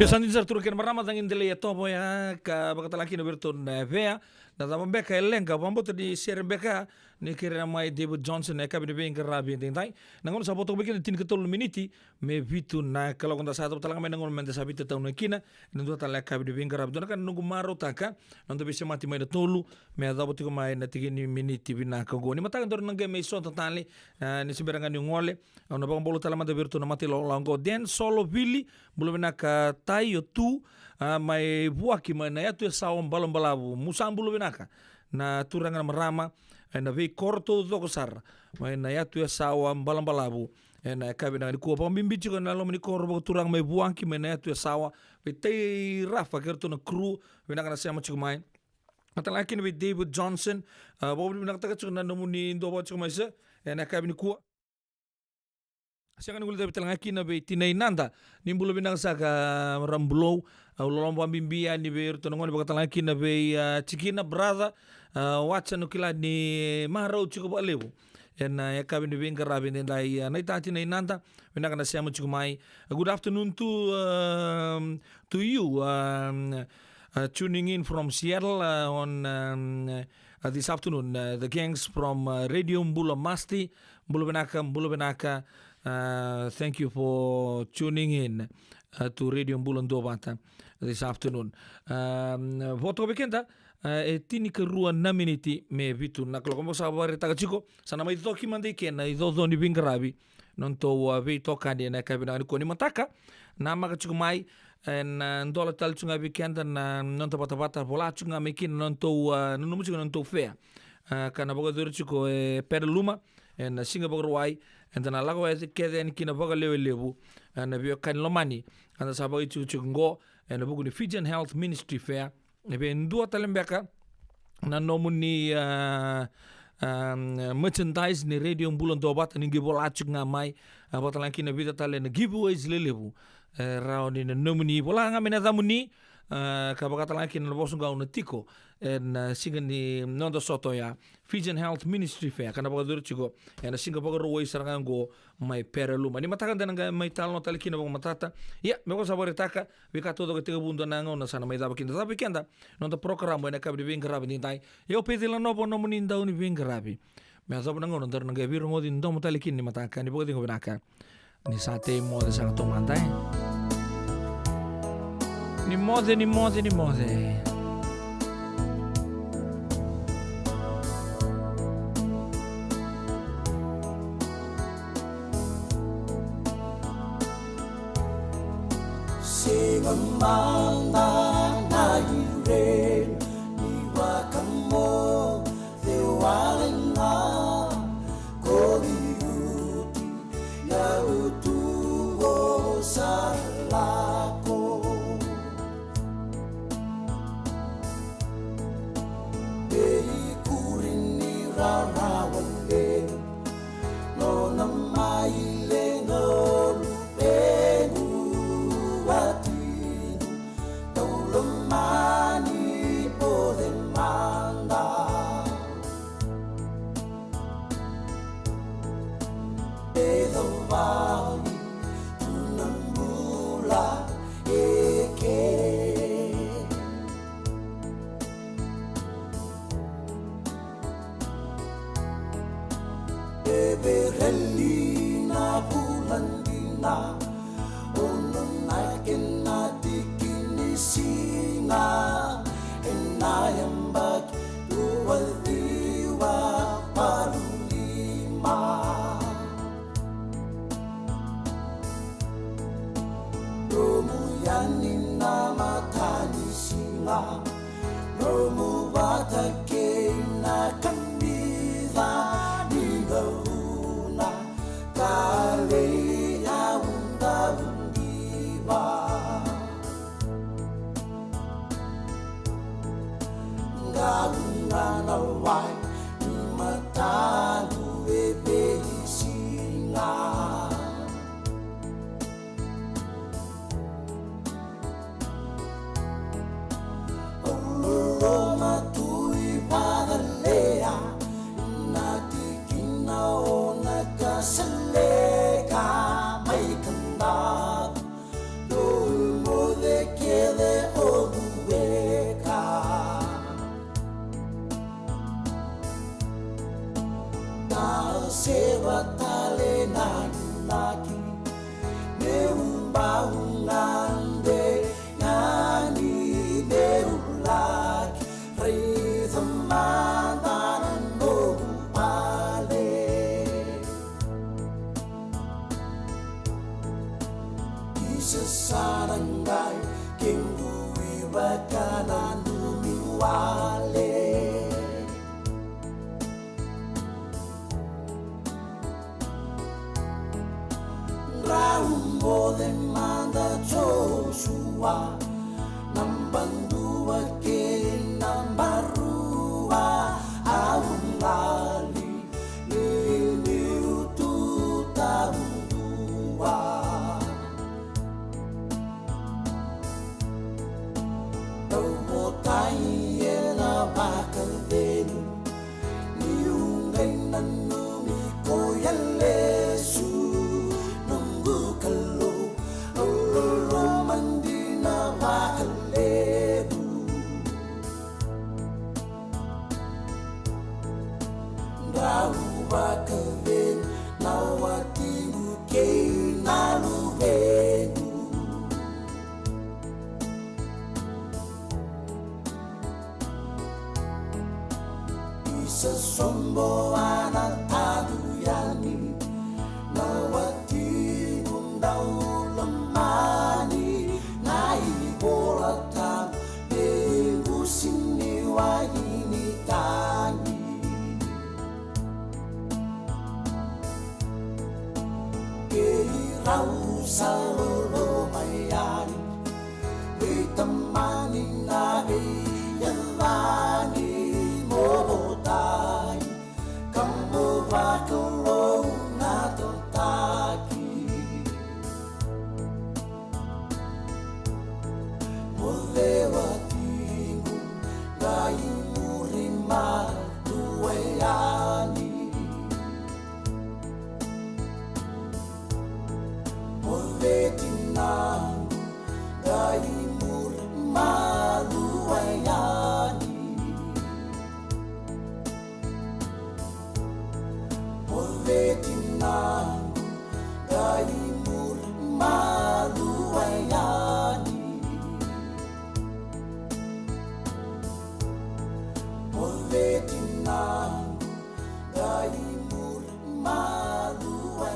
Io, sa dina sara, turaga kei na marama, cagi delai e tovo ya ka vakatalega kina vei iratou na Vea. Na cava beka e leqa, vakabauta ni sere beka ni kerea mai David Johnson ena yakavi ni veiqaravi edaidai. Na gauna sa vo toka mai kina tinikatolu na miniti me vitu na kaloko, da sa yacova talega mai na gauna meda sa veitatau kina ena dua tale na yakavi ni veiqaravi. Dua na ka na noqu marautaka, na noda veisemati mai na tolu me yacova tiko mai na tiki ni miniti vinaka oqo. Ni mataka daru na qai mai sota tale, a, ni se bera ga niu gole, au na vakabula tale mada vei iratou na mata ilawalawa oqo. Dan Solo Vili, bula vinaka Tai o Tu, a, mai Vuaki mai na yatu Yasawa Balabalavu. Mu sa bula vinaka na turaga na marama ena veikoro taucoko sara mai na yatu Yasawa Balabalavu ena yakavi vinaka nikua. Vakabibi tiko na loma ni koro vakaturaga mai Vuaki mai na yatu Yasawa, vei Tai Rafa kei iratou na crew, vinaka na sema tiko mai. Mataka kina vei David Johnson, a, vakavinavinakataka tiko na nomuni duavata tiko mai se ena yakavi nikua. Sega ni guilecavi talega kina vei Tinai Nada, ni bula vinaka saka, a, marama Bulou. Au loloma vakabibi yani vei iratou na gone, vakatalega kina vei, a, Tikina, brother, a, Watson, au kila ni marau tiko vakalevu ena yakavi ni veiqaravi edaidai, a, naita Tinai Nada, vinaka na sema tiko mai. A, good afternoon to, um, to you, um, uh, tuning in from Seattle, uh, on, um, uh, this afternoon, uh, the gangs from, uh, Radio Bula Masti. Bula vinaka, bula vinaka. Uh, thank you for tuning in. uh, to Radio Bula Duavata this afternoon. Um, vo toka vei keda, uh, e tinikarua na miniti me vitu na kaloko. Mo sa vakaraitaka tiko, sa na mai coki mada i ke na icoco ni veiqaravi, nodatou, uh, veitokani ena yakavi vinaka nikua. Ni mataka, namaka tiko mai, ena, uh, dola tale tiko ga vei keda na noda vatavata, vola tiko ga mai kina nodatou, uh, nanuma tiko nodatou fare. Uh, ka na vakayacori tiko e Pere Luma, ena, uh, Siga Vakarauwai, eda na lako kece yani kina vakalewelevu, uh, na veiwekani lomani, eda sa vakaitikotiko qo, ena vuku ni Fijian Health Ministry Fare. E vei dua tale beka na nomuni, uh, um, merchandise ni Radio Bula Duavata, ni qai vola tiko ga mai, uh, vakatalega kina vica tale na giveaways lelevu, uh, rawa ni na nomuni, vola ga mai na yacamuni, uh, ka vakatalega kina na vosa qo na tiko ena, uh, siga ni noda sota oya, Fijian Health Ministry Fare, ka na vakayacori tiko ena Siga Vakarauwai sara ga qo mai Pere Luma. Ni mataka da na qai mai talanoa tale kina vakamatata. Ia, me vaka sa vakaraitaka, veika taucoko e tekivu dua na gauna sa na mai cava kina. Cava vei keda noda porokaramu ena yakavi ni veiqaravi nidai. Ia o Pecila Novo nomuni dau ni veiqaravi. Me yacova na gauna daru na qai veirogoci domo tale kina ni mataka. Ni vakacegu vinaka. Ni sa tei moce saka taumada, e. Ni moce, ni moce, ni moce. Sega mada na irena ni vakamoce wale ga ko liuti na utu o sa lako. E ikuri ni rarawa levu nona mai le na lupequ watinu. Tau lomani poce mada. E cavali tu na bula eke. E vereli na vula dina, ono na kena tiki ni siga, ena yabaki dua ciwa walu lima. Nomu yani na matanisiga, nomu vata kei na kamica ni gauna, ka vei au dau diva. Gauna na wai ni mataqu e veisiga. Au loloma tu i vacalea na tikina o na kasaleka mai kadaku. Dou moce kece o Lueka. Ka seva tale na inaki, meu bau gade yani meu laki raica mada na noqu vale. Isa sa na qai kequ ivaka na nomu wale. Drau moce mada Josua, naba dua kei naba rua, au qali ni niu tu taudua. Tauvotai ena vakacegu, niu qai nanumi koya lesu. Noqu Kalou, au loloma dina Au sa lolo